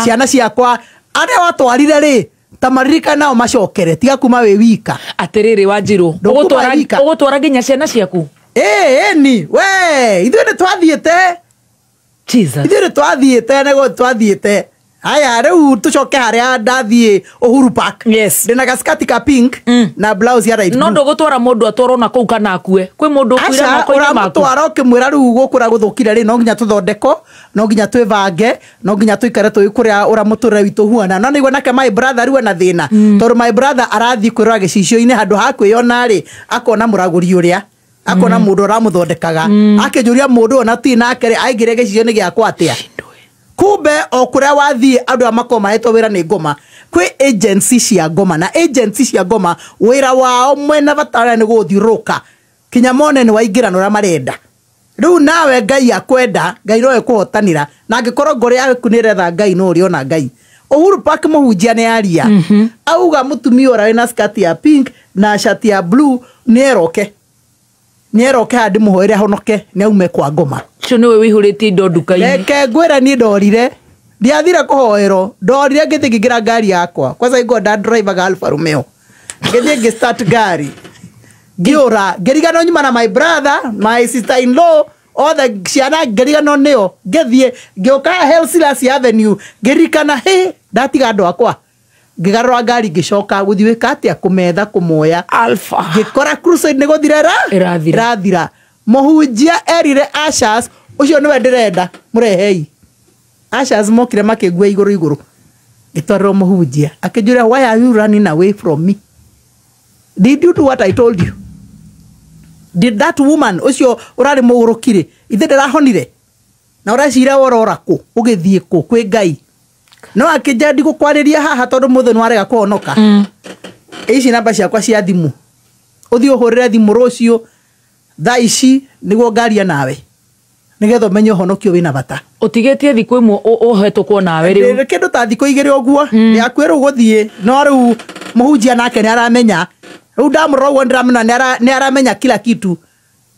ciana ciakwa arĩa watwarire rĩ ta maririkana o macokere tiga kuma wĩ wika.
Atĩrĩrĩ Wanjirũ ũgũtwara nginya ciana ciaku?
Ĩĩ ni we ithuĩ nĩ twathiĩte.
Jesus
ithuĩ nĩ twathiĩte nĩguo twathiĩte. Haya rĩu tũcoke harĩa ndathiĩ Uhuru Park.
Yes.
Ndĩna gaskati ka pink na blouse ya light blue.
No ndũgũtwara mũndũ atwarwo na kũu kana akue. Kwĩ mũndũ ũkuire moko-inĩ maku.
Ũramũtwara ũkĩmwĩra rĩu gũkũ ũrĩa gũthũkire rĩ no nginya tũthondeko no nginya twĩbange no nginya tũikare tũĩ kũrĩa ũrĩa mũtũrĩre witũ huana. No nĩguo nake my brother rĩu ena thĩna tondũ my brother arathiĩ kwĩrora gĩcicio-inĩ handũ ha kwĩyona rĩ akona mũragũri ũrĩa akona mũndũ ũramũthondekaga akĩnjũria mũndũ ona ti nake rĩ aingĩre gĩcicio-inĩ gĩakwa atĩa. Kumbe o kuria wathiĩ andũ a makoragwo mahetwo wĩra nĩ ngoma kwĩ agency cia ngoma na agency cia ngoma wĩra wao mwena bata ũrĩa nĩ gũthiũrũrũka kinya mone nĩ waingĩra na ũrĩa marenda. Rĩu nawe Ngai akwenda Ngai nowe kũhotanĩra na angĩkorwo ngoro yaku nĩ ĩretha Ngai no ũrĩona Ngai. Uhuru Park mũhunjia nĩ aria auga mũtumia ũrĩa wĩna skati ya pink na shati ya blue nĩ eroke haha ndĩmũhoere ahonoke nĩ aume kwa ngoma.
Ũcio nĩwe wĩihũrĩtie indo nduka-inĩ.
Reke ngwĩre niĩ ndorire ndiathire kũhoerwo ndorire ngĩthiĩ ngĩingĩra ngari yakwa kwanza ingo nda drivaga Alfa Romeo ngĩthiĩ ngĩ start ngari ngĩũra ngĩriganwo nyuma na my brother my sister in law othe ciana ngĩriganwo nĩo ngĩthiĩ ngĩũka Helsilas Avenue ngĩririkana hĩ ndatiga andũ akwa ngĩgarũra ngari ngĩcoka gũthiĩ gwĩka atĩa kũmetha kũmoya
Alpha
ngĩkora crusade nĩ gũthira ĩrathira. Mũhunjia erire ushers ũcio nĩwe ndĩrenda mũrehei. Ushers mokire makĩngua igũrũ igũrũ ngĩtwarĩrwo mũhunjia akĩnjũria why are you running away from me? Did you do what I told you? Did that woman ũcio ũrarĩ mũgũrũki rĩ ithe ndĩrahonire na ũrecira worora kũ ũgĩthiĩ kũ kwĩ Ngai? No akĩnjĩra ndigũkwarĩria haha tondũ mũthĩ nĩwarega kũhonoka. Ici namba ciakwa cia thimũ ũthiĩ ũhũrĩre thimũ rũciũ thaa ici nĩguo ngaria nawe nĩgetha ũmenye ũhonokio wĩna bata.
Ũtigĩtie thikũ ĩmwe ũhetũkwo nawe rĩu
kĩndũ ta thikũ igĩrĩ ũguo ndĩhakuhĩ rĩu gũthiĩ no rĩu mũhunjia nake nĩaramenya rĩu ndamũrora ũguo nĩndĩramenya nĩaramenya kila kitu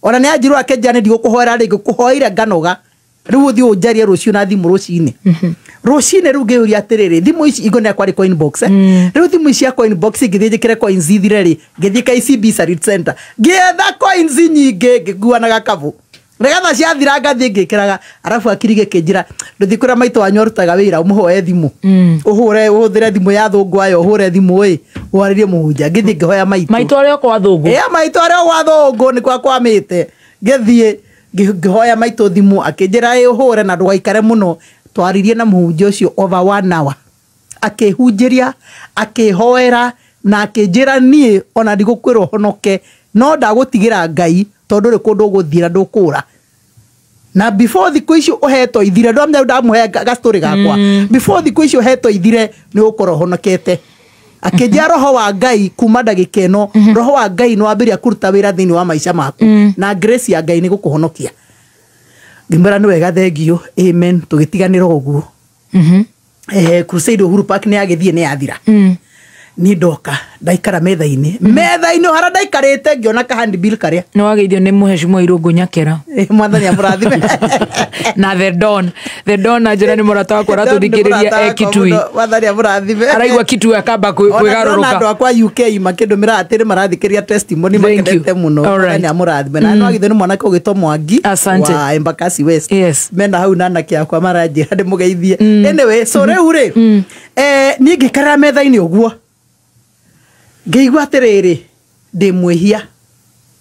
ona nĩanjirwo akĩnjĩra nĩ ndigũkũhoera rĩngĩ kũhoire nganoga rĩu ũthiĩ ũnjarie rũciũ na thimũ rũcinĩ rũcinĩ rĩu ngĩũria atĩrĩrĩ thimũ ici ingo nĩ kwarĩ coin box rĩu thimũ ici cia coin box ngĩthiĩ njĩkĩre coins ithire rĩ ngĩthiĩ KCB Sarit Center ngĩetha coins nyingĩ ngĩkua na gakabu nĩgetha ciathira ngathiĩ ngĩkĩraga arabu akiri gĩkĩnjĩra ndũthiĩ kũrĩa maitũ wanyu arutaga wĩra ũmũhoe thimũ ũhũre ũhũthĩre thimũ ya thũngũ ayo ũhũre thimũ ĩ warĩrie mũhunjia ngĩthiĩ ngĩhoya maitũ
maitũ arĩa kwa thũngũ
ĩ maitũ arĩa gwa thũngũ nĩkuo akwamĩte ngĩthiĩ ngĩhoya maitũ thimũ akĩnjĩra ĩ ũhũre na ndũgaikare mũno Twaririe na mũhunjia ũcio over 1 hour. Akĩhunjĩria, akĩhoera na akĩnjĩra niĩ ona ndigũkwĩrwo honoke no ndagũtigĩra Ngai tondũ rĩ kũndũ ũgũthiĩ na ndũkũra. Na before thikũ icio ũhetwo ithire, ndamenya ndamũhe gastori gakwa. Before thikũ icio ũhetwo ithire nĩ ũgũkorwo ũhonokete. Akĩnjĩra roho wa Ngai kuma ndagĩka ĩno, roho wa Ngai nĩ wambĩrĩria kũruta wĩra thĩinĩ wa maica maku na grace ya Ngai nĩ gũkũhonokia. Ngĩmwĩra nĩ wega, thengiũ, amen. Tũgĩtiganĩra ũguo. Crusade Uhuru Park nĩ yagĩthiĩ nĩ yathira. Niĩ ndoka ndaikara metha-inĩ, metha-inĩ o harĩa ndaikarĩte ngĩona ka handbill karĩa.
Nĩ wageithio nĩ mũhecimwa Irũngũ Nyakera.
Mwathani amũrathime.
Na the Don, the Don na njĩra nĩ mũrata wakwa ũratũthikĩrĩria e Kitui.
Mwathani amũrathime.
Araigua Kitui akamba
Ona
kwĩgarũrũka.
andũ akwa UK makĩndũmĩra atĩrĩ marathikĩrĩria testimony
Thank you.
makenete mũno.
All right.
Mwathani amũrathime. Na nĩ wagithio nĩ mwanake ũgĩtwo Mwangi
Asante.
wa Embakasi West.
Yes.
Mena hau na anake akwa maranjĩra ndĩmũgeithie. Anyway, so rĩu rĩ, niĩ ngĩikarĩra metha-inĩ ũguo ngĩigua atĩrĩrĩ, ndĩ mwĩhia.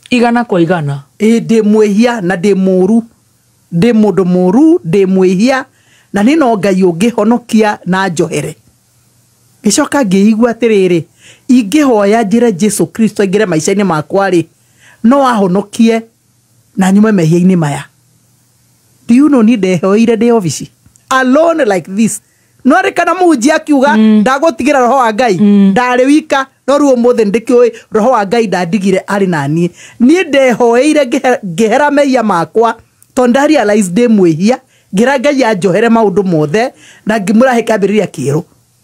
Igana kwa igana.
Ĩ, ndĩ mwĩhia na ndĩ mũru, ndĩ mũndũ mũru, ndĩ mwĩhia na nĩ no Ngai ũngĩhonokia na njohere. Ngĩcoka ngĩigua atĩrĩrĩ, ingĩhoya njĩre Jesu Kristo aingĩre maica-inĩ makwa rĩ, no ahonokie na nyume mehia-inĩ maya. Do you know niĩ ndehoeire ndĩ obici alone like this. No arĩ kana mũhunjia akiuga ndagũtigĩra roho wa Ngai, ndarĩ wika, no rĩu ũmũthĩ ndĩkĩũĩ roho wa Ngai ndandigire arĩ na niĩ. Niĩ ndehoeire ngĩhera mehia makwa tondũ nda realize ndĩ mwĩhia, ngĩra Ngai anjohere maũndũ mothe na ngĩmwĩra he kĩambĩrĩria kĩerũ.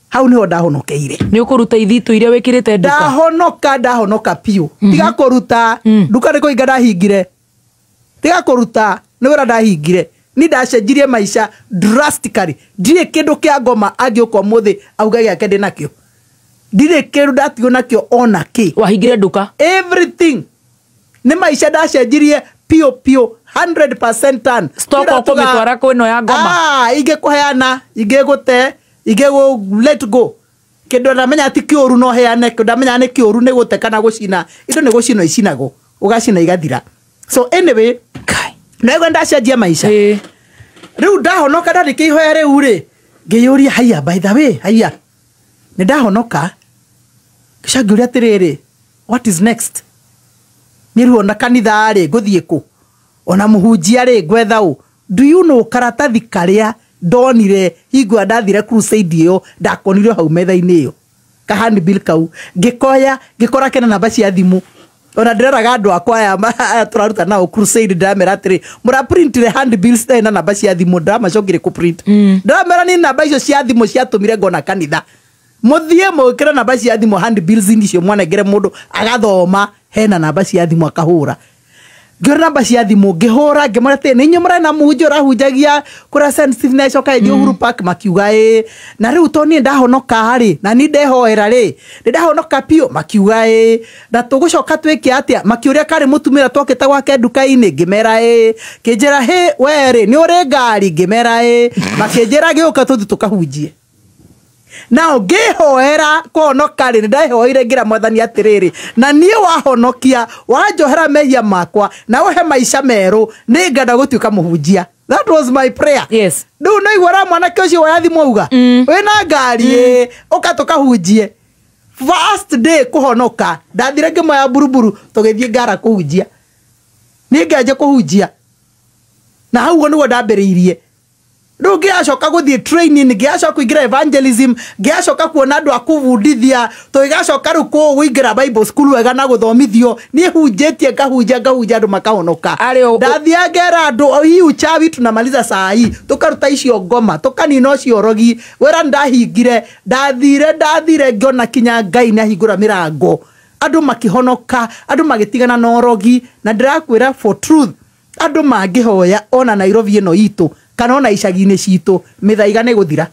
Hau nĩho ndahonokeire.
Nĩ ũkũruta ithitũ iria wĩkĩrĩte nduka?
Ndahonoka, ndahonoka biũ. Tiga kũruta nduka nĩ kũhinga ndahingire. Tiga kũruta nĩ wĩra ndahingire. Ni ndacenjirie maica drastically. Ndirĩ kĩndũ kĩa ngoma angĩũka ũmũthĩ auge gĩake ndĩ nakĩo. Ndirĩ kĩndũ ndatigwo nakĩo ona kĩ.
Wahingire nduka?
Everything. Nĩ maica ndacenjirie piũ piũ, 100% turn.
Stock ũkũmĩtwara kwĩ ĩno ya ngoma?
Ingĩkũheana, ingĩgũte, ingĩgũ let go. Kĩndũ ndamenya ti kĩũru no heane, kĩndũ ndamenya nĩ kĩũru nĩ gũte kana gũcina. Indo nĩ gũcinwo icinagwo, ũgacina igathira. So anyway, no ĩgo ndacenjia maica. Rĩu ndahonoka ndarĩkia ihoya rĩu rĩ, ngĩyũria haiya, by the way, haiya, nĩ ndahonoka. Ngĩcoka ngĩũria atĩrĩrĩ, what is next? Nĩ rĩu ona kanitha rĩ, ngũthiĩ kũ? Ona mũhunjia rĩ, ngwetha ũ? Do you know karatathi karĩa ndonire hingo ĩrĩa ndathire crusade ĩyo, ndakonire hau metha-inĩ ĩyo, ka handbill kau, ngĩkoya, ngĩkora kena namba cia thimũ. Ona ndĩreraga andũ akwa aya aya tũraruta nao crusade, ndĩramera atĩrĩ, mũraprintire handbills citarĩ na namba cia thimũ, ndĩramacokire kũprint. Ndĩramera nĩ namba icio cia thimũ ciatũmire ngona kanitha. Mũthiĩ mũkĩre namba cia thimũ handbills icio mwanengere mũndũ agathoma hena namba cia thimũ akahũra. Ngĩona namba cia thimũ ngĩhũra, ngĩmwĩra atĩrĩ, nĩ inyuĩ mũrena mũhunjia ũrahunjagia kũrĩa Saint Stephen acoka ĩthiĩ Uhuru Park, makiuga ĩĩ. Na rĩu tondũ niĩ ndahonoka rĩ, na niĩ ndehoera rĩ, nĩ ndahonoka biũ, makiuga ĩĩ. Na tũgũcoka twĩke atĩa? Makĩũria karĩ mũtumia twokĩte gwake nduka-inĩ, ngĩmera ĩĩ. Kĩnjĩra hĩ we rĩ, nĩ ũrĩ ngari? Ngĩmera ĩĩ. Makĩnjĩra gĩũka tũthiĩ tũkahunjie. Nao ngĩhoera kũhonoka rĩ, nĩ ndehoeire ngĩra Mwathani atĩrĩrĩ, na niĩ wahonokia, wanjohera mehia makwa, na ũhe maica merũ, nĩ ngenda gũtuĩka mũhunjia. That was my prayer.
Yes.
Rĩu nĩ igua ũrĩa mwanake ũcio woya thimũ auga, wĩna ngari ĩ, ũka tũkahunjie. First day kũhonoka, ndathire ngĩmoya buruburu, tũgĩthiĩ ngara kũhunjia. Niĩ ngĩanjia kũhunjia. Na hau ũguo nĩguo ndambĩrĩirie. Rĩu ngĩgacoka gũthiĩ training, ngĩgacoka kũingĩra evangelism, ngĩgacoka kuona andũ a kũbundithia, tũgĩgacoka rĩu kũingĩra Bible school wega na gũthomithio. Niĩ hunjĩtie, ngahunjia, ngahunjia andũ makahonoka.
Arĩ o-
Ndathiaga ngera andũ, hii uchawi tunamaliza saa hii, tũkaruta icio ngoma, tũkanina ũcio ũrogi. Wĩra nĩndahingire, ndathire ngĩona kinya Ngai nĩahingũra mĩrango. Andũ makĩhonoka, andũ magĩtigana na ũrogi, na ndĩrakwĩra for truth, andũ mangĩhoya ona Nairobi ĩno itũ kana ona icagi-inĩ citũ, mĩthaiga nĩ gũthira.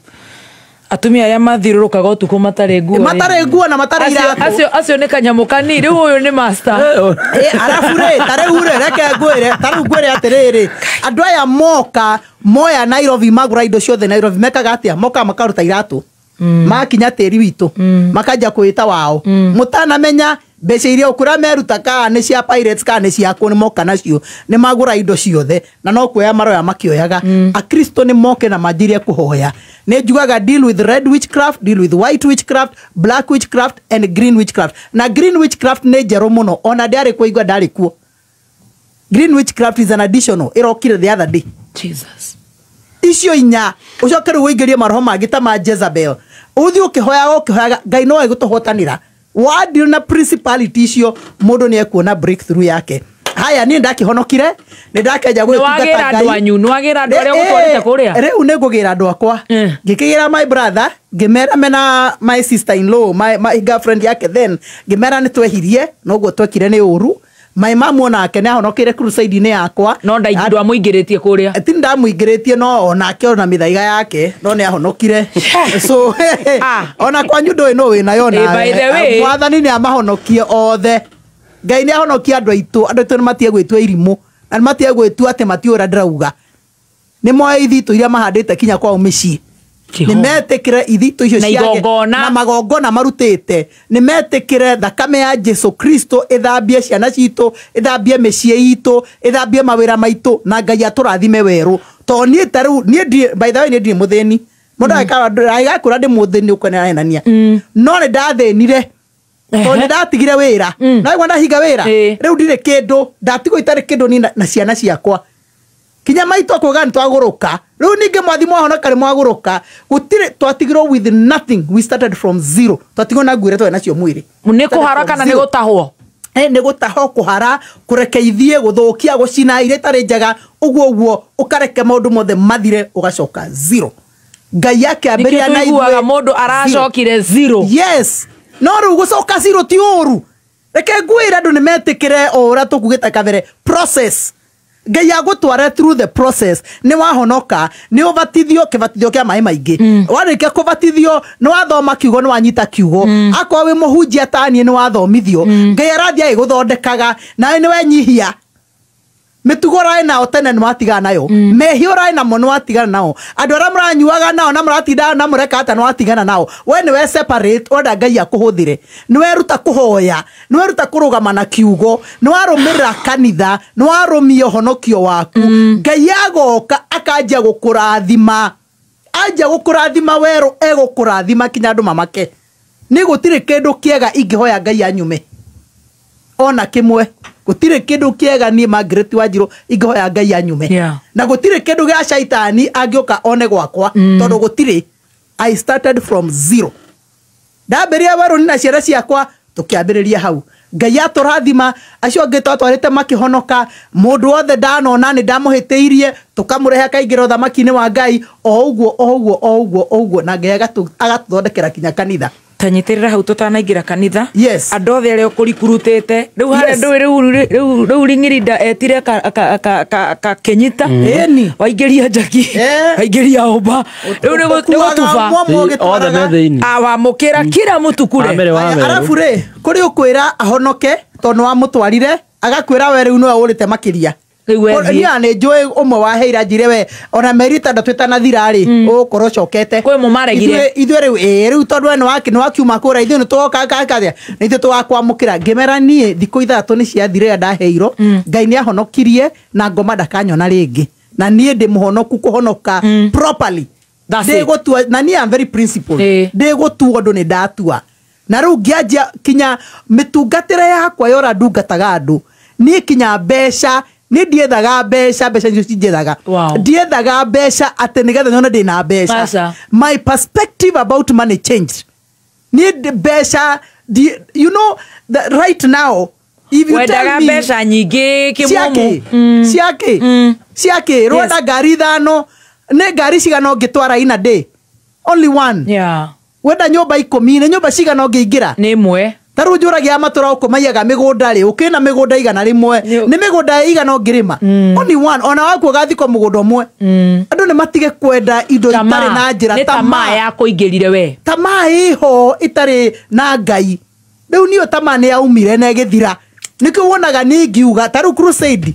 Atumia arĩa mathiũrũrũkaga ũtukũ matarĩ nguo rĩ.
Matarĩ nguo na matarĩ iratũ.
Acio nĩ kanyamũ kanini, rĩu ũyũ nĩ master.
Arabu rĩ, ta rĩu rĩ, reke ngwĩre, ta rĩu ngwĩre atĩrĩrĩ, andũ aya moka, moya Nairobi, magũra indo ciothe Nairobi, mekaga atĩa? Mokaga makaruta iratũ. Makinya tĩri witũ, makanjia kwĩta wao. Mũtanamenya Mbeca iria ũkũra meruta kana nĩ cia pirates kana nĩ ciakũ nĩ moka nacio nĩ magũra indo ciothe na no kuoya maroya makĩoyaga. Akristo nĩ moke na manjirie kũhoya. Nĩ njugaga deal with red witchcraft, deal with white witchcraft, black witchcraft and green witchcraft. Na green witchcraft nĩ njerũ mũno, ona ndĩarĩ kuo igua ndarĩ kuo. Green witchcraft is an additional, ĩrokire the other day.
Jesus.
Icio inya ucoke rĩu ũingĩrie maroho mangĩ ta ma Jezebel, ũthiĩ ũkĩhoyaga ũkĩhoyaga, Ngai no egũtũhotanĩra. Wadeal na principality icio, mũndũ nĩ ekuona breakthrough yake. Haya, niĩ ndakĩhonokire, nĩ ndakenja
Nĩ wagĩra
gwĩtungata
andũ
Ngai.
anyu, nĩ wagĩra andũ arĩa ũgũtwarĩte kũrĩa.
Rĩu nĩ ngũgĩra andũ akwa. Ngĩkĩgĩra my brother, ngĩmera mena my sister in law, my girlfriend yake then, ngĩmera nĩ twehirie, noguo twekire nĩ ũru. My mom onake nĩ ahonokeire crusade-inĩ yakwa.
No ndwamũingĩrĩtie kũrĩa.
Ti ndamũingĩrĩtie, no onake ona mĩthaiga yake no nĩ ahonokire. So ona kwanyu ndũĩ no wĩnayo.
By the way.
Mwathani nĩ amahonokie othe. Ngai nĩ ahonokie andũ aitũ. Andũ aitũ nĩ matige gwĩtua irimũ na nĩ matige gwĩtua atĩ matiũĩ ũrĩa ndĩrauga. Nĩ moe ithitũ iria mahandĩte kinya kwao mĩciĩ. Nĩ metĩkĩre ithitũ icio
Na
ciake
igongona.
na magongona marutĩte. Nĩ metĩkĩre thakame ya Jesu Kristo ĩthambie ciana citũ, ĩthambie mĩciĩ itũ, ĩthambie mawĩra maitũ, na Ngai atũrathime werũ. Tondũ niĩ ta rĩu, niĩ ndirĩ, by the way, niĩ ndirĩ mũthĩni. Mũndũ agĩkũra ndĩ mũthĩni ũkona ahenania. No nĩ ndathĩnire. Tondũ nĩ ndatigire wĩra. Na igua ndahinga wĩra. Rĩu ndirĩ kĩndũ, ndatigwo itarĩ kĩndũ niĩ na ciana ciakwa. Kinya maitũ akuga nĩ twagũrũka. Rĩu ningĩ mwathi mwahonoka nĩ mwagũrũka. Gũtirĩ, twatigirwo with nothing. We started from zero. Twatigirwo na nguo iria twarĩ nacio mwĩrĩ.
Nĩ kũhara kana nĩ gũtahwo?
Nĩ gũtahwo, kũhara, kũreke ithiĩ, gũthũkia, gũcina iria itarĩ njega, ũguo ũguo, ũkareke maũndũ mothe mathire, ũgacoka zero. Ngai akĩambĩrĩria
Nĩkĩo
na
tũiguaga
ithuĩ
mũndũ
zero.
aracokire zero.
Yes. No rĩu gũcoka zero ti ũru. Reke ngwĩre andũ nĩ metĩkĩre o ũrĩa tũkugĩte kabere. Process. Ngai agũtware through the process. Nĩ wahonoka, nĩ ũbatithio, kĩbatithio kĩa maĩ maingĩ. Warĩkia kũbatithio, nĩ wathoma kiugo, nĩ wanyita kiugo. Akorwo wĩ mũhunjia ta niĩ, nĩ wathomithio. Ngai arathiĩ agĩgũthondekaga, nawe nĩ wenyihia. Mĩtugo ũrarĩ nao tene nĩ watigana nayo. Mehia ũrarĩ namo nĩ watigana nao. Andũ arĩa mũranyuaga nao na mũratindaga na mũreka atĩa nĩ watigana nao. We nĩ we separate, ũrenda Ngai akũhũthĩre. Nĩ weruta kũhoya, nĩ weruta kũrũgama na kiugo, nĩ warũmĩrĩra kanitha, nĩ warũmia ũhonokio waku. Ngai agoka akanjia gũkũrathima. Anjia gũkũrathima werũ, egũkũrathima kinya andũ mamake. Nĩ gũtirĩ kĩndũ kĩega ingĩhoya Ngai anyume. Ona kĩmwe. Gũtirĩ kĩndũ kĩega niĩ Margaret Wanjiru ingĩhoya Ngai anyume. Na gũtirĩ kĩndũ gĩa caitani angĩũka one gwakwa, tondũ gũtirĩ. I started from zero. Ndambĩrĩria werũ na ciana ciakwa, tũkĩambĩrĩria hau. Ngai atũrathima, acio angĩ twatwarĩte makĩhonoka, mũndũ wothe ndanona nĩ ndamũhĩtĩirie, tũkamũrehe akaingĩra ũthamaki-inĩ wa Ngai, o ũguo, o ũguo, o ũguo, o ũguo, na Ngai agatũthondekera kinya kanitha.
Tanyitĩrĩra hau tũtanaingĩra kanitha.
Yes.
Andũ othe arĩa ũkũrikurutĩte rĩu harĩa ndũĩ rĩu ring'ĩrinda etire ka Kenyita.
Ĩni.
Waingĩria Njaki, waingĩria ũmba, rĩu nĩ gũtuba.
Othe me thĩinĩ.
Awamũkĩra kila mũtu kure.
Wa mbere wa
Aya,
werũ.
arabu rĩ, kũrĩ ũkwĩra ahonoke tondũ nĩ wamũtwarire, agakwĩra we rĩu nĩwe ũrĩte makĩria.
Rĩu we thiĩ.
Niĩ nĩ njũĩ ũmwe waheire anjĩre we ona mĩeri 6 ĩtanathira rĩ, ũgũkorwo ũcokete.
Kwĩ ũmwe maregire.
Ithuĩ rĩu, ĩĩ, rĩu tondũ we nĩ wakiuma kũrĩa, ithuĩ nĩ tũgoka kathia, nĩ ithuĩ tũgakwamũkĩra. Ngĩmera niĩ thikũ 6 nĩ ciathire rĩrĩa ndaheirwo, Ngai nĩ ahonokirie na ngoma ndakanyona rĩngĩ. Na niĩ ndĩ mũhonoku kũhonoka properly.
That's it.
Ndĩgũtua, na niĩ am very principled. Ndĩgũtua ũndũ nĩ ndatua. Na rĩu ngĩanjia kinya mĩtungatĩre yakwa ya ũrĩa ndungataga andũ. Niĩ kinya mbeca, niĩ ndiethaga mbeca, mbeca nicio cinjethaga. Ndiethaga mbeca atĩ nĩgetha nyone ndĩna mbeca.
Aca.
My perspective about money changed. Niĩ mbeca, you know, right now, if you tell
Wendaga
me
mbeca nyingĩ kĩmumu.
Ciakĩ? Ciakĩ? Ciakĩ? Rwenda ngari 5, nĩ ngari cigana ũngĩtwara in a day? Only one. Wenda nyũmba 10, nĩ nyũmba cigana ũngĩingĩra?
Nĩ ĩmwe.
Ta rĩu njũragia matũra gũkũ maiyaga mĩgũnda rĩ, ũkĩna mĩgũnda 100, nĩ mĩgũnda igana ũngĩrĩma? Only one. Ona waku ũgathikwo mũgũnda ũmwe. Andũ nĩ matige kwenda indo itarĩ na njĩra.
Nĩ tamaa ya kũingĩrire we.
Tamaa ĩho ĩtarĩ na Ngai. Rĩu niyo tamaa nĩ yaumire na ĩgĩthira. Nĩkĩo wonaga niĩ ngiuga ta rĩu crusade,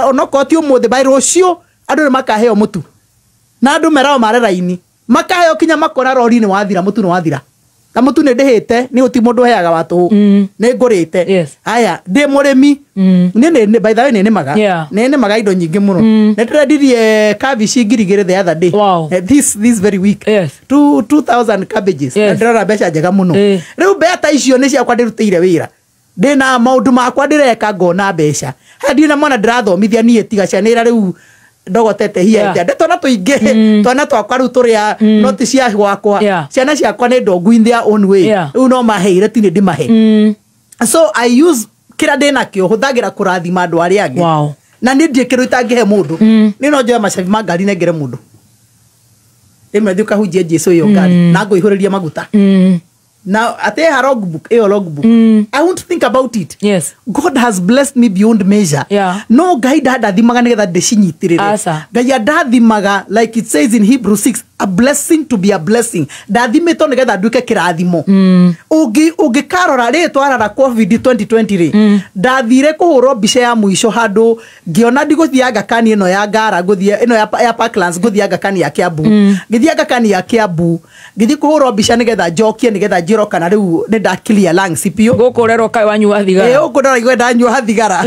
onokorwo ti ũmũthĩ, by rũciũ andũ nĩ makaheo mũtu. Na andũ meragwo mare raini. Makaheo kinya makona rori nĩ wathira, mũtu nĩ wathira. Na mũtu nĩ ndĩhĩte nĩ ũti mũndũ heaga wa tũhũ nĩ ngũrĩte.
Yes.
Aya ndĩ mũrĩmi nĩ by the way nĩ nĩmaga.
Yeah.
Nĩ nĩmaga indo nyingĩ mũno. Nĩ ndĩrendirie kabici 2,000 the other day.
Wow.
This very week.
Yes.
2,000 cabbages.
Yes.
Na ndĩrona mbeca njega mũno. Rĩu mbeca icio nĩ ciakwa ndĩrutĩire wĩra. Ndĩna maũndũ makwa ndĩreka ngona mbeca. Haya ndirĩ na mwana ndĩrathomithia niĩ tiga ciana ira rĩu ndogotete hiya
Yeah.
atĩa. Twana tũingĩ twana twakwa rĩu tũrĩa no ti cia gwakwa.
Yeah.
Ciana ciakwa nĩ ndongu in their own way.
Yeah.
Rĩu no maheire ti nĩ ndĩmahe. So I use kĩrĩa ndĩnakĩo hũthagĩra kũrathima andũ arĩa angĩ.
Wow.
Na niĩ ndirĩ kĩndũ itangĩhe mũndũ. Niĩ no njoe macabi ma ngari nengere mũndũ. Rĩmwe thiĩ ũkahunjie Jesũ ĩyo ngari na ngũihũrĩrie maguta. Now ate ha logbook ĩyo logbook. I won't think about it.
Yes.
God has blessed me beyond measure.
Yeah.
No Ngai ndandathimaga nĩgetha ndĩcinyitĩrĩre.
Asa.
Ngai andathimaga like it says in Hebrews 6, a blessing to be a blessing. Ndathimĩtwo nĩgetha nduĩke kĩrathimo. Ũngĩkarora rĩ twarara COVID 2020 rĩ, ndathire kũhũrwo mbica ya mũico handũ ngĩona ndigũthiĩ Aga Khan ĩno ya Ngara, ngũthiĩ ĩno ya Parklands, ngũthiĩ Aga Khan ya Kiambu. Ngĩthiĩ Aga Khan ya Kiambu, ngĩthiĩ kũhũrwo mbica nĩgetha njokie nĩgetha njĩrwo kana rĩu nĩ nda clear lungs biũ.
Gũkũ ũrerwo kaĩ wanyua thigara.
Ĩ ũkũ ndĩraigua ndanyua thigara.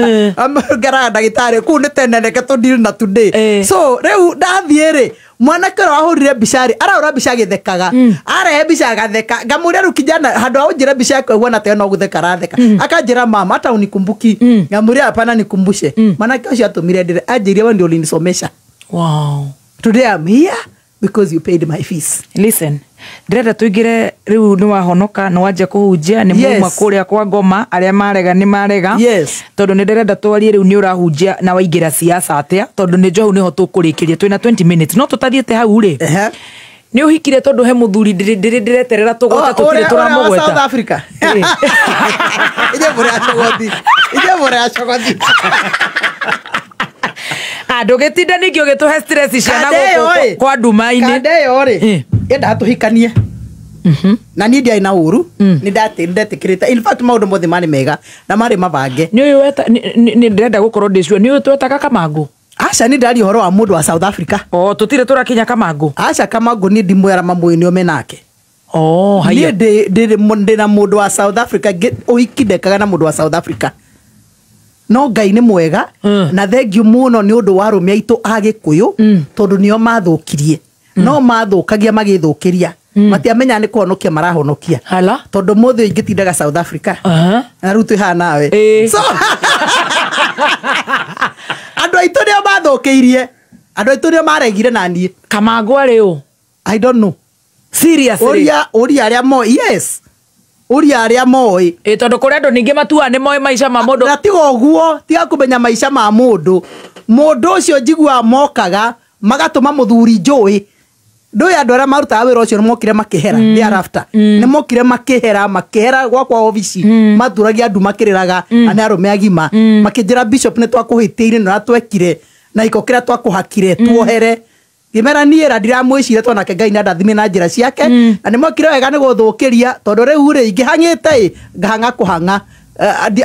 Ngeraga ndagĩtarĩ kũu nĩ tene reke tũ deal na today. So rĩu ndathiĩ rĩ mwanake ũrĩa wahũrire mbica rĩ arahũra mbica agĩthekaga. Arehe mbica agatheka. Ngamũria rĩu kijana handũ ha ũnjĩre mbica yakwa ĩhuana ta ĩyo no gũtheka aratheka. Akanjĩra mama hata unikumbuki. Ngamũria hapana nikumbushe. Mwanake ũcio atũmire ndĩre anjĩire we ndio ulinisomesha.
Wow.
Today I'm here because you paid my fees.
Listen, ndĩrenda tũingĩre rĩu nĩ wahonoka nĩ wanjia kũhunjia nĩ
Yes.
muma kũrĩa kwa ngoma arĩa marega nĩ marega.
Yes.
Tondũ nĩ ndĩrenda twarie rĩu nĩ ũrahunjia na waingĩra siasa atĩa tondũ nĩ njohu nĩho tũkũrĩkĩria twĩna 20 minutes no tũtathiĩte hau rĩ.
Ehe.
Nĩ ũhikire tondũ he mũthuri ndĩreterera tũgwete tũtirĩ
Ũrĩa wa South
tũramũgweta.
Africa. Ije mũrĩ acogothi. Ije mũrĩ acogothi.
Ndũgĩtinda ningĩ ũgĩtũhe stress ciana
Kanda ĩyo
gũkũ
ĩ.
kwa nduma-inĩ.
Kanda ĩyo rĩ yendaga tũhikanie. Na niĩ ndiarĩ na ũru nĩ ndetĩkĩrĩte. In fact maũndũ mothe marĩ mega na marĩ mabange.
Nĩ ũyũ weta nĩ ndĩrenda gũkorwo ndĩ sure nĩ ũyũ twetaga Kamangũ.
Aca nĩ ndaria ũhoro wa mũndũ wa South Africa.
O tũtirĩ tũrakinya Kamangũ.
Aca Kamangũ niĩ ndimwĩra mamũĩ nĩo menake.
Oh, haya.
Niĩ ndĩ na mũndũ wa South Africa ũhiki ndekaga na mũndũ wa South Africa. No Ngai nĩ mwega na thengiũ mũno nĩ ũndũ wa arũme aitũ a Gĩkũyũ tondũ nĩo mathũkirie. No mathũkagia magĩthũkĩria. Matiamenya nĩ kũhonokia marahonokia.
Hala.
Tondũ mũthĩ ingĩtindaga South Africa. Na rĩu twĩ haha nawe. So andũ aitũ nĩo mathũkĩirie. Andũ aitũ nĩo maregire na niĩ.
Kamangũ arĩ ũ?
I don't know.
Seriously.
Ũria arĩa moĩ. Yes. Ũria arĩa moĩ.
Ĩ tondũ kũrĩ andũ ningĩ matuaga nĩ moĩ maica ma mũndũ.
Na tiga ũguo tiga kũmenya maica ma mũndũ. Mũndũ ũcio njiguaga mokaga magatũma mũthuri njũĩ. Ndũĩ andũ arĩa marutaga wĩra ũcio nĩ mokire makĩhera thereafter. Nĩ mokire makĩhera gwakwa obici. Maturagia andũ makĩrĩraga na nĩ arũme agima. Makĩnjĩra bishop nĩ twakũhĩtĩire na twekire na iko kĩrĩa twakũhakire tuohere. Ngĩmera niĩ ra ndiramwĩcire tondũ nake Ngai nĩandathimire na njĩra ciake. Na nĩ mokire wega nĩ gũthũkĩria tondũ rĩu rĩ ingĩhang'ĩte ĩ ngahang'a kũhang'a.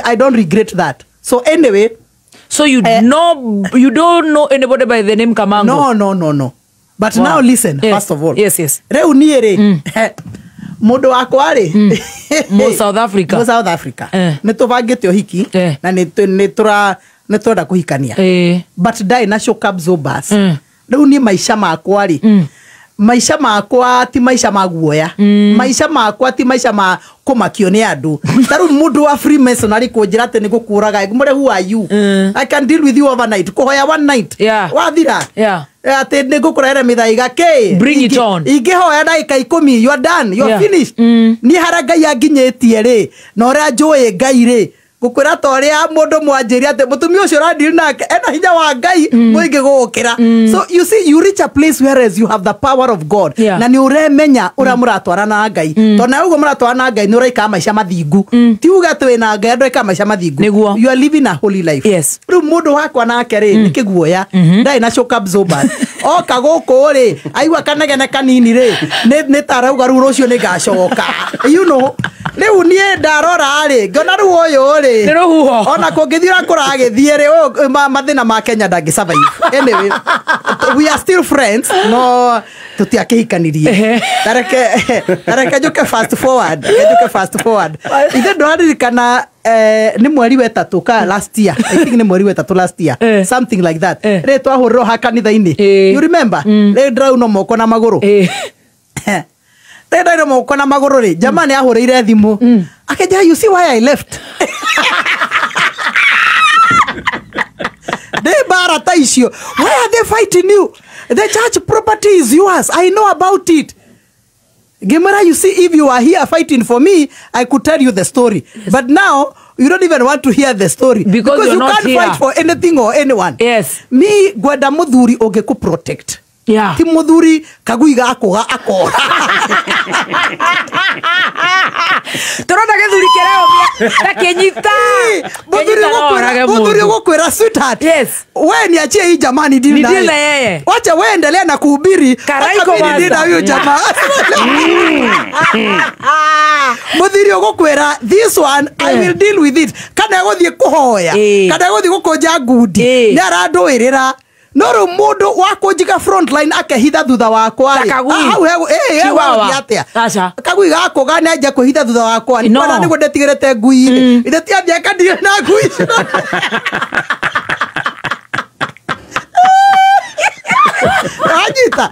I don't regret that. So anyway,
so you know you don't know anybody by the name Kamango.
No. But
wow.
Now listen,
yes.
First of all.
Yes.
Rĩu niĩ rĩ mũndũ wakwa rĩ
Mo South Africa.
Mo South Africa. Nĩ tũbangĩte ũhiki na nĩ twenda kũhikania. But ndarĩ na shock absorbers. Rĩu niĩ maica makwa rĩ maica makwa ti maica ma guoya. Maica makwa ti maica ma kũmakio nĩ andũ. Ta rĩu mũndũ wa Freemasonry kũnjĩra atĩ nĩ gũkũraga ngũmũre who are you? I can deal with you overnight. Kũhoya one night. Wathira. Atĩ nĩ ngũkũrehere mĩthaiga kĩ.
Bring it on.
Ingĩhoya ndagĩka 10 you are done. You are finished. Niĩ harĩa Ngai anginyĩtie rĩ na ũrĩa njũĩ Ngai rĩ ngũkwĩra ta ũrĩa mũndũ mwanjĩrie atĩ mũtumia ũcio ũrandeal nake ena hinya wa Ngai mũingĩ gũgũkĩra. So you see you reach a place whereas you have the power of God. Na nĩ ũremenya ũrĩa mũratwarana na Ngai. Tondũ na ũguo mũratwarana na Ngai nĩ ũraikara maica mathingu. Ti uge atĩ wĩna Ngai andũ aikara maica mathingu. You are living a holy life.
Yes.
Rĩu mũndũ wakwa nake rĩ nĩ kĩguoya. Ndarĩ na shock absorbers. Oka gũkũ rĩ aigua kanegene kanini rĩ nĩ ta arauga rĩu rũciũ nĩ ngacoka. You know. Rĩu niĩ ndarora rĩ ngona rĩu ũyũ rĩ
Nĩ rũhuho.
ona kũngĩthiĩ ũrĩa kũragĩthiĩ rĩ ũyũ, mathĩna ma Kenya ndangĩ survive. Anyway, we are still friends, no tũtiakĩhikanirie. Tareke njũke fast forward, reke njũke fast forward. Ithe ndũraririkana nĩ mweri wa ĩtatũ ka last year, I think nĩ mweri wa ĩtatũ last year, something like that, rĩ twahũrĩrwo ha kanitha-inĩ, you remember, rĩ ndĩraunwo moko na magũrũ. Rĩ ndaunwo moko na magũrũ rĩ, jamaa nĩ ahũrĩire thimũ akĩnjĩra, "You see why I left?" Ndĩ mbara ta icio, "Why are they fighting you? The church property is yours, I know about it." Ngĩmwĩra, "You see, if you are here fighting for me, I could tell you the story. But now you don't even want to hear the story."
Because you're
you
not
can't
here.
fight for anything or anyone. Me ngwenda muthuri ũngĩkũ protect. Ti muthuri kagui gakũga akora.
Tũrona gĩthuri kĩreomia ta kĩnyita.
Muthuri muthuri ũgũkwĩra, "Sweetheart, we niachie hii jamani, deal
Ni
naye.
deal na yeye.
Wacha we endelea na kuhubiri,
Karaiko
wacha mimi ni deal na
kwanza.
huyu jamaa." Muthuri ũgũkwĩra, "This one I will deal with it." Kana egũthiĩ kũhoya, kana egũthiĩ gũkũnja ngundi, nĩ arandũĩrĩra. No rĩu mũndũ wa kũnjiga frontline akehitha thutha wakwa
Ta
rĩ,
kagui.
hau
Chihuahua.
hegũthiĩ atĩa?
Aca.
Kagui gakũga nĩ anjia kwĩhitha thutha wakwa.
No.
Nĩkwana nĩguo ndetigĩrĩte ngui rĩ, ithe tiathiĩ akandire na ngui icio. Anyita.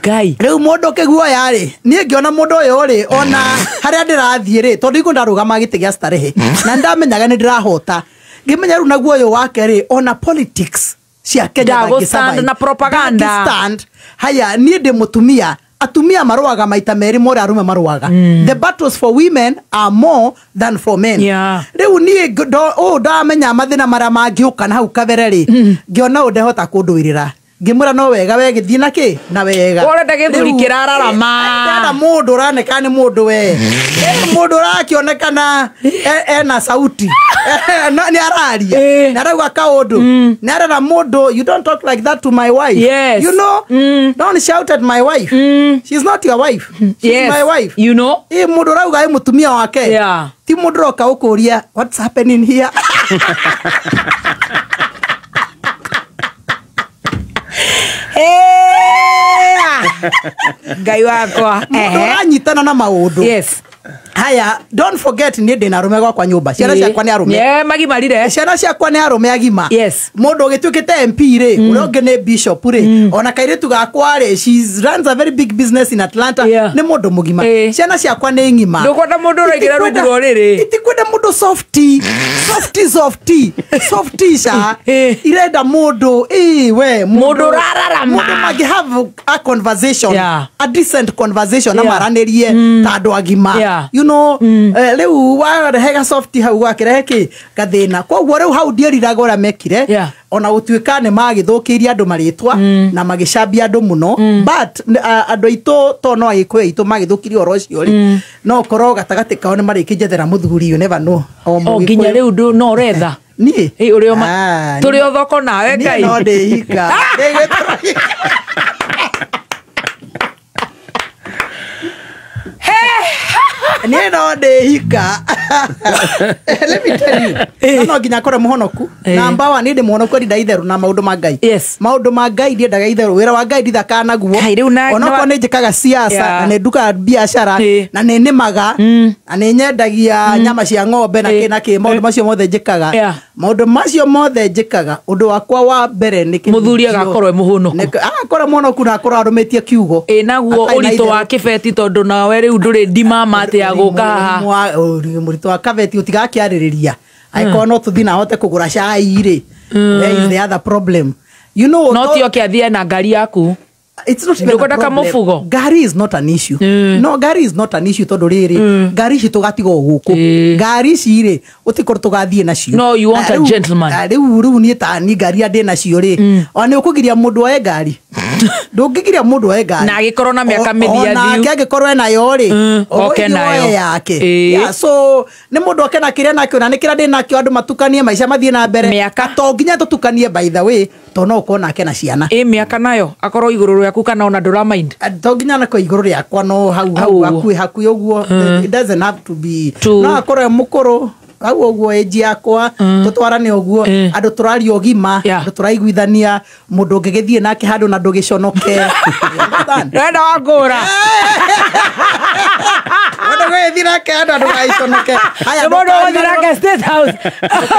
Ngai.
Rĩu mũndũ kĩguoya rĩ, niĩ ngĩona mũndũ ũyũ rĩ, ona harĩa ndĩrathiĩ rĩ, tondũ igu ndarũgama gĩtĩ gĩa starehe na nĩndamenyaga nĩ ndĩrahota, ngĩmenya rĩu naguo ũyũ wake rĩ, ona politics cia Kenya
Ndagũ stand
ndangĩ
na propaganda.
Ndangĩ stand. Haya, niĩ ndĩ mũtumia, atumia marũaga maita merĩ ma ũrĩa arũme marũaga. The battles for women are more than for men. Rĩu niĩ ũũ ndamenya mathĩna marĩa mangĩũka na hau kabere rĩ, ngĩona ũũ ndehota kũndũĩrĩra, ngĩmwĩra no wega we gĩthiĩ na kĩ na wega.
Ũrenda gĩthuri
Rĩu,
kĩrararama.
Ndĩrenda mũndũ ũroneka nĩ mũndũ we, mũndũ ũrakĩonekana ena sauti, nĩ araria, nĩ arauga kaũndũ, nĩ arera mũndũ, "You don't talk like that to my wife." You know, "Don't shout at my wife. She's not your wife, she's my wife."
You know?
Ĩ, mũndũ ũrauga ĩ mũtumia wake. Ti mũndũ ũroka ũkũria, "What's happening here?"
Ngai wakwa.
Mũndũ ũranyitana na maũndũ. Haya, don't forget niĩ ndĩna arũme gwakwa nyũmba, ciana ciakwa nĩ arũme.
Yeah, magimarire.
Ciana ciakwa nĩ arũme agima. Mũndũ ũgĩtuĩkĩte MP rĩ, ũrĩa ũngĩ nĩ bishop rĩ, ona kairĩtu gakwa rĩ, she runs a very big business in Atlanta. Nĩ mũndũ mũgima. Ciana ciakwa nĩ ng'ima.
Ndũkwenda mũndũ ũraingĩra rungu rwa ũrĩrĩ.
Itikwenda mũndũ softy softy softy softy ca. Irenda mũndũ ĩ we
Mũndũ ũrararama.
Mũndũ mangĩ have a conversation, a decent conversation, na maranĩrie ta andũ agima. You know, rĩu warehe softy hau gwakĩrehe kĩ gathĩna. Koguo rĩu hau ndiĩriraga ũrĩa mekire, ona gũtuĩka nĩ magĩthũkĩirie andũ marĩtwa na magĩcambia andũ mũno, but andũ aitũ to no agĩkũyũ aitũ magĩthũkirie ũhoro ũcio rĩ, no ũkorwo gatagatĩ kao nĩ marĩkĩnjethera mũthuri, you never know. O
O nginya
Mũgĩkũyũ.
rĩu no ũretha.
Niĩ?
Ĩ, ũrĩ o
Ah,
tũrĩ o thoko nawe
niĩ
Ngai.
no ndĩhika. Niĩ no ndĩhika. Let me tell you, no nginya akorwo mũhonoku. Namba wa niĩ ndĩ mũhonoku, ndinda itherũ na maũndũ ma Ngai. Maũndũ ma Ngai ndiendaga itherũ, wĩra wa Ngai ndithakaga naguo.
Kai, rĩu
Onokorwo nĩ njĩkaga siasa, na nĩ ndukaga biacara, na nĩ nĩmaga, na nĩ nyendagia nyama cia ng'ombe na kĩ na kĩ, maũndũ macio mothe njĩkaga. Maũndũ macio mothe njĩkaga, ũndũ wakwa wa mbere nĩ kĩhunjio.
Mũthuri agakorwo e mũhũnũku.
Agakorwo mũhonoku na akorwo arũmĩtie kiugo.
Ĩ, naguo
Atarĩ na
ũritũ
itherũ.
wa kĩbeti, tondũ nawe rĩu ndũrĩ ndimama atĩ ya gũka haha.
Mũritũ wa kabeti ũtigakĩarĩrĩria, angĩkorwo no tũthiĩ na ahote kũgũra cai rĩ, there is the other problem, you know.
No ti oke athiĩ na ngari yaku.
It's not even a
Ndũkwenda
problem.
kamũbugo?
Ngari is not an issue. No, ngari is not an issue, tondũ rĩrĩ, ngari ici tũgatiga o gũkũ. Ngari ici rĩ, ũtikorwo tũgathiĩ nacio.
No, you want a gentleman.
Rĩu niĩ ta ni ngari iria ndĩ nacio rĩ, ona nĩ ũkũgiria mũndũ oe ngari? Ndũngĩgiria mũndũ oe ngari.
Na agĩkorwo na mĩaka mĩthiathiu.
Onake angĩkorwo enayo rĩ,
oke
ũgũthiĩ
nayo.
woe yake. Yeah, so nĩ mũndũ oke na kĩrĩa nakĩo, na nĩ kĩrĩa ndĩ nakĩo, andũ matukanie maica mathiĩ na mbere.
Mĩaka.
To nginya tũtukanie, by the way, to no ũkorwo nake na ciana.
Ĩ, mĩaka nayo akorwo igũrũ rĩaku kana ona ndũra mind?
To nginya na kwa igũrũ rĩakwa, no hau hau hakuhĩ hakuhĩ ũguo. It doesn't have to be, no akorwo e mũkũrũ hau ũguo age yakwa, tũtwarane ũguo, andũ tũraria ũgima, andũ tũraiguithania, mũndũ ũngĩgĩthiĩ nake handũ na ndũgĩconoke.
Ndũrenda wangũra.
Mũndũ ũgĩthiĩ nake handũ ndũgagĩconoke.
Nĩ mũndũ ũgũthiĩ nake State House.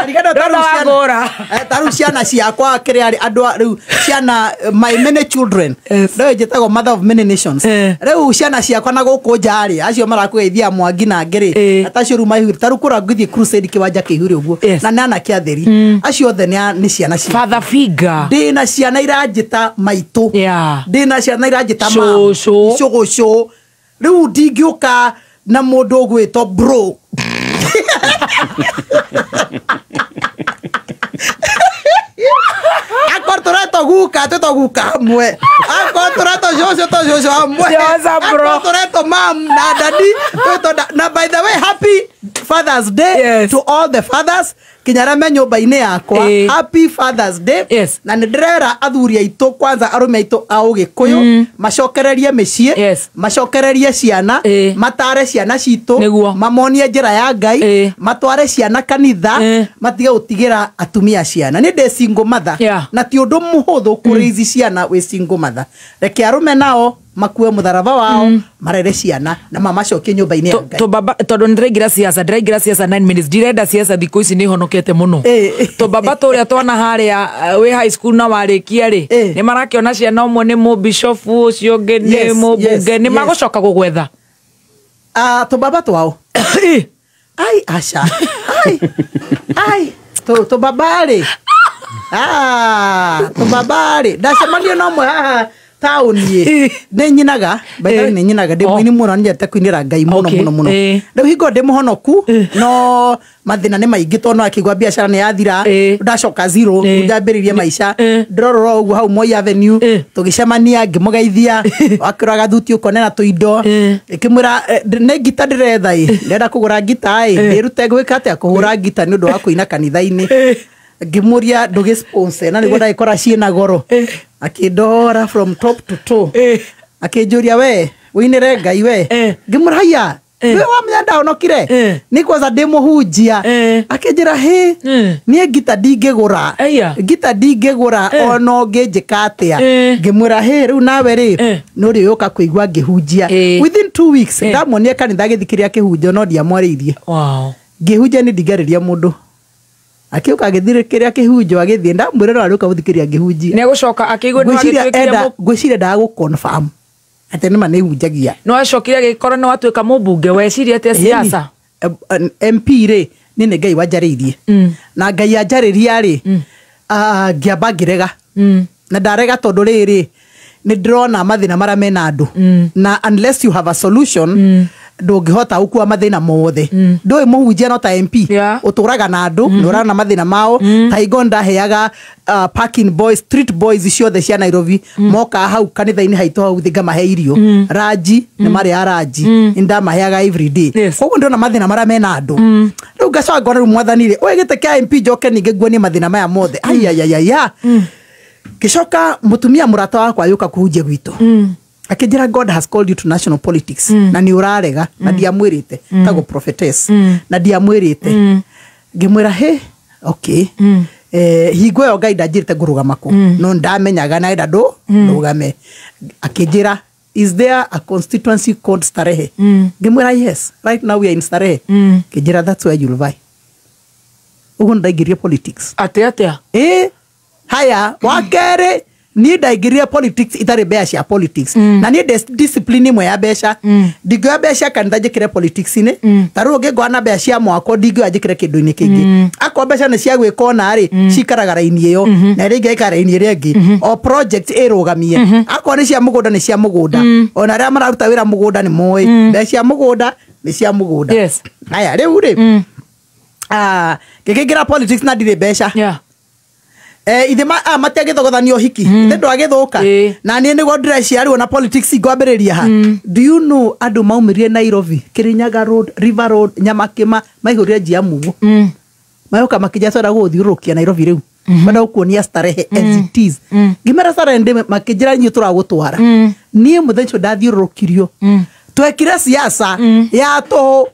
Ndũrenda wangũra.
Ta rĩu ciana ciakwa kĩrĩa rĩ, andũ rĩu ciana, my many children, rĩu njĩtagwo mother of many nations. Rĩu ciana ciakwa na gũkũ nja rĩ, acio marakũgeithia Mwangi na angĩ rĩ, tacio rĩu maihũrĩ, ta rĩu kũrĩa ngũthiĩ crusade kĩwanja kĩihũre ũguo, na nĩ anake atheri acio othe nĩ ciana ciakwa.
Father figure.
Ndĩna ciana iranjĩta maitũ, ndĩna ciana iranjĩta
Cũcũ.
Cũgũcũ. Rĩu ndingĩũka na mũndũ ũgwĩtwo bro. Akorwo tũretwo guka, twĩtwo guka hamwe. Akorwo tũretwo cũcũ, twĩtwo cũcũ hamwe.
Cũcũ bro.
Akorwo tũretwo mam na daddy, twĩtwo na by the way, happy Father's Day to all the fathers kinya arĩa me nyũmba-inĩ yakwa. Happy Father's Day. Na nĩ ndĩrera athuri aitũ, kwanza arũme aitũ a Ũgĩkũyũ, macokererie mĩciĩ, macokererie ciana, matare ciana citũ, mamonie njĩra ya Ngai, matware ciana kanitha, matige gũtigĩra atumia ciana. Nĩ ndĩ single mother, na ti ũndũ mũhũthũ kũraise ciana wĩ single mother. Reke arũme nao makue mũtharaba wao, marere ciana na mamacokie nyũmba-inĩ ya Ngai.
Tondũ nĩndĩraingĩra siasa, ndĩraingĩra siasa 9 minutes, ndirenda siasa thikũ ici, nĩ honokete mũno. Tũbaba tũrĩa twana harĩa wĩ high school na warĩkia rĩ, nĩ marakĩona ciana, ũmwe nĩ mũbishofu, ũcio ũngĩ nĩ mũmbunge, nĩ magũcoka gũgwetha?
Tũbaba twao? Ai, aca. Ai, ai, tũbaba rĩ, tũbaba rĩ, ndacemania na ũmwe haha taũni. Nĩ nyinaga, by the way, nĩ nyinaga, ndĩ mũini mũno, nĩnyendete kũinĩra Ngai mũno mũno mũno. Rĩu hingo ndĩ mũhonoku, no mathĩna nĩ maingĩ, tondũ no akĩigua biacara nĩ yathira, ndacoka zero, rĩu ndambĩrĩrie maica. Ndĩrorora ũguo hau Moi Avenue, tũgĩcemania, ngĩmũgeithia, akĩrora gathuti ũkone na tũindo, ngĩmwĩra nĩ ngita ndĩretha ĩ, ndĩrenda kũgũra ngita ĩ, ndĩrute gwĩka atĩa kũhũra ngita nĩ ũndũ wa kũina kanitha-inĩ. Ngĩmũria ndũgĩ sponsor na nĩguo ndagĩkora ciĩna goro. Akĩndora from top to toe, akĩnjũria, "We wĩinĩre Ngai we?" Ngĩmwĩra, "Haiya, we wamenya ndahonokire nĩ kwanza ndĩ mũhunjia." Akĩnjĩra, "Hĩ, niĩ ngita ndingĩgũra, ngita ndingĩgũra ona ũngĩnjĩka atĩa." Ngĩmwĩra, "Hĩ, rĩu nawe rĩ, nĩ ũrĩũka kũigua ngĩhunjia." Within 2 weeks ndamuonia kanitha agĩthikĩrĩria kĩhunjio, no ndiamwarĩirie. Ngĩhunjia nĩ ndingĩarĩria mũndũ. Akĩũka agĩthikĩrĩria kĩhunjio, agĩthiĩ. Ndamwĩra no arĩũka gũthikĩrĩria ngĩhunjia.
Nĩ egũcoka akĩigua nĩ
Ngwĩciria
wagĩtuĩkire
enda, ngwĩciria ndaga gũ-confirm atĩ nĩma nĩ hunjagia.
Nĩ wacokire agĩkora nĩ watuĩka mũmbunge. Weciria atĩa siasa?
MP rĩ, niĩ nĩ Ngai wanjarĩirie, na Ngai anjarĩria rĩ, ngĩamba ngĩrega, na ndarega tondũ rĩrĩ, nĩ ndĩrona mathĩna marĩa mena andũ, na unless you have a solution ndũngĩhota gũkua mathĩna mothe. Ndũĩ mũhunjia no ta MP, ũtũraga na andũ, nĩ ũrona mathĩna mao. Ta hingo ndaheaga parking boys, street boys ciothe cia Nairobi, moka hau kanitha-inĩ haitũ hau thĩ, ngamahe irio, ranji, nĩ marĩa ranji, nĩ ndamaheaga every day. Koguo ndĩrona mathĩna marĩa mena andũ. Rĩu ngacoka ngona, rĩu Mwathani rĩ, ũyũ gĩtĩ kĩa MP, njoke ningĩ nguonie mathĩna maya mothe? Aiaiaiya. Ngĩcoka mũtumia mũrata wakwa agĩũka kũhunjia gwitũ, akĩnjĩra, "God has called you to national politics na nĩ ũrarega." Na ndiamwĩrĩte, tagwo prophetess, na ndiamwĩrĩte. Ngĩmwĩra, "Hĩ, okay." Hingo ĩyo Ngai ndanjĩrĩte ngũrũgama kũ, no ndamenyaga na enda ndũgame. Akĩnjĩra, "Is there a constituency called Starehe?" Ngĩmwĩra, "Yes, right now we are in Starehe." Akĩnjĩra, "That's where you'll vie." Ũguo nĩ ndaingĩrire politics.
Atĩ atĩa?
Ĩ haya, wa kerĩ, niĩ ndaingĩrire politics itarĩ mbeca cia politics, na niĩ ndĩ discipline ĩmwe ya mbeca. Ndingĩoya mbeca cia kanitha njĩkĩre politics-inĩ. Ta rĩu ũngĩngora na mbeca cia mwako, ndingĩoya njĩkĩre kĩndũ-inĩ kĩngĩ. Akorwo mbeca nĩ cia gwĩka ona rĩ, cikaraga raini ĩyo, na ĩrĩa ĩngĩ ĩikara raini ĩrĩa ĩngĩ, o project ĩrũgamie. Akorwo nĩ cia mũgũnda, nĩ cia mũgũnda. Ona arĩa mararuta wĩra mũgũnda nĩ moĩ mbeca cia mũgũnda nĩ cia mũgũnda. Haya, rĩu rĩ, ngĩkĩingĩra politics na ndirĩ mbeca. Ithe matiagĩthogothanio hiki, ithe ndwagĩthũka. Na niĩ nĩguo ndĩreciarĩrwo na politics ngwambĩrĩria ha. Do you know andũ maumĩrire Nairobi, Kirinyaga Road, River Road, Nyamakĩma, maihũrire njia mugo, magoka makĩnja twenda gũgũthiũrũrũkia Nairobi rĩu. Kwenda gũkuonia starehe as it is. Ngĩmera starehe ndĩ makĩnjĩra inyuĩ tũragũtwara. Niĩ mũthenya ũcio ndathiũrũrũkirio. Twekire siasa ya tũhũ.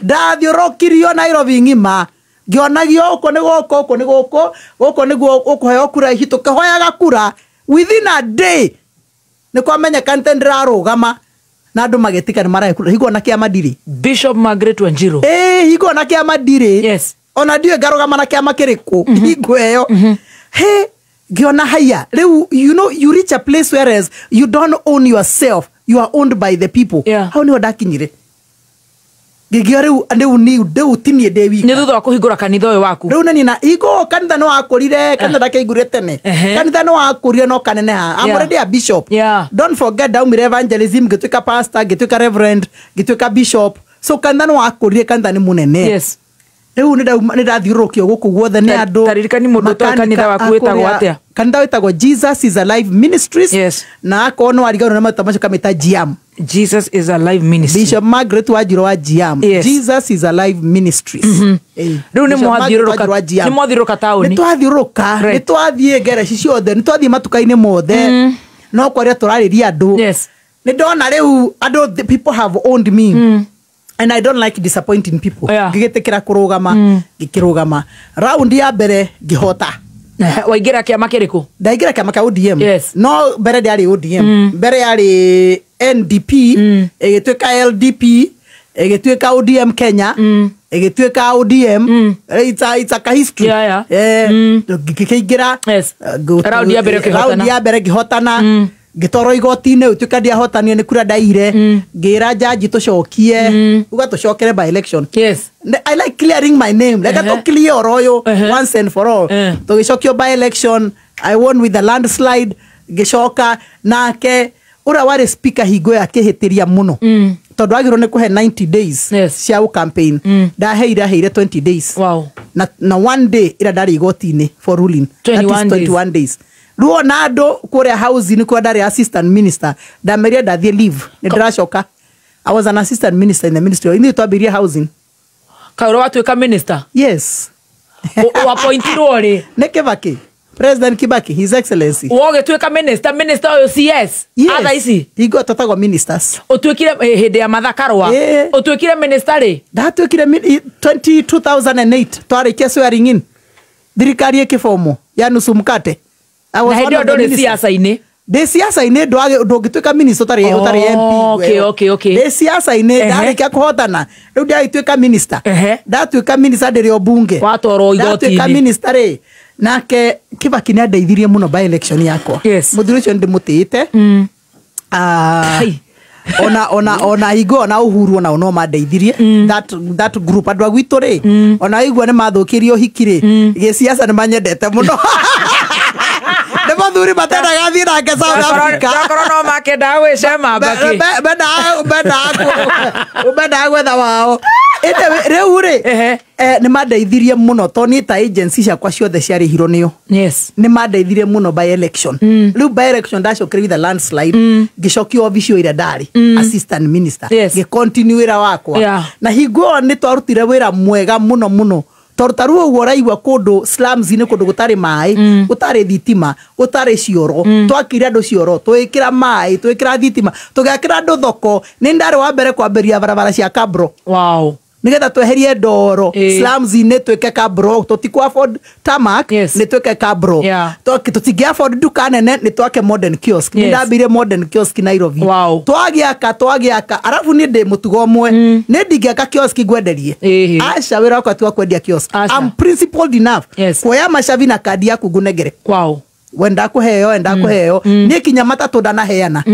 Ndathiũrũrũkirio Nairobi ng'ima. Ngĩonagio gũkũ nĩ gũkũ, gũkũ nĩ gũkũ, gũkũ nĩguo ũkũheo kura ici, tũkĩhoyaga kura within a day. Nĩ kwamenyekanĩte ndĩrarũgama na andũ magĩtika nĩ marahe kura. Hingo ona kĩama ndirĩ.
Bishop Margaret Wanjiru.
Ĩĩ, hingo ona kĩama ndirĩ.
Yes.
Ona ndiũĩ ngarũgama na kĩama kĩrĩkũ hingo ĩyo. He, ngĩona haya rĩu, you know, you reach a place whereas you don't own yourself, you are owned by the people.
Yeah.
Hau nĩho ndakinyire. Ngĩgĩa rĩu rĩu ni rĩu ti niĩ ndĩ wika.
Nĩ thutha wa kũhingũra kanitha ũyũ waku.
Rĩu nĩ na hingo kanitha nĩ wakũrire, kanitha ndakĩaingũrire tene.
Ehe.
Kanitha nĩ wakũrire no kaneneha. I'm
Yeah.
already a bishop.
Yeah.
Don't forget ndaumire evangelism, ngĩtuĩka pastor, ngĩtuĩka reverend, ngĩtuĩka bishop. So kanitha nĩ wakũrire, kanitha nĩ mũnene.
Yes.
Rĩu nĩ ndathiũrũrũkio gũkũ guothe nĩ andũ.
Taririkani mũndũ ũtoĩ kanitha waku wĩtagwo atĩa?
Kanitha wĩtagwo Jesus is Alive Ministries.
Yes.
Na akorwo nĩ wariganĩrwo nĩ marĩtwa macio kamĩta GM.
Jesus is Alive Ministry.
Bishop Margaret Wanjiru wa GM.
Yes.
Jesus is Alive Ministries.
Rĩu nĩ
Bishop Margaret
mwathiũrũrũka-
Wanjiru wa GM.
nĩ mwathiũrũrũka taũni.
Nĩ twathiũrũrũka,
Right.
nĩ twathiĩ ngereci ciothe, nĩ twathiĩ matuka-inĩ mothe. No kwaria tũrarĩria andũ.
Yes.
Nĩ ndona rĩu andũ, the people have owned me. And I don't like disappointing people.
Yeah.
Ngĩgĩtĩkĩra kũrũgama, ngĩkĩrũgama. Round ya mbere ngĩhota.
Waingĩra kĩama kĩrĩkũ?
Ndaingĩra kĩama kĩa ODM.
Yes.
No mbere ndĩarĩ ODM. Mbere yarĩ NDP, ĩgĩtuĩka LDP, ĩgĩtuĩka ODM Kenya, ĩgĩtuĩka ODM. It's a history.
Yeah,
Eh, ngĩkĩingĩra.
Yes. Round ya mbere ũkĩhotana.
Round ya mbere ngĩhotana. Ngĩtwarwo igoti-inĩ ũtuĩka ndiahotanire nĩ kura ndaire. Ngĩra jaji tũcokie, uga tũcokere by election.
Yes.
I like clearing my name. Reke
Ehe.
tũ clear oro ũyũ
Ehe.
once and for all.
Eh.
Tũgĩcokio by election, I won with a landslide. Ngĩcoka nake ũrĩa warĩ speaker hingo ĩyo akĩhĩtĩria mũno. Tondũ agĩrĩirwo nĩ kũhe 90 days
Yes.
cia campaign. Ndaheire aheire 20 days.
Wow.
Na one day ĩrĩa ndarĩ igoti-inĩ for ruling. That is
21 days.
21 days. Rĩu ona andũ kũrĩa housing kũrĩa ndarĩ assistant minister, ndamerire ndathiĩ leave, nĩ ndĩracoka. I was an assistant minister in the ministry. Ithuĩ twambĩrĩrie housing.
Kaũrĩa watuĩka minister.
Yes.
Wapointirwo rĩ?
Nĩ Kibaki. President Kibaki, His Excellency.
Wogĩtuĩka minister, minister ũyũ CS.
Yes.
Atha ici.
Hingo twatagwo ministers.
Ũtuĩkire hĩndĩ ya Martha Karũa.
Ĩĩ.
Ũtuĩkire minister rĩ?
Ndatuĩkire 2008 twarĩkia swearing in. Thirikari ĩkĩbomwo ya nusu mkate. I was
Na hĩndĩ
one
ĩyo
of the
ndũrĩ
ministers.
siasa-inĩ.
Ndĩ siasa-inĩ ndũngĩtuĩka minister ũtarĩ
Oh,
ũtarĩ MP.
okay.
Ndĩ siasa-inĩ
Ehe.
ndarĩkia kũhotana rĩu ndĩragĩtuĩka minister.
Ehe.
Ndatuĩka minister ndĩrĩ o bunge.
Watwarwo
Ndatuĩka
igoti-inĩ.
minister rĩ, nake Kibaki nĩ andeithirie mũno by election yakwa.
Yes.
Mũthuri ũcio nĩ ndĩmũtĩĩte. Ah,
Kai.
ona hingo ona Uhuru ona no mandeithirie that group andũ a gwitũ rĩ, ona igua nĩ mathũkirie ũhiki rĩ, gĩciaca nĩ manyendete mũno. Nĩ mũthuri matendaga thiĩ nake South Africa.
Akorwo no makendaga gwĩcema mbakĩ.
Mendaga gwetha wao. Ĩndĩ rĩu rĩ,
Ehe.
nĩ mandeithirie mũno tondũ niĩ ta agency ciakwa ciothe ciarĩhirwo nĩo.
Yes.
Nĩ mandeithirie mũno by election. Rĩu by election ndacokeire with a landslide, ngĩcokio obici o ĩrĩa ndarĩ assistant minister.
Yes.
Ngĩ continue wĩra wakwa.
Yeah.
Na hingo ĩyo nĩ twarutire wĩra mwega mũno mũno tondũ ta rĩu ũguo ũraigua kũndũ slums-inĩ kũndũ gũtarĩ maĩ, gũtarĩ thitima, gũtarĩ cioro, twakire andũ cioro, twĩkĩra maĩ, twĩkĩra thitima, tũgĩakĩra andũ thoko. Nĩ ndarĩ wa mbere kwambĩrĩria barabara cia kabro
Wow.
nigetha tweherie ndoro
Ĩĩ.
slums-inĩ twĩke kabro tũtikũ afford tarmac
Yes.
nĩ twĩke kabro.
Yeah.
Tũtingĩ afford nduka nene nĩ twake modern kiosk. Nĩ
Yes.
ndambire modern kiosk Nairobi.
Wow.
Twagĩaka arabu niĩ ndĩ mũtugo ũmwe, nĩ ndingĩaka kiosk ngwenderie.
Ĩhĩ.
Aca, wĩra wakwa ti wa kwendia kiosk.
Aca.
I'm principled enough
Yes.
kuoya macabi na kandi yaku ngũnengere.
Wow.
Wenda kũheo, wenda kũheo, niĩ kinya matatũ ndanaheana.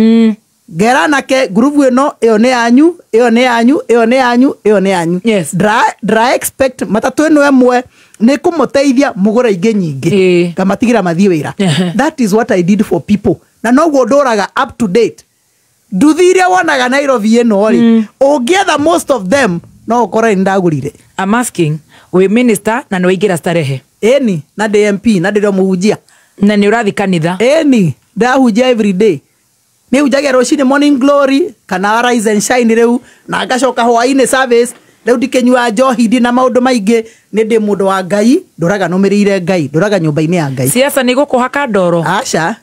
Ngera nake ngurubu ĩno, ĩyo nĩ yanyu, ĩyo nĩ yanyu, ĩyo nĩ yanyu, ĩyo nĩ yanyu.
Yes.
Ndra expect matatũ ĩno ĩmwe nĩ kũmũteithia mũgũre ingĩ nyingĩ.
Ĩĩ.
Ngamatigĩra mathiĩ wĩra.
Ehe.
That is what I did for people, na noguo ndũraga up to date. Nduthi iria wonaga Nairobi ĩno rĩ, ũngĩetha most of them no ũkore nĩ ndagũrire.
I'm asking, wĩ minister na nĩ waingĩra starehe.
Ĩni, na ndĩ MP na ndĩrĩ o mũhunjia.
Na nĩ ũrathiĩ kanitha.
Ĩni, ndahunjia every day. Nĩ hunjagia rũcinĩ morning glory kana rise and shine rĩu, na ngacoka hwainĩ service. Rĩu ndikĩnyua njohi ndina maũndũ maingĩ, nĩ ndĩ mũndũ wa Ngai, ndũraga nũmĩrĩire Ngai, ndũraga nyũmba-inĩ ya Ngai.
Siasa nĩ gũkũhaka ndoro?
Aca,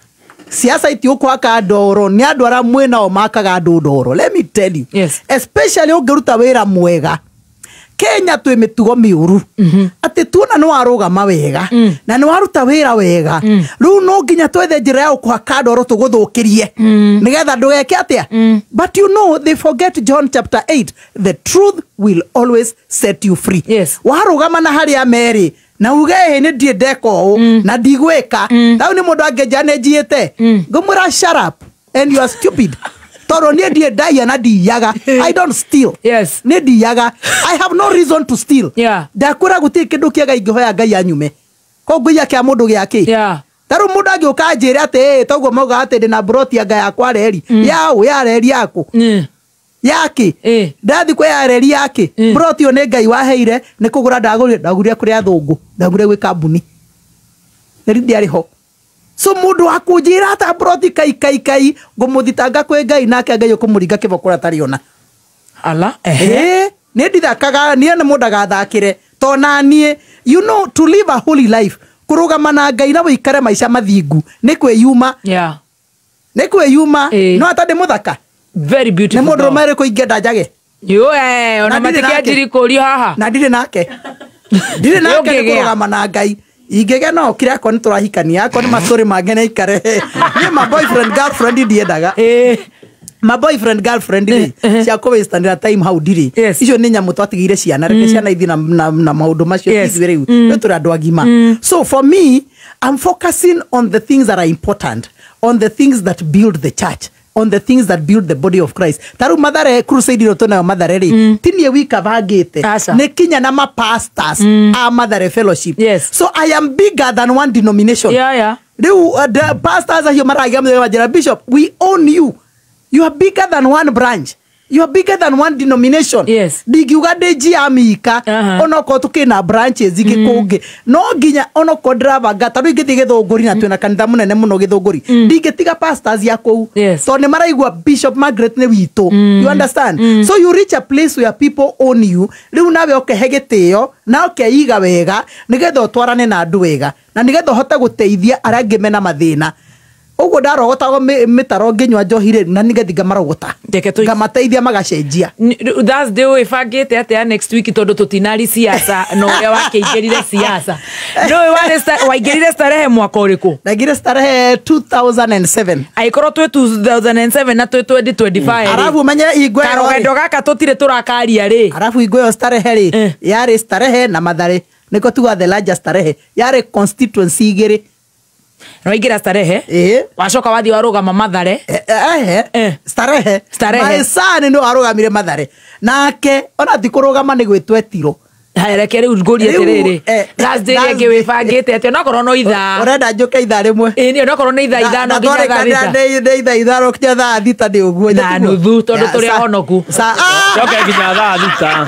siasa itiũkũhaka ndoro, nĩ andũ arĩa mwĩ nao makaga andũ ndoro. Let me tell you.
Yes.
Especially ũngĩruta wĩra mwega. Kenya twĩ mĩtugo mĩũru atĩ tuona nĩ warũgama wega na nĩ waruta wĩra wega, rĩu no nginya twethe njĩra ya gũkũhaka ndoro tũgũthũkĩrie nĩgetha ndũgeke atĩa. But you know, they forget John chapter 8, the truth will always set you free.
Yes.
Warũgama na harĩa merĩ na uge ĩ nĩ ndirĩ ndeka ũũ na ndigwĩka, rĩu nĩ mũndũ angĩnjĩra nĩ njiĩte, ngũmwĩra shut up and you are stupid, tondũ niĩ ndirĩ ndaiya na ndiiyaga. I don't steal.
Yes.
Nĩ ndiiyaga. I have no reason to steal.
Yeah.
Ndakwĩra gũtirĩ kĩndũ kĩega ingĩhoya Ngai anyume koguo ngũiya kĩa mũndũ gĩakĩ.
Yeah.
Ta rĩu mũndũ angĩũka anjĩre atĩ ĩ toguo maugaga atĩ ndĩna mburoti anga yakwa reri yaũ ya reri yaku yake ndathi kwĩ ya reri yake mburoti ĩyo nĩ Ngai waheire nĩ kũgũra ndagũrire, ndagũrire kũrĩ athũngũ, ndagũrire gwĩ kambuni reri ndĩarĩ ho. So mũndũ wa kũnjĩra ata mburoti kai kai kai, ngũmũthitanga kwĩ Ngai nake Ngai ũkũmũringa kĩboko ũrĩa atarĩ ona.
Ala, ehe.
Nĩ ndithakaga niĩ, nĩ mũndũ agathakĩre to na niĩ, you know, to live a holy life, kũrũgama na Ngai na wĩikare maica mathingu nĩ kwĩyuma.
Yeah.
Nĩ kwĩyuma. No ata ndĩ mũthaka.
Very beautiful.
Nĩ mũndũ ũrũme ũrĩkũ ingĩenda njage?
Yo, ona
Na ndirĩ nake.
matikĩanjiri kũrio haha.
Na ndirĩ nake. Ndirĩ nake nĩ
Ũngĩgĩa.
kũrũgama na Ngai. Ingĩgĩa no kire akorwo nĩ tũrahikania, akorwo nĩ mastori mangĩ nĩ aikare. Niĩ ma boyfriend girlfriend ndiendaga. Ma boyfriend girlfriend rĩ, cia kũwastanĩra time hau ndirĩ.
Yes.
Icio nĩ nyamũ twatigĩire ciana, reke ciana ithiĩ na maũndũ macio.
Yes.
Ithuĩ rĩu rĩu tũrĩ andũ agima. So for me, I'm focusing on the things that are important, on the things that build the church, on the things that build the body of Christ. Ta rĩu Mathare crusade ĩno twĩnayo Mathare rĩ, ti niĩ wika bangĩte,
Aca.
nĩ kinya na mapastors a Mathare Fellowship.
Yes.
So I am bigger than one denomination.
Yeah.
Rĩu the pastors acio maragia mũthenya manjĩra, Bishop, we own you, you are bigger than one branch, you are bigger than one denomination.
Yes.
Ndingiuga ndĩ njia mika onokorwo tũkĩna branches ingĩ kũngĩ, no nginya onokorwo ndĩrabanga ta rĩu ingĩthiĩ Gĩthũngũri na twĩna kanitha mũnene mũno Gĩthũngũri, ndingĩtiga pastors ya kũu
Yes.
tondũ nĩ maraigua Bishop Margaret nĩ witũ. You understand? So you reach a place where people own you. Rĩu nawe ũkehe gĩtĩo na ũkeiga wega nĩgetha ũtwarane na andũ wega na nĩgetha ũhote gũteithia arĩa angĩ mena mathĩna. Ũguo ndarogotagwo mĩtaro ngĩnyua njohi rĩ, na nĩgetha ngamarogota
Reke
ngamateithia magacenjia.
Thursday wĩbangĩte atĩa next week, tondũ tũtinari siasa na ũrĩa wakĩingĩrire siasa? Nĩũĩ waingĩrire Starehe mwaka ũrĩkũ?
Ndaingire Starehe 2007.
Angĩkorwo twĩ 2007 na twĩ 2025 rĩ,
Arabu menye ingwe ĩyo rĩ,
karũgendo gaka tũtirĩ tũrakaria rĩ.
Arabu ingwe ĩyo Starehe rĩ, yarĩ Starehe na Mathare, nĩko tuga the larger Starehe, yarĩ constituency igĩrĩ.
Nĩwaingĩra Starehe,
ĩĩ
wacoka wathiĩ warũgama Mathare.
Ehe. Starehe.
Starehe.
My son nĩ warũgamire Mathare nake ona ti kũrũgama nĩ gwĩtwetirwo.
Haya, reke rĩu ngũrie
Rĩu,
atĩrĩrĩ, Thursday ĩrĩa ĩngĩ wĩbangĩte atĩa, onakorwo no ithaa?
Ũrenda njũke ithaa rĩmwe?
Ĩĩ, nĩ onakorwo nĩ ithaa 5 nginya thaa 6.
Nĩ ithaa 5 nginya thaa 6 nĩ ũguo.
Na nuthu, tondũ tũrĩ ahonoku.
Coke nginya thaa 6.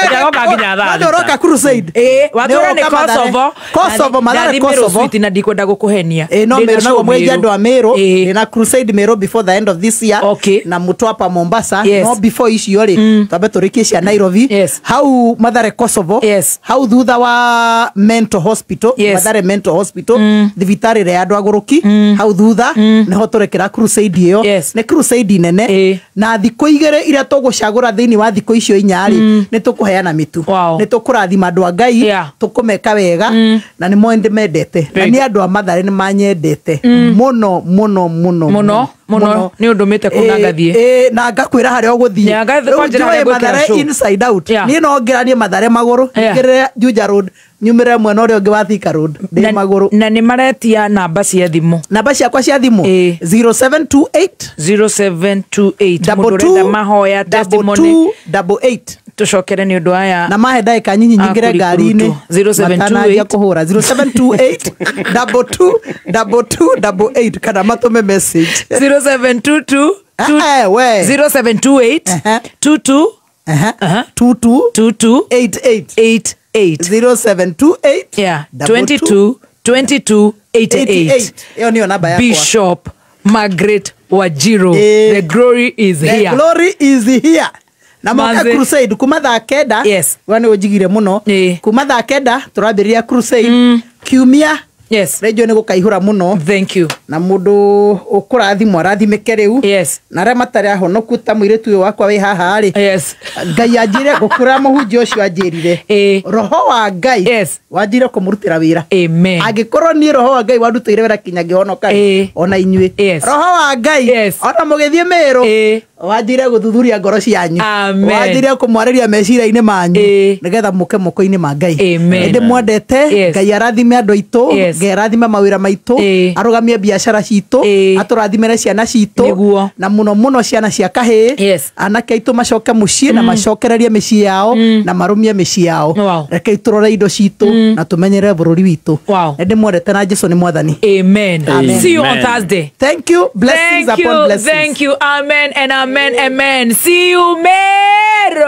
Njagoka nginya thaa
Nĩ ũroka
6.
crusade?
Ĩĩ, watwĩra nĩ
Nĩ ũroka Mathare.
Kosovo.
Kosovo, Mathare,
Ndathi Meru
Kosovo.
Sweet na ndikwenda gũkũhenia.
Ĩĩ, no
Ndĩna
Meru
show
naguo mwenje
Meru.
andũ a Meru.
Ĩĩ.
Ndĩna crusade Meru before the end of this year.
Okay.
Na Mtwapa Mombasa.
Yes.
No before icio rĩ, twambe tũrĩkie cia Nairobi.
Yes.
Hau Mathare Kosovo.
Yes.
Hau thutha wa mental hospital.
Yes.
Mathare mental hospital, thibitarĩ ĩrĩa ya andũ agũrũki, hau thutha nĩho tũrekĩra crusade ĩyo.
Yes.
Nĩ crusade nene.
Ĩĩ.
Na thikũ 2 iria tũgũcagũra thĩinĩ wa thikũ icio 4 rĩ, nĩ tũkũheana mĩtu.
Wow.
Nĩ tũkũrathima andũ a Ngai.
Yeah.
Tũkũmeka wega na nĩ moĩ ndĩmendete na
Very
nĩ andũ a Mathare nĩ manyendete mũno mũno mũno.
Mũno, mũno. Nĩ ũndũmĩte kũu na ngathiĩ.
Ĩĩ, na ngakwĩra harĩa ũgũthiĩ.
Yeah,
Rĩu
kwanjĩra harĩa
njũĩ
ngwĩkĩra
Mathare
show.
inside out.
Yeah.
Niĩ no ngĩranie Mathare magũrũ,
Yeah.
ngĩrĩre Juja Road, nyumĩrĩre mwena ũrĩa ũngĩ wa Thika Road ndĩ
Na-
magũrũ.
Na nĩ maretia namba cia thimũ.
Namba ciakwa cia thimũ,
Ĩĩ.
0728
0728, mũndũ ũrenda mahoya, testimony.
2288.
Tũcokere nĩ ũndũ aya.
Na mahe ndagĩka nyinyi nyingĩre
Akũrikurutu.
ngari-inĩ
0728.
matananjia kũhũra 0728 22 22 88 kana matũme message.
0722
We.
0728
Ehe.
22
Ehe.
Aha.
22
22
88.
88.
0728
Yeah,
22
22 22 88.
88. Ĩyo nĩyo namba yakwa.
Bishop Margaret Wanjiru,
Eh.
the glory is
The
here.
glory is here. Na moke
Manze.
crusade kuma thaa 9.
Yes.
We nĩ ũnjigire mũno.
Ĩĩ.
Kuma thaa 9 tũrambĩrĩria crusade kiumia.
Yes.
Rĩnjũ nĩ gũkaihũra mũno.
Thank you.
Na mũndũ ũkũrathimwo arathimĩke rĩu.
Yes.
Na arĩa matarĩ ahonoku ta mũirĩtu ũyũ wakwa wĩ haha rĩ,
Yes.
Ngai anjĩre gũkũra mũhunjia ũcio anjĩrire,
Ĩĩ.
roho wa Ngai
Yes.
wanjĩre kũmũrutĩra wĩra.
Amen.
Angĩkorwo niĩ roho wa Ngai wandutĩire wĩra kinya ngĩhonoka rĩ,
Ĩĩ.
ona inyuĩ
Yes.
roho wa Ngai,
Yes.
ona mũgĩthiĩ Mĩrũ,
Ĩĩ.
wanjĩre gũthuthuria ngoro cianyu,
Amen.
wanjĩre kũmwarĩria meciria-inĩ manyu,
Ĩĩ.
nĩgetha mũke moko-inĩ ma Ngai.
Amen.
Nĩndĩmwendete.
Yes.
Ngai arathime andũ aitũ.
Yes.
Ngai arathime mawĩra maitũ,
Ĩĩ.
arũgamie biacara citũ,
Ĩĩ.
atũrathimĩre ciana citũ.
Nĩguo.
Na mũno mũno ciana cia kahĩĩ.
Yes.
Anake aitũ macoke mũciĩ na macokererie mĩciĩ yao na marũmie mĩciĩ yao.
Wow.
Rekei tũrore indo citũ na tũmenyerere bũrũri witũ.
Wow.
Nĩndĩmwendete na Jesu nĩ mwathani.
Amen.
Amen.
See you on Thursday.
Thank you. Blessings
Thank
upon
you.
blessings.
Thank you. Amen and amen. Amen. See you, Mero.